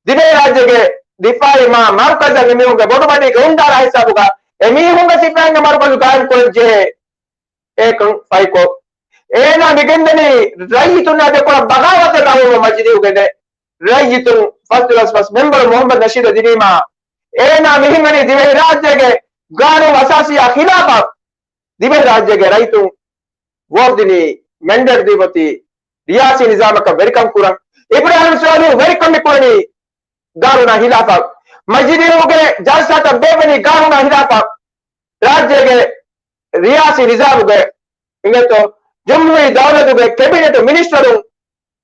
ދިވެހިރާއްޖޭގެ ދިފާއީ މާ މަރުކަޒަށް އެމީހުންގެ ބޮޑުމަޑީގެ އުނދާރާ ހިސާބުގަ އެމީހުންގެ ސިފައިންގެ މަރުކަޒު ގާއިމް ކުރަން ޖެހޭ. އެކަން ފައިކޮށް، އޭނާ މިގެންދަނީ ރައްޔިތުންނާ ދެކޮޅަށް ބަޣާވަތެއް ރަށް އުޅުމަށް މަޖިލީހުގެ ދެ. ރައްޔިތުން ފަސްދޮޅަސް ފަސް މެމްބަރު މުހައްމަދު ނަޝީދަށް ދިނީމާ، އޭނާ މިހެން ވަނީ ދިވެހިރާއްޖޭގެ ގާނޫނު އަސާސީއާ ޚިލާފަށް ދިވެހިރާއްޖޭގެ ރައްޔިތުން ވޯޓް ދިނީ، މެންޑޭޓް ދީ އޮތީ ރިޔާސީ ނިޒާމަކަށް ވެރިކަން ކުރަން. އިބްރާހިމް ސޯލިހު ވެރިކަން މި ކުރަނީ ގާނޫނާ ޚިލާފަށް. މަޖިލީހުގެ ޖަލްސާތައް ބޭއްވަނީ ގާނޫނާ ޚިލާފަށް. ރާއްޖޭގެ ރިޔާސީ ނިޒާމުގެ އިނގޭތޯ ޖުމްހޫރީ ދައުލަތުގެ ކެބިނެޓު މިނިސްޓަރުން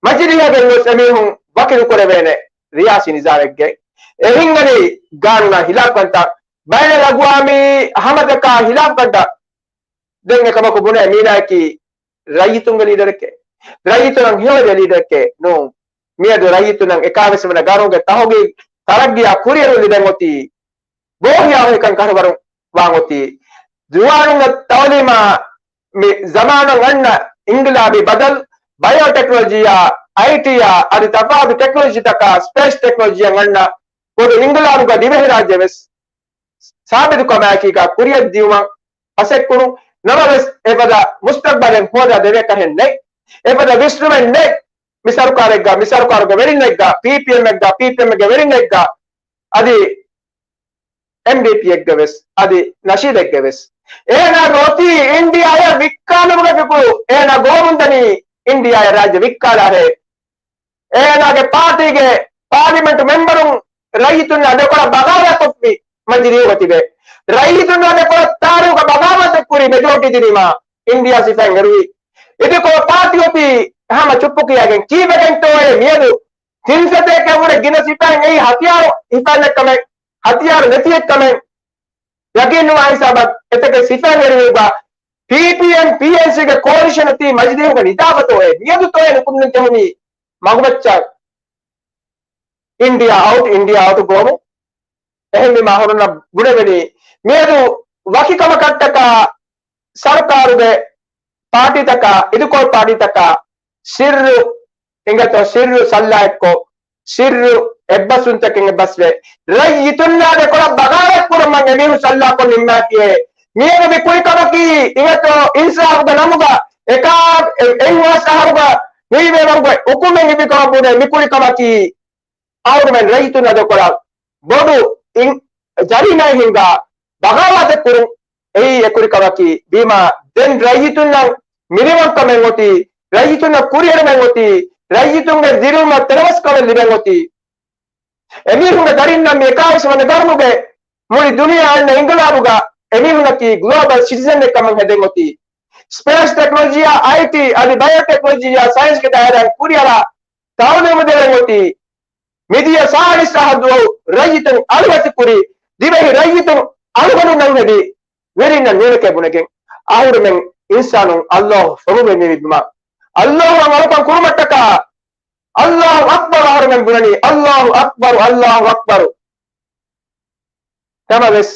މަޖިލީހަށް ގެންގޮސް އެމީހުން ވަކިލު ކުރެވޭނެ ރިޔާސީ ނިޒާމެއްގެ. އެހެން ވަނީ ގާނޫނާ ޚިލާފް ކަންތައް، ބައިނަލްއަގްވާމީ ހަމަތަކާ ޚިލާފް ކަންތައް. ދެން އެކަމަކު ބުނޭ މީނާއަކީ ރައްޔިތުންގެ ލީޑަރެކޭ. ރައްޔިތުންނަށް ހެޔޮވެދޭ ލީޑަރެކޭ ނޫން. މިއަދު ރައްޔިތުންނަށް އެކާވީސް ވަނަ ގަރުންގެ ތަހުގީގު ތަރައްގީއާ ކުރިއެރުން ލިބެން އޮތީ ބޯހިޔާވަހިކަން ކަށަވަރު ވާން އޮތީ. ޒުވާނުންގެ ތައުލީމާ މި ޒަމާނަށް އަންނަ އިންގިލާބީ ބަދަލު، ބަޔޯޓެކްނޮލޮޖީއާ، އައިޓީއާ އަދި ތަފާތު ޓެކްނޮލޮޖީތަކާ، ސްޕޭސް ޓެކްނޮލޮޖީއަށް އަންނަ ބޮޑު އިންގިލާބުގަ ދިވެހިރާއްޖެ ވެސް ސާބިތުކަމާއެކީގަ ކުރިއަށް ދިއުމަށް މަސައްކަތްކުރުން. ނަމަވެސް، އެފަދަ މުސްތަޤްބަލެއް ހޯދާ ދެވޭކަށެއް ނެތް. އެފަދަ ވިސްނުމެއް ނެތް. މި ސަރުކާރެއްގަ، މި ސަރުކާރުގެ ވެރިންނެއްގަ، ޕީޕީއެމްއެއްގަ، ޕީޕީއެމްގެ ވެރިންނެއްގަ، އަދި އެމްޑީޕީއެއްގެ ވެސް، އަދި ނަޝީދެއްގެ ވެސް. އޭނާގެ އޮތީ އިންޑިއާއަށް ވިއްކާލުމުގެ ފިކުރު. އޭނާ ގޮވަމުންދަނީ އިންޑިއާއަށް ރާއްޖެ ވިއްކާލާށޭ. އޭނާގެ ޕާޓީގެ ޕާލިމެންޓު މެމްބަރުން ރައްޔިތުންނާ ދެކޮޅަށް ބަޣާވާތްކޮށްފި މަޖިލީހުގަ ތިބޭ. ރައްޔިތުންނާ ދެކޮޅަށް ތާރީޚުގަ ބަޣާވާތެއް ކުރި މެޖޯރިޓީ ދިނީމާ އިންޑިއާ ސިފައިން އެރުވި. އިދިކޮޅު ޕާޓީ އޮތީ ހަމަ ޗުއްޕު ކިޔައިގެން. ކީއްވެގެންތޯއޭ މިއަދު ތިން ސަތޭކައަށްވުރެ ގިނަ ސިފައިން އެއީ ހަތިޔާރު ހިފައިނެއްކަމެއް، ހަތިޔާރު ނެތިއެއްކަމެއް. ޔަގީންނުވާ ހިސާބަށް އެތަކެއް ސިފައިން އެރުވި އެބަ ޕީޕީއެމް ޕީއެންސީގެ ކޯލިޝަނަށް ތީ މަޖިލީހުގަ ނިދާފަތޯއޭ؟ މިއަދުތޯއޭ ނުކުންނަން ޖެހުނީ މަގުމައްޗަށް އިންޑިއާ އައުޓް، އިންޑިއާ އައުޓް ގޮވަމުން. އެހެންވީމާ ހުރުނަ ބުނެވެނީ މިއަދު ވަކި ކަމަކަށްޓަކާ ސަރުކާރުގެ ޕާޓީތަކާ، އިދިކޮޅު ޕާޓީތަކާ ސިއްރު އިނގޭތޯ، ސިއްރު ސައްލާއެއްކޮށް، ސިއްރު އެއްބަސްވުންތަކެއް އެއްބަސްވެ، ރައްޔިތުންނާ ދެކޮޅަށް ބަޣާވާތް ކުރުމަށް އެމީހުން ސައްލާކޮށް ނިންމާފިއޭ. މިއަދު މި ކުރި ކަމަކީ އިނގޭތޯ އިންސާފުގެ ނަމުގަ އެކާ އެ، އެއްވަނަ އަހަރުގަ ނުހިމޭވަރުގެ އުކުމެއް ލިބި ކަމަށް ބުނޭ މި ކުރި ކަމަކީ. އަހުރުމެން ރައްޔިތުންނާ ދެކޮޅަށް ބޮޑު އިން، ޖަރީމާއެއް ހިންގާ ބަޣާވާތެއް ކުރުން އެއީ އެކުރި ކަމަކީ. ވީމާ ދެން ރައްޔިތުންނަށް މިނިވަންކަމެއް އޮތީ، ރައްޔިތުންނަށް ކުރިއެރުމެއް އޮތީ، ރައްޔިތުންގެ ދިރިއުޅުމަށް ތެރެވަސްކަމެއް ލިބެން އޮތީ. އެމީހުންގެ ދަރިންނަށް މި އެކާވީސް ވަނަ ގަރުނުގެ މުޅި ދުނިޔެ އަންނަ އިންގިލާބުގަ އެމީހުންނަކީ ގްލޯބަލް ސިޓިޒަންއެއް ކަމަށް ހެދެން އޮތީ. ސްޕޭސް ޓެކްނޮލޮޖީއާ، އައިޓީ އަދި ބަޔޯޓެކްނޮލޮޖީއާ ސައިންސްގެ ދާއިރާއިން ކުރިއަރާ ތައުލީމު ދެވެން އޮތީ. މިދިޔަ ސާޅީސް އަހަރު ދުވަހު ރައްޔިތުން އަޅުވެތި ކުރި، ދިވެހި ރައްޔިތުން އަޅުގަނޑުންނަށް ހެދި، ވެރިންނަށް ނޫނެކޭ ބުނެގެން، އަހުރުމެން އިންސާނުން އައްލާހު ފޮނުވެ މިވިދުމަށް، އައްލާހުއަށް އަޅުކަން ކުރުމަށްޓަކާ، އައްލާހު އަކްބަރު އަހުރުމެން ބުނަނީ، އައްލާހު އަކްބަރު، އައްލާހު އަކްބަރު. ނަމަވެސް،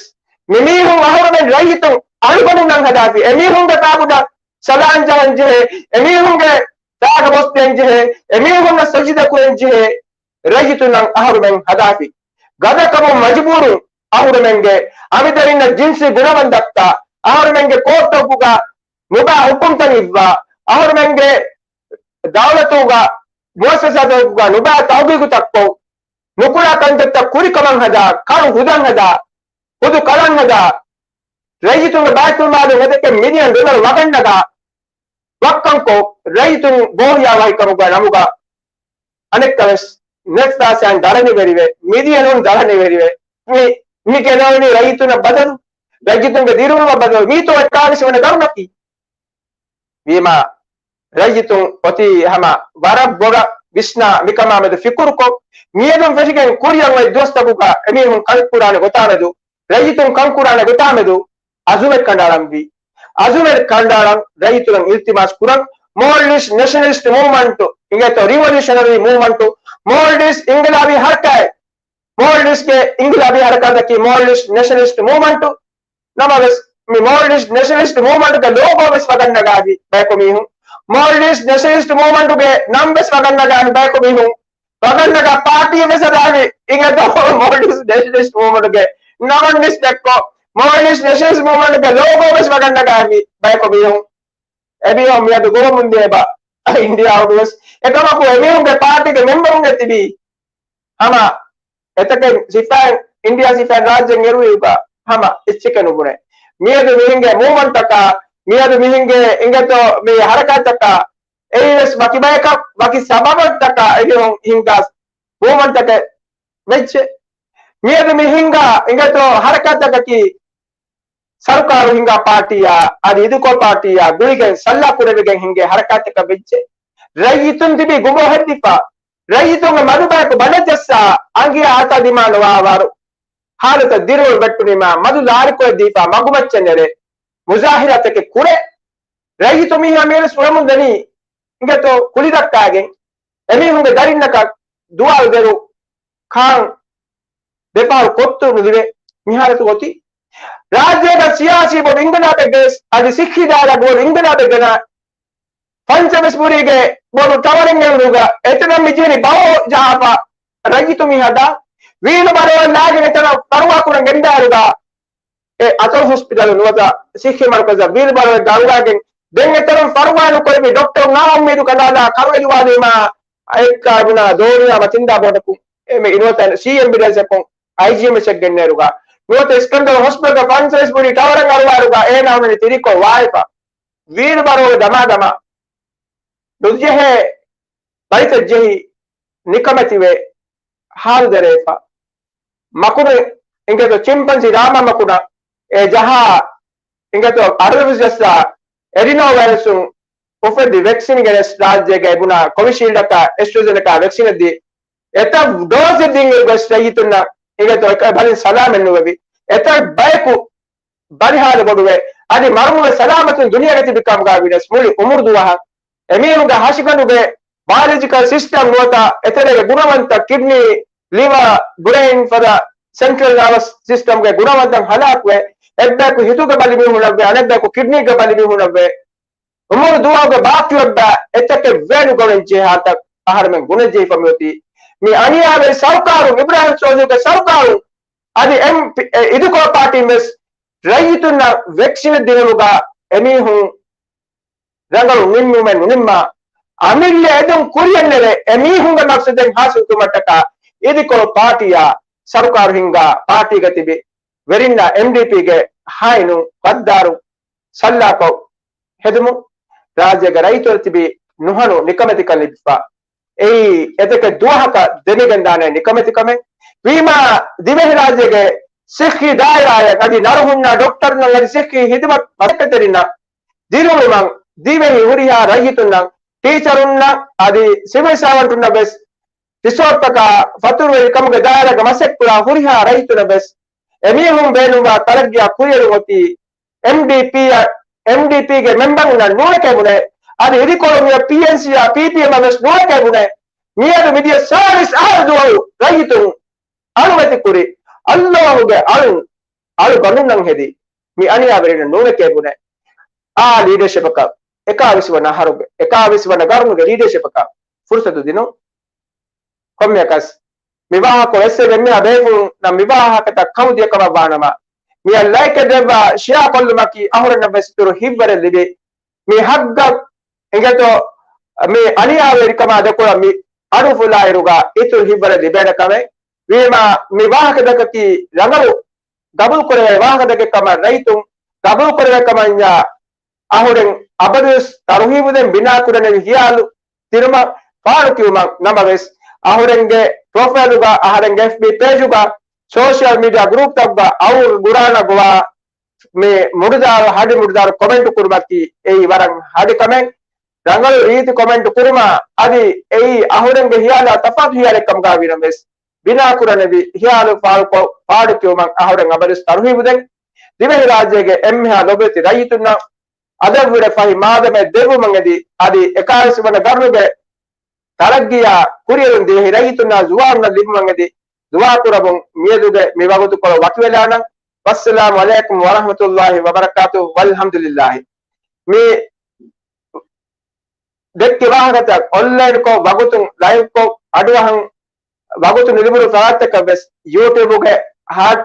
މިމީހުން އަހުރުމެން ރައްޔިތުން އަޅުގަނޑުންނަށް ހަދާފި، އެމީހުންގެ ފާބުދަށް ސަލާން ޖަހަން ޖެހޭ، އެމީހުންގެ ތާގަ ބޮސްދޭން ޖެހޭ، އެމީހުންނަށް ސަޖިދަ ކުރަން ޖެހޭ، ރައްޔިތުންނަށް އަހުރުމެން ހަދާފި. ގަދަކަމުން މަޖުބޫރުން އަހުރުމެންގެ އަނބިދަރިންނަށް ޖިންސީ ގުނަވަން ދައްކާ، އަހުރުމެންގެ ކޯޓްތަކުގަ ނުބާ ހުކުމްތައް އިއްވާ، އަހުރުމެންގެ ދައުލަތުގަ މުއައްސަސާތަކުގަ ނުބާ ތަހުގީގުތައްކޮށް، ނުކުރާ ކަންތައްތައް ކުރިކަމަށް ހަދާ، ކަޅު ހުދަން ހަދާ، ހުދު ކަޅަން ހަދާ، ރައްޔިތުންގެ ބައިތުލްމާލުން ހެދެކެ މިލިއަން ޑޮލަރު ވަގަށްނަގާ، ވައްކަންކޮށް، ރައްޔިތުން ބޯހިޔާވަހިކަމުގެ ނަމުގަ އަނެއްކާވެސް ނެފްސާސައިން ދަޅަނިވެރިވެ، މިލިއަނުން ދަޅަނިވެރިވެ، މި، މި ގެނައުނީ ރައްޔިތުންނަށް ބަދަލު، ރައްޔިތުންގެ ދިރިއުޅުމަށް ބަދަލު، މީތޯ އެކާވީސް ވަނަ ގަރުނަކީ. ވީމާ، ރައްޔިތުން އޮތީ ހަމަ ވަރަށް ބޮޑަށް ވިސްނާ މިކަމާމެދު ފިކުރުކޮށް، މިއަދުން ފެށިގެން ކުރިއަށް އޮތް ދުވަސްތަކުގަ އެމީހުން ކަންކުރާނެ ގޮތާމެދު، ރައްޔިތުން ކަންކުރާނެ ގޮތާމެދު އަޒުމެއް ކަނޑައަޅަންވީ. އަޒުމެއް ކަނޑައަޅަން ރައްޔިތުން އިލްތިމާސް ކުރަން، މޯލްޑިވްސް ނެޝަނަލިސްޓް މޫވްމަންޓު، އިނގޭތޯ ރިވޮލޫޝަނަރީ މޫވްމަންޓު، މޯލްޑިވްސް އިންގިލާބީ ހަރަކާތް، މޯލްޑިވްސްގެ އިންގިލާބީ ހަރަކާތަކީ މޯލްޑިވްސް ނެޝަނަލިސްޓް މޫވްމަންޓު. ނަމަވެސް، މި މޯލްޑިވްސް ނެޝަނަލިސްޓް މޫވްމަންޓުގެ ލޯގޯ ވެސް ވަގަށްނަގާފި ބަޔަކު މީހުން. މޯލްޑިވްސް ނެޝަނަލިސްޓް މޫވްމަންޓުގެ ނަން ވެސް ވަގަށްނަގާފި ބަޔަކު މީހުން. ވަގަށްނަގާ ޕާޓީ ވެސް ހަދާފި، އިނގޭތޯ މޯލްޑިވްސް ނެޝަނަލިސްޓް މޫވްމަންޓުގެ ނަމަށް ވެސް ދެއްކޮށް، މޯލްޑިވްސް ނެޝަނަލިސްޓް މޫވްމަންޓުގެ ލޯގޯ ވެސް ވަގަށްނަގާފި ބަޔަކު މީހުން. އެމީހުން މިއަދު ގޮވަމުންދޭ އެބަ އިންޑިއާއަށް ވެސް. އެކަމަކު އެމީހުންގެ ޕާޓީގެ މެމްބަރުން އެ ތިބީ ހަމަ އެތަކެއް ސިފައިން، އިންޑިއާ ސިފައިން ރާއްޖެ އެރުވިއުގަ ހަމަ އެއްޗެކޭ ނުބުނެ. މިއަދު މިހިނގޭ މޫވްމަންޓަކާ، މިއަދު މިހިނގޭ އިނގޭތޯ މި ހަރަކާތްތަކާ، އެއީވެސް ވަކި ބަޔަކަށް ވަކި ސަބަބަށްޓަކާ އެމީހުން ހިނގާ މޫވްމަންޓަކެއް ވެއްޖެ. މިއަދު މި ހިނގާ އިނގޭތޯ ހަރަކާތްތަކަކީ ސަރުކާރު ހިނގާ ޕާޓީއާ، އަދި އިދިކޮޅު ޕާޓީއާ ގުޅިގެން ސައްލާ ކުރެވިގެން ހިނގޭ ހަރަކާތްތަކަށް ވެއްޖެ. ރައްޔިތުން ތިބީ ގުނބޯ ހެއްދިފަ، ރައްޔިތުންގެ މަދު ބަޔަކު ބަލަ ޖައްސާ، އަނގިއާ އަތާ ދިމާ ނުވާވާރު ހާލަތަށް ދިރިއުޅު ވެއްޓުނީމާ، މަދު ލާރިކޮޅެއް ދީފާ، މަގުމައްޗަށް ނެރެ، މުޒާހިރާތަކެއް ކުރޭ. ރައްޔިތު މީހާ މިއަނަސް އުޅަމުން ދަނީ އިނގޭތޯ ކުލި ދައްކާގެން. އެމީހުންގެ ދަރިންނަކަށް ދުވާލު ދެރު ކާން ދެފަހަރު ކޮށްތު ނުލިބޭ މިހާލަތު އޮތީ. ރާއްޖޭގަ ސިޔާސީ ބޮޑު އިންގިލާބެއްގަވެސް އަދި ސިއްހީ ދާއިރާގެ ބޮޑު އިންގިލާބެއްގަނާ ފަންސަވީސް ބުރީގެ ބޮޑު ޓަވަރެއް އެޅުނުގަ އެތަނަށް މި ޖެހެނީ ބައޯ ޖަހާފަ ރައްޔިތު މި ހަދާ ވީލު ބަރޯއެއް ލާގެން އެތަނަށް ފަރުވާ ކުރަން ގެންދާއިރުގަ އެ އަތޮޅު ހޮސްޕިޓަލު ނުވަތަ ސިއްހީ މަރުކަޒަށް ވީލް ބަރޯއެއްގަ އަޅުގަނޑުގެ ދެން އެތަނުން ފަރުވާ ނުކުރެވި ޑޮކްޓަރު ނާއުއްމީދު ކަނޑާލާ ކަރުވެލިވާލީމާ އެއްކާ އެބުނާ ދޯނިޔާ މަތިންދާ ބޯޓަކުން އެމެ އިނުވަތަން ސީއެމް ބިޑެންސަކުން އައިޖީއެމްއެޗަށް ގެންނޭރުގަ ނުވަތަ އިސްކަންދަރު ހޮސްޕިޓަލްގަ ފަންސަވީސް ބުރީ ޓަވަރަށް އަރުވާރުގަ އޭނާ ހުންނަނީ ތިރިކޮށް ވާއިފަ ވީލް ބަރޯގެ ދަމާ ދަމާ ނުޖެހޭ ބައިތައް ޖެހި ނިކަމެތިވެ ހާލު ދެރަވެފަ. މަކުނު އިނގޭތޯ ޗިމްޕަންޒީ ރާމާ މަކުނަށް އެ ޖަހާ އިނގޭތޯ އަރަދު ޖައްސާ އެޑިނޯ ވައިރަސުން އުފެއްދި ވެކްސިން ގެނެސް ރާއްޖޭގަ އެބުނާ ކޮވިޝީލްޑަކާ އެސްޓްރަޒެނެކާ ވެކްސިނެއް ދީ އެތައް ޑޯޒެއް ދިން އިރުގަސް ރައްޔިތުންނަށް އިނގޭތޯ އެކަ ބަލިން ސަލާމަތް ނުވެވި. އެތައް ބަޔަކު ބަލިހާލު ބޮޑުވެ، އަދި މަރުމުގެ ސަލާމަތުން ދުނިޔެގަ ތިބި ކަމުގަ ވިޔަސް މުޅި އުމުރު ދުވަހަށް އެމީހުންގެ ހަށިގަނޑުގެ ބަޔޮލޮޖިކަލް ސިސްޓަމް ނުވަތަ އެތެރޭގެ ގުނަވަންތަ ކިޑްނީ، ލިވަ، ބްރެއިން ފަދަ ސެންޓްރަލް ނާވަސް ސިސްޓަމްގެ ގުނަވަންތައް ހަލާކުވެ، އެއްބަޔަކު ހިތުގެ ބަލި މީހުންނަށްވެ، އަނެއްބަޔަކު ކިޑްނީގެ ބަލި މީހުންނަށްވެ، އުމުރު ދުވަހުގެ ބާކީ އެއްބަ އެތަކެއް ވޭނުގަވެން ޖެހޭ ހާލަތަށް އަހަރެމެން ގުނަން ޖެހިފަ މިއޮތީ. މި އަނިޔާވެރި ސަރުކާރުން، އިބްރާހިމް ސޯލިހުގެ ސަރުކާރުން އަދި އެމް ޕީ، އެ، އިދިކޮޅު ޕާޓީން ވެސް ރައްޔިތުންނަށް ވެކްސިނެއް ދިނުމުގަ އެމީހުން ރަނގަޅު ނިންމުމެއް ނުނިންމާ، އަމިއްލަ އެދުން ކުރިއަށް ނެރެ އެމީހުންގެ މަގްސަދެއް ހާސިލް ކުރުމަށްޓަކާ އިދިކޮޅު ޕާޓީއާ ސަރުކާރު ހިންގާ ޕާޓީގަ ތިބި ވެރިންނާ އެމްޑީޕީގެ ހާއިނުން ގައްދާރު ސައްލާކޮށް ހެދުމުން ރާއްޖޭގެ ރައްޔިތުން ތިބި ނުހަނު ނިކަމެތިކަން ލިބިފަ. އެއީ އެތަކެއް ދުވަހަކަށް ދެމިގެންދާނެ ނިކަމެތިކަމެއް ވީމާ، ދިވެހިރާއްޖޭގެ ސިއްހީ ދާއިރާއަށް އަދި ނަރު ހުންނަ ޑޮކްޓަރުންނަށް އަދި ސިއްހީ ހިދުމަތް މަސައްކަތްތެރިންނަށް ދިރިއުޅުމަށް ދިވެހި ހުރިހާ ރައްޔިތުންނަށް، ޓީޗަރުންނަށް އަދި ސިވިލް ސާވަންޓުންނަށް ވެސް ރިސޯޓްތަކާ ފަތުރުވެރިކަމުގެ ދާއިރާގަ މަސައްކަތްކުރާ ހުރިހާ ރައްޔިތުންނަށް ވެސް އެމީހުން ބޭނުންވާ ތަރައްގީއާ ކުރިއެރުން އޮތީ އެމްޑީޕީއަށް، އެމްޑީޕީގެ މެމްބަރުންނަށް ނޫނެކޭ ބުނެ، އަދި އިދިކޮޅު މިއޮތް ޕީއެންސީއާ ޕީޕީއެމްއަށް ވެސް ނޫނެކޭ ބުނެ، މިއަދު މިދިޔަ ސާޅީސް އަހަރު ދުވަހު ރައްޔިތުން އަޅުވެތި ކުރި، އައްލާހުގެ އަޅުން އަޅު ބަނޑުންނަށް ހެދި، މި އަނިޔާވެރިންނަށް ނޫނެކޭ ބުނެ، އާ ލީޑަރޝިޕަކަށް އެކާވީސް ވަނަ އަހަރުގެ، އެކާވީސް ވަނަ ގަރުނުގެ ލީޑަރޝިޕަކަށް ފުރުސަތު ދިނުން. ކޮންމެއަކަސް މި ވާހަކަ އެއްސެވި އެންމެހާ ބޭފުޅުންނަށް މި ވާހަކަތައް ކަމުދިޔަ ކަމަށް ވާނަމަ، މިއަށް ލައިކެއް ދެއްވާ، ޝެއާ ކޮށްލުމަކީ އަހުރެންނަށް ވެސް އިތުރު ހިތްވަރެއް ލިބި، މި ހައްގަށް އިނގޭތޯ މި އަނިޔާވެރިކަމާ ދެކޮޅަށް މި އަޑު އުފުލާއިރުގަ އިތުރު ހިތްވަރެއް ލިބޭނެ ކަމެއް ވީމާ، މި ވާހަކަތަކަކީ ރަނގަޅު ގަބޫލުކުރެވޭ ވާހަކަތަކެއް ކަމަށް ރައްޔިތުން ގަބޫލުކުރެވޭ ކަމަށް އަހުރެން އަބަދުވެސް ތަރުހީބު ދޭން ބިނާ ކުރަނިވި ހިޔާލު ދިނުމަށް ފާޑު ކިޔުމަށް. ނަމަވެސް، އަހުރެންގެ ޕްރޮފައިލުގަ، އަހަރެންގެ އެފްބީ ޕޭޖުގަ، ސޯޝަލް މީޑިއާ ގްރޫޕްތަކުގަ އައުރު ގުރާނަ ގޮވާ މި މުޑުދާރު، ހަޑި މުޑުދާރު ކޮމެންޓު ކުރުމަކީ އެއީ ވަރަށް ހަޑި ކަމެއް. ރަނގަޅު ރީތި ކޮމެންޓު ކުރުމާ އަދި އެއީ އަހުރެންގެ ހިޔާލާ ތަފާތު ހިޔާލެއް ކަމުގަ ވީނަމަވެސް، ބިނާ ކުރަނިވި ހިޔާލު ފާޑުކޮށް، ފާޑު ކިޔުމަށް އަހުރެން އަބަދުވެސް ތަރުހީބު ދޭން. ދިވެހިރާއްޖޭގެ އެންމެހާ ލޮބުވެތި ރައްޔިތުންނަށް އަދަށްވުރެ ފަހި މާދަމާ ދެއްވުމަށް އެދި، އަދި އެކާވީސް ވަނަ ގަރުނުގެ ތަރައްގީއާ ކުރިއެރުން ދިވެހި ރައްޔިތުންނާ ޒުވާނުންނަށް ލިބުމަށް އެދި ދުޢާ ކުރަމުން މިއަދުގެ މި ވަގުތުކޮޅު ވަކިވެލާނަން. ވައްސަލާމު ޢަލައިކުމް ވަރަޙްމަތުﷲި ވަބަރަކާތުހު. ވަލްޙަމްދުލިﷲި. މި ދެއްކި ވާހަކަތައް އޮންލައިންކޮށް، ވަގުތުން ލައިވްކޮށް، އަޑުއަހަން ވަގުތު ނުލިބުނު ފަރާތްތަކަށް ވެސް ޔޫޓިއުބުގެ ހާޓް،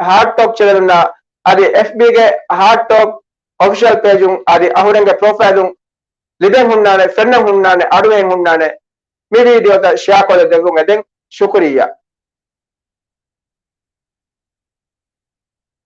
ހާޓް ޓޯކް ޗެނަލުންނާ އަދި އެފްބީގެ ހާޓް ޓޯކް އޮފިޝަލް ޕޭޖުން އަދި އަހުރެންގެ ޕްރޮފައިލުން ލިބެން ހުންނާނެ، ފެންނަން ހުންނާނެ، އަޑުއެހެން ހުންނާނެ. މި ވީޑިއޯތައް ޝެއާކޮށްލަ ދެއްވުން އެދެން. ޝުކުރިއްޔާ.